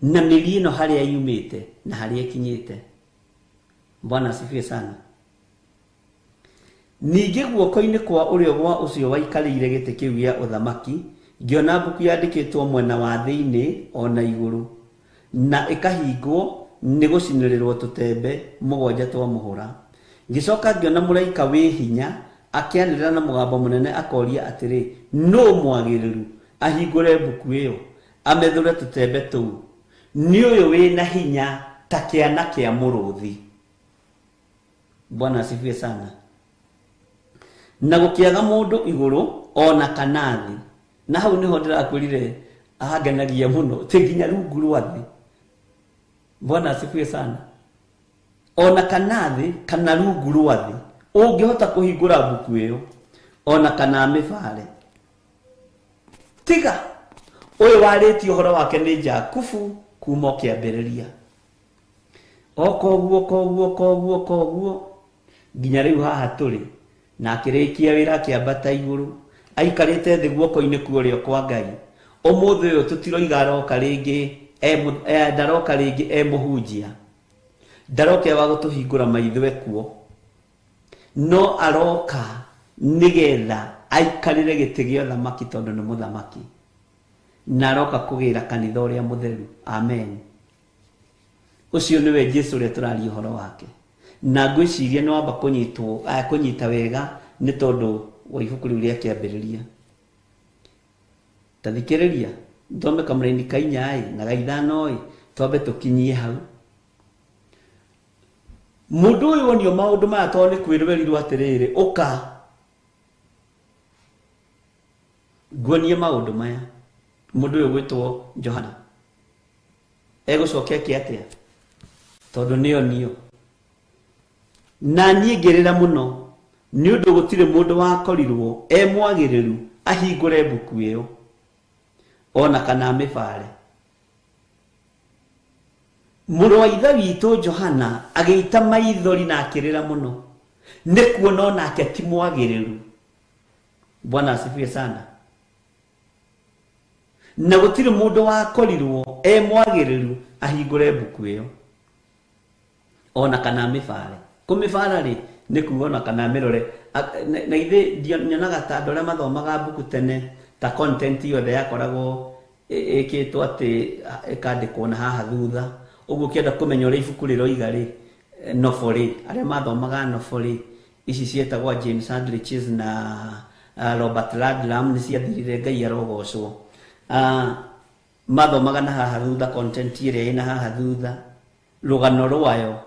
na mĩri ĩno harĩa yumĩte na harĩa ĩkinyĩte. Bwana asifiwe sana. Ningĩ guoko-inĩ kwa ũrĩo gwa ũcio waikarĩire gĩtĩ kĩu gĩa ũthamaki ngĩona mbuku yandĩkĩtwo mwena wa thĩinĩ o na igũrũ, na ĩkahingwo nĩ gũcinĩrĩrwo tũtembe mũgwanja twa mũhũra. Ngĩcoka ngĩona mũraika wĩ hinya Akĩanĩrĩra na mũgambo mũnene akoria atĩrĩ, nũ mwagĩrĩru ahingũre mbuku ĩyo amethũre tũtembe tũu? Nĩ ũyũ wĩna hinya ta kĩana kĩa mũrũthi. Bwana asifiwe sana. Na gũkĩaga mũndũ igũrũ ona kana thĩ. Na hau nĩho ndĩrakwĩrire ahangenagia mũno, ti nginya rungu rwa thĩ. Bwana asifiwe sana. Ona kana thĩ kana rungu rwa thĩ ũngĩhota kũhingũra mbuku ĩyo ona kana mĩbare. Tiga ũyũ warĩtie ũhoro wake nĩ Jakubu kuma kĩambĩrĩria. O koguo koguo koguo koguo nginya rĩu haha tũrĩ, na akĩrĩkia wĩra akĩambata igũrũ, aikarĩte thĩ guoko-inĩ kwa ũrĩo kwa Ngai. Ũmũthĩ ũyũ tũtiroiga aroka rĩngĩ, ndaroka rĩngĩ e mũhunjia, ndaroka wa gũtũhingũra maitho ekuo, no aroka nĩgetha aikarĩre gĩtĩ gĩa ũthamaki tondũ nĩ mũthamaki, na aroka kũgĩra kanitha ũrĩa mũtheru. Amen. Ũcio nĩwe Jesu ũrĩa tũraria ũhoro wake. Na ngwĩciria nĩ wamba kũnyita wega nĩ tondũ wa ibuku rĩu rĩa kĩambĩrĩria. Ta thikĩrĩria thome kamũraini ka inya-ĩ na ga ithano-ĩ, twambe tũkinyie hau. Mũndũ ũyũ onio maũndũ maya tondũ nĩ kwĩrwerirwo atĩrĩrĩ, ũka nguonie maũndũ maya. Mũndũ ũyũ gwĩtwo Johana egũcoka eke atĩa? Tondũ nĩonio. Na niĩ ngĩrĩra mũno nĩ ũndũ gũtirĩ mũndũ wakorirwo e mwagĩrĩru ahingũre mbuku ĩyo ona kana amĩbare. Mũrũ wa ithe witũ Johana agĩita maithori na akĩrĩra mũno nĩ kuona onake ti mwagĩrĩru. Bwana asifiwe sana. Na gũtirĩ mũndũ wakorirwo e mwagĩrĩru ahingũre mbuku ĩyo ona kana amĩbare. Kũmĩbara rĩ nĩ kuga ona kana amĩrore. Na ithe nyonaga ta andũ arĩa mathomaga mbuku tene ta content yothe yakoragwo ĩkĩtwo atĩ ĩkandĩkwo na haha thutha. Ũguo ũkĩenda kũmenya ũrĩa ibuku rĩroiga rĩ, novel rĩ, arĩa mathomaga novel rĩ, ici cietagwo James Hadley Chase na Robert Ludlum nĩ ciathirire, Ngai arogocwo. Mathomaga na haha thutha content ĩrĩa ĩna haha thutha, rũgano rwayo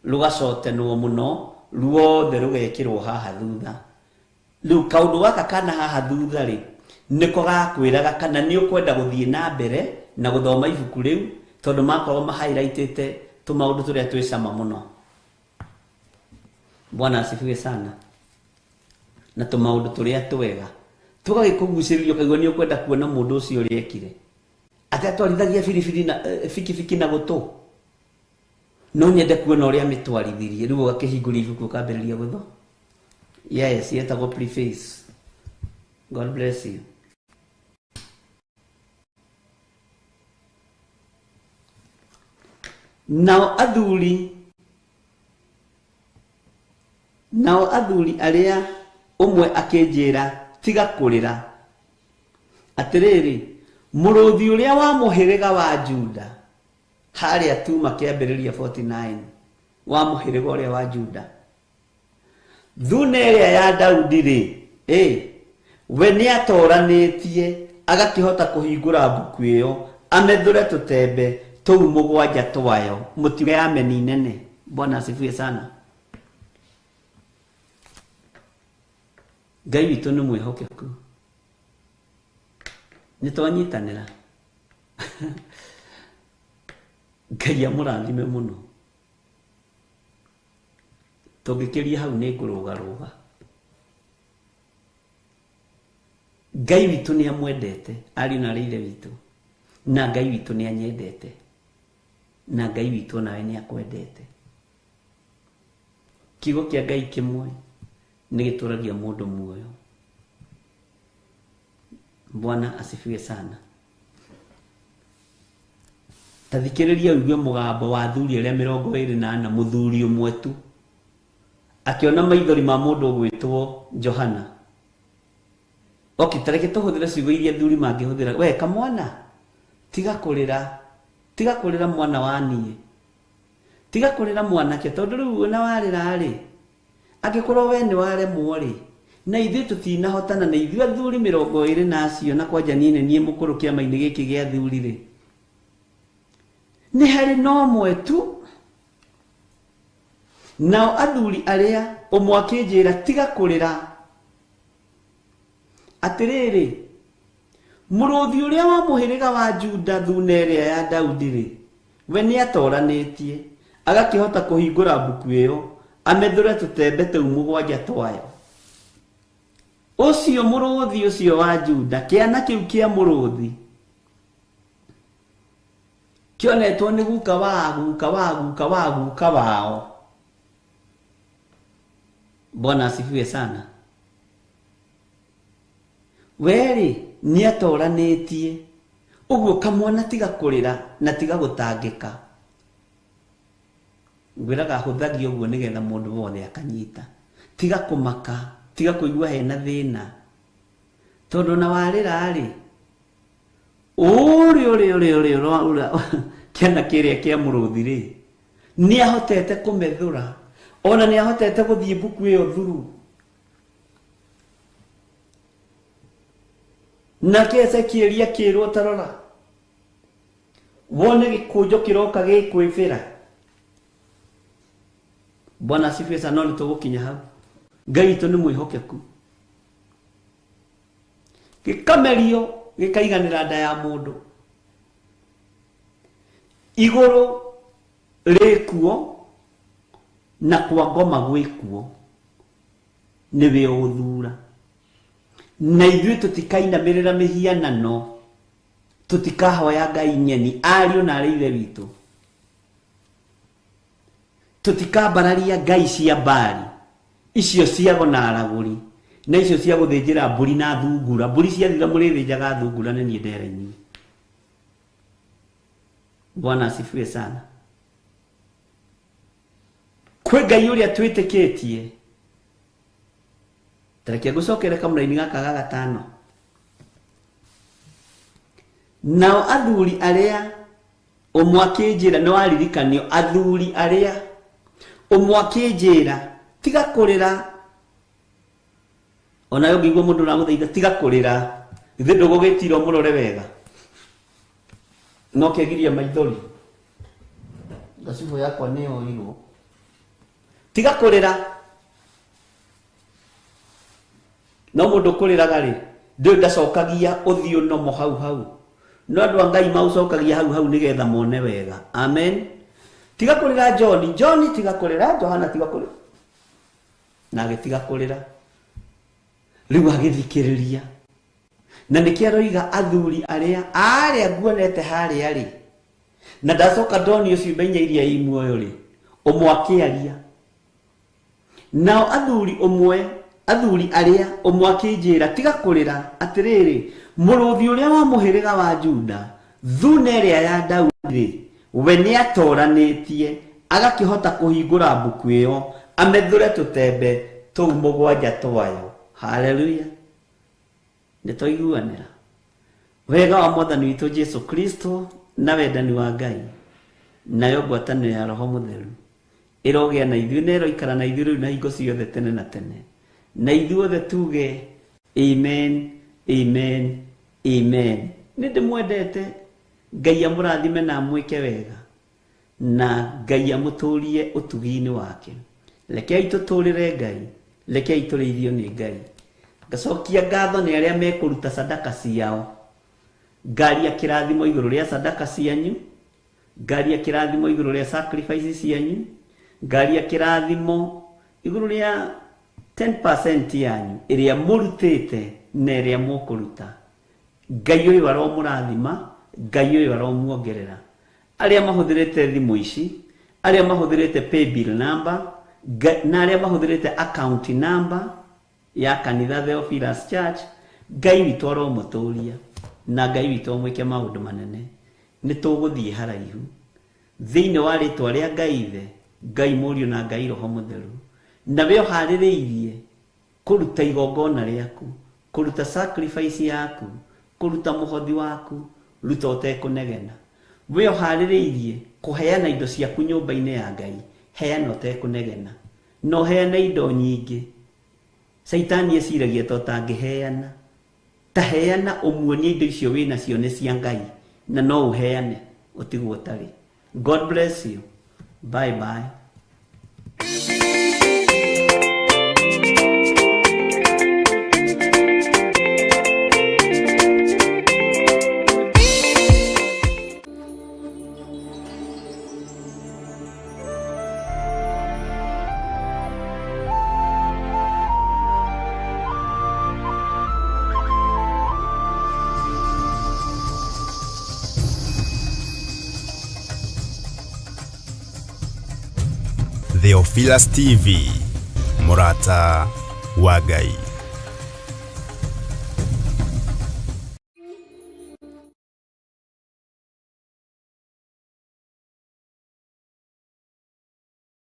rũgacotenwo mũno, ruothe rũgekĩrwo haha thutha. Rĩu kaũndũ gaka kana haha thutha rĩ, nĩko gakwĩraga kana nĩ ũkwenda gũthiĩ na mbere na gũthoma ibuku rĩu, tondũ makorwo ma-highlightĩte tũmaũndũ tũrĩa twĩ cama mũno. Bwana asifiwe sana. Na tũmaũndũ tũrĩa twega tũgagĩkũgucĩrĩria ũkaigua nĩ ũkwenda kuona mũndũ ũcio ũrĩa ekire. Atĩ atwarithagia biribiri na bikibiki na gũtũ, no nyende kuona ũrĩa amĩtwarithirie. Rĩu ũgakĩhingũria ibuku ũkambĩrĩria gũthoma. Yes, yetagwo preface. God bless you. Nao athuri arĩa ũmwe akĩnjĩra, tiga kũrĩra. Atĩrĩrĩ, mũrũthi ũrĩa wa mũhĩrĩga wa Juda, harĩa tuma kĩambĩrĩria 49, wa mũhĩrĩga ũrĩa wa Juda, thuna ĩrĩa ya Daudi rĩ, we nĩatoranĩtie agakĩhota kũhingũra mbuku ĩyo amethũre tũtembe tũu mũgwanja twayo. Mũtiuge ameni nene. Bwana asifiwe sana. Ngai witũ nĩ mwĩhokeku. Nĩ twanyitanĩra. Ngai amũrathime mũno. Tũngĩkĩria hau nĩ ngũrũgarũga. Ngai witũ nĩ amwendete, ariũ na aarĩ ithe witũ, na Ngai witũ nĩ anyendete, na Ngai witũ nawe nĩ akwendete. Kiugo kĩa Ngai kĩmwe nĩ gĩtũragia mũndũ muoyo. Bwana asifiwe sana. Ta thikĩrĩria ũigue mũgambo wa athuri arĩa 24, mũthuri ũmwe tu akĩona maithori ma mũndũ ũgwĩtwo Johana. Okay, tareke tũhũthĩre ciugo iria athuri mangĩhũthĩra. We kamwana, tiga kũrĩra, tiga kũrĩra mwana wa niĩ, tiga kũrĩra mwanake, tondũ rĩu ona warĩra rĩ, angĩkorwo we nĩ waremwo rĩ, Na ithuĩ tũtinahotana na ithuĩ athuri 20 na acio na kwanja niĩ nĩ niĩ mũkũrũ kĩama-inĩ gĩkĩ gĩa athuri rĩ. Nĩ harĩ na ũmwe tu. Nao athuri arĩa ũmwe akĩnjĩra tiga kũrĩra. Atĩrĩrĩ, mũrũthi ũrĩa wa mũhĩrĩga wa Juda thuna ĩrĩa ya Daudi rĩ, we nĩatoranĩtie, agakĩhota kũhingũra mbuku ĩyo, amethũre tũtembe tũu 7 twayo. Ũcio mũrũthi ũcio wa Juda, kĩana kĩu kĩa mũrũthi, kĩonetwo nĩ guka wa guka wa guka wa guka wao. Bwana asifiwe sana. Werĩ nĩatoranĩtie, ũguo kamwana tiga kũrĩra na tiga gũtangĩka. Ngwĩraga hũthagia ũguo nĩgetha mũndũ wothe akanyita. Tiga kũmaka, tiga kũigua hena thĩna. Tondũ na warĩra rĩ, ũrĩa ũrĩa ũrĩa ũrĩa ũrĩa kĩana kĩrĩa kĩa mũrũthi rĩ, nĩahotete kũmethũra, ona nĩahotete gũthiĩ mbuku ĩyo thuru. Nake Ezekieli akĩrwo ta rora, wone gĩkũnjo kĩroka gĩkwĩbĩra. Bwana asifiwe sana. No nĩtũgũkinya hau. Ngai witũ nĩ mwĩhokeku. Gĩkamerio gĩkaiganĩra nda ya mũndũ. Igũrũ rĩkuo na kwa ngoma gwĩkuo, nĩwe ũgũthura. Na ithuĩ tũtikainamĩrĩra mĩhianano, tũtikahoya ngai nyeni, ariũ na arĩ ithe witũ. Tũtikambararia ngai cia Baali, icio cia na aragũri, na icio cia gũthĩnjĩra mbũri na thungura. Mbũri ciathira mũrĩthĩnjaga thungura na niĩ ndere inyuĩ. Bwana asifiwe sana. Kwĩ Ngai ũrĩa twĩtĩkĩtie. Tareke ngũcokere kamũraini gaka ga 5. Nao athuri arĩa ũmwe akĩnjĩra, nĩ waririkanio, athuri arĩa ũmwe akĩnjĩra tiga kũrĩra. Ona ũngĩigua mũndũ ũragũthaitha tiga kũrĩra, ithuĩ ndũgũgĩtira ũmũrore wega, no kĩgiria maithori. Ngacibũ yakwa nĩ yoirwo. Tiga kũrĩra. No mũndũ kũrĩraga rĩ, ndũĩ ndacokagia ũthiũ nomo hau hau. No andũ a Ngai maũcokagia hau hau nĩgetha mone wega. Amen. Tiga kũrĩra John, John tiga kũrĩra, Johana tiga kũrĩra. Na agĩtiga kũrĩra. Rĩu agĩthikĩrĩria. Na nĩkĩo aroiga athuri arĩa arĩa nguonete harĩa rĩ, na ndacoka ndonio ciũmbe inya iria i muoyo rĩ, ũmwe akĩaria. Nao athuri ũmwe, athuri arĩa ũmwe akĩnjĩra tiga kũrĩra, atĩrĩrĩ, mũrũthi ũrĩa wa mũhĩrĩga wa Juda, thuna ĩrĩa ya Daudi rĩ, we nĩatoranĩtie, agakĩhota kũhingũra mbuku ĩyo, amethũre tũtembe tũu 7 twayo. Haleluya. Nĩtwaiguanĩra. Wega wa Mwathani witũ Jesu Kristo na wendani wa Ngai, nayo ngwatanĩro ya Roho Mũtheru ĩrogĩa na ithuĩ na ĩroikara na ithuĩ rĩu na hingo ciothe tene na tene. Na ithuothe tuge amen, amen, amen. Nĩ ndĩmwendete. Ngai amũrathime na amwĩke wega, na Ngai amũtũrie ũtugi-inĩ wake. Rekei tũtũrĩre Ngai, rekei tũrĩithio nĩ Ngai. Ngacokia ngatho nĩ arĩa mekũruta sadaka ciao. Ngaria kĩrathimo igũrũ rĩa sadaka cianyu, ngaria kĩrathimo igũrũ rĩa sacrifice cianyu, ngaria kĩrathimo igũrũ rĩa 10% yanyu ĩrĩa mũrutĩte na ĩrĩa mũkũruta. Ngai ũyũ aromũrathima, Ngai ũyũ aromuongerera. Arĩa mahũthĩrĩte thimũ ici, arĩa mahũthĩrĩte paybill number, na arĩa mahũthĩrĩte account number ya kanitha Theophilus Church, Ngai witũ aromũtũria na Ngai witũ amwĩke maũndũ manene. Nĩ tũgũthiĩ haraihu thĩinĩ wa rĩtwa rĩa Ngai Ithe, Ngai Mũriũ na Ngai Roho Mũtheru. Na we ũharĩrĩirie kũruta igongona rĩaku, kũruta sacrifice yaku, kũruta mũhothi waku, ruta ũtekũnegena. We ũharĩrĩirie kũheana indo ciaku nyũmba-inĩ ya Ngai, heana ũtekũnegena. Na ũheane indo nyingĩ. Caitani eciragia ta ũtangĩheana. Ta heana ũmuonie indo icio wĩ nacio nĩ cia Ngai na no ũheane ũtigwo ũtarĩ. God bless you. Bye bye. Theophilus TV, mũrata wa Ngai.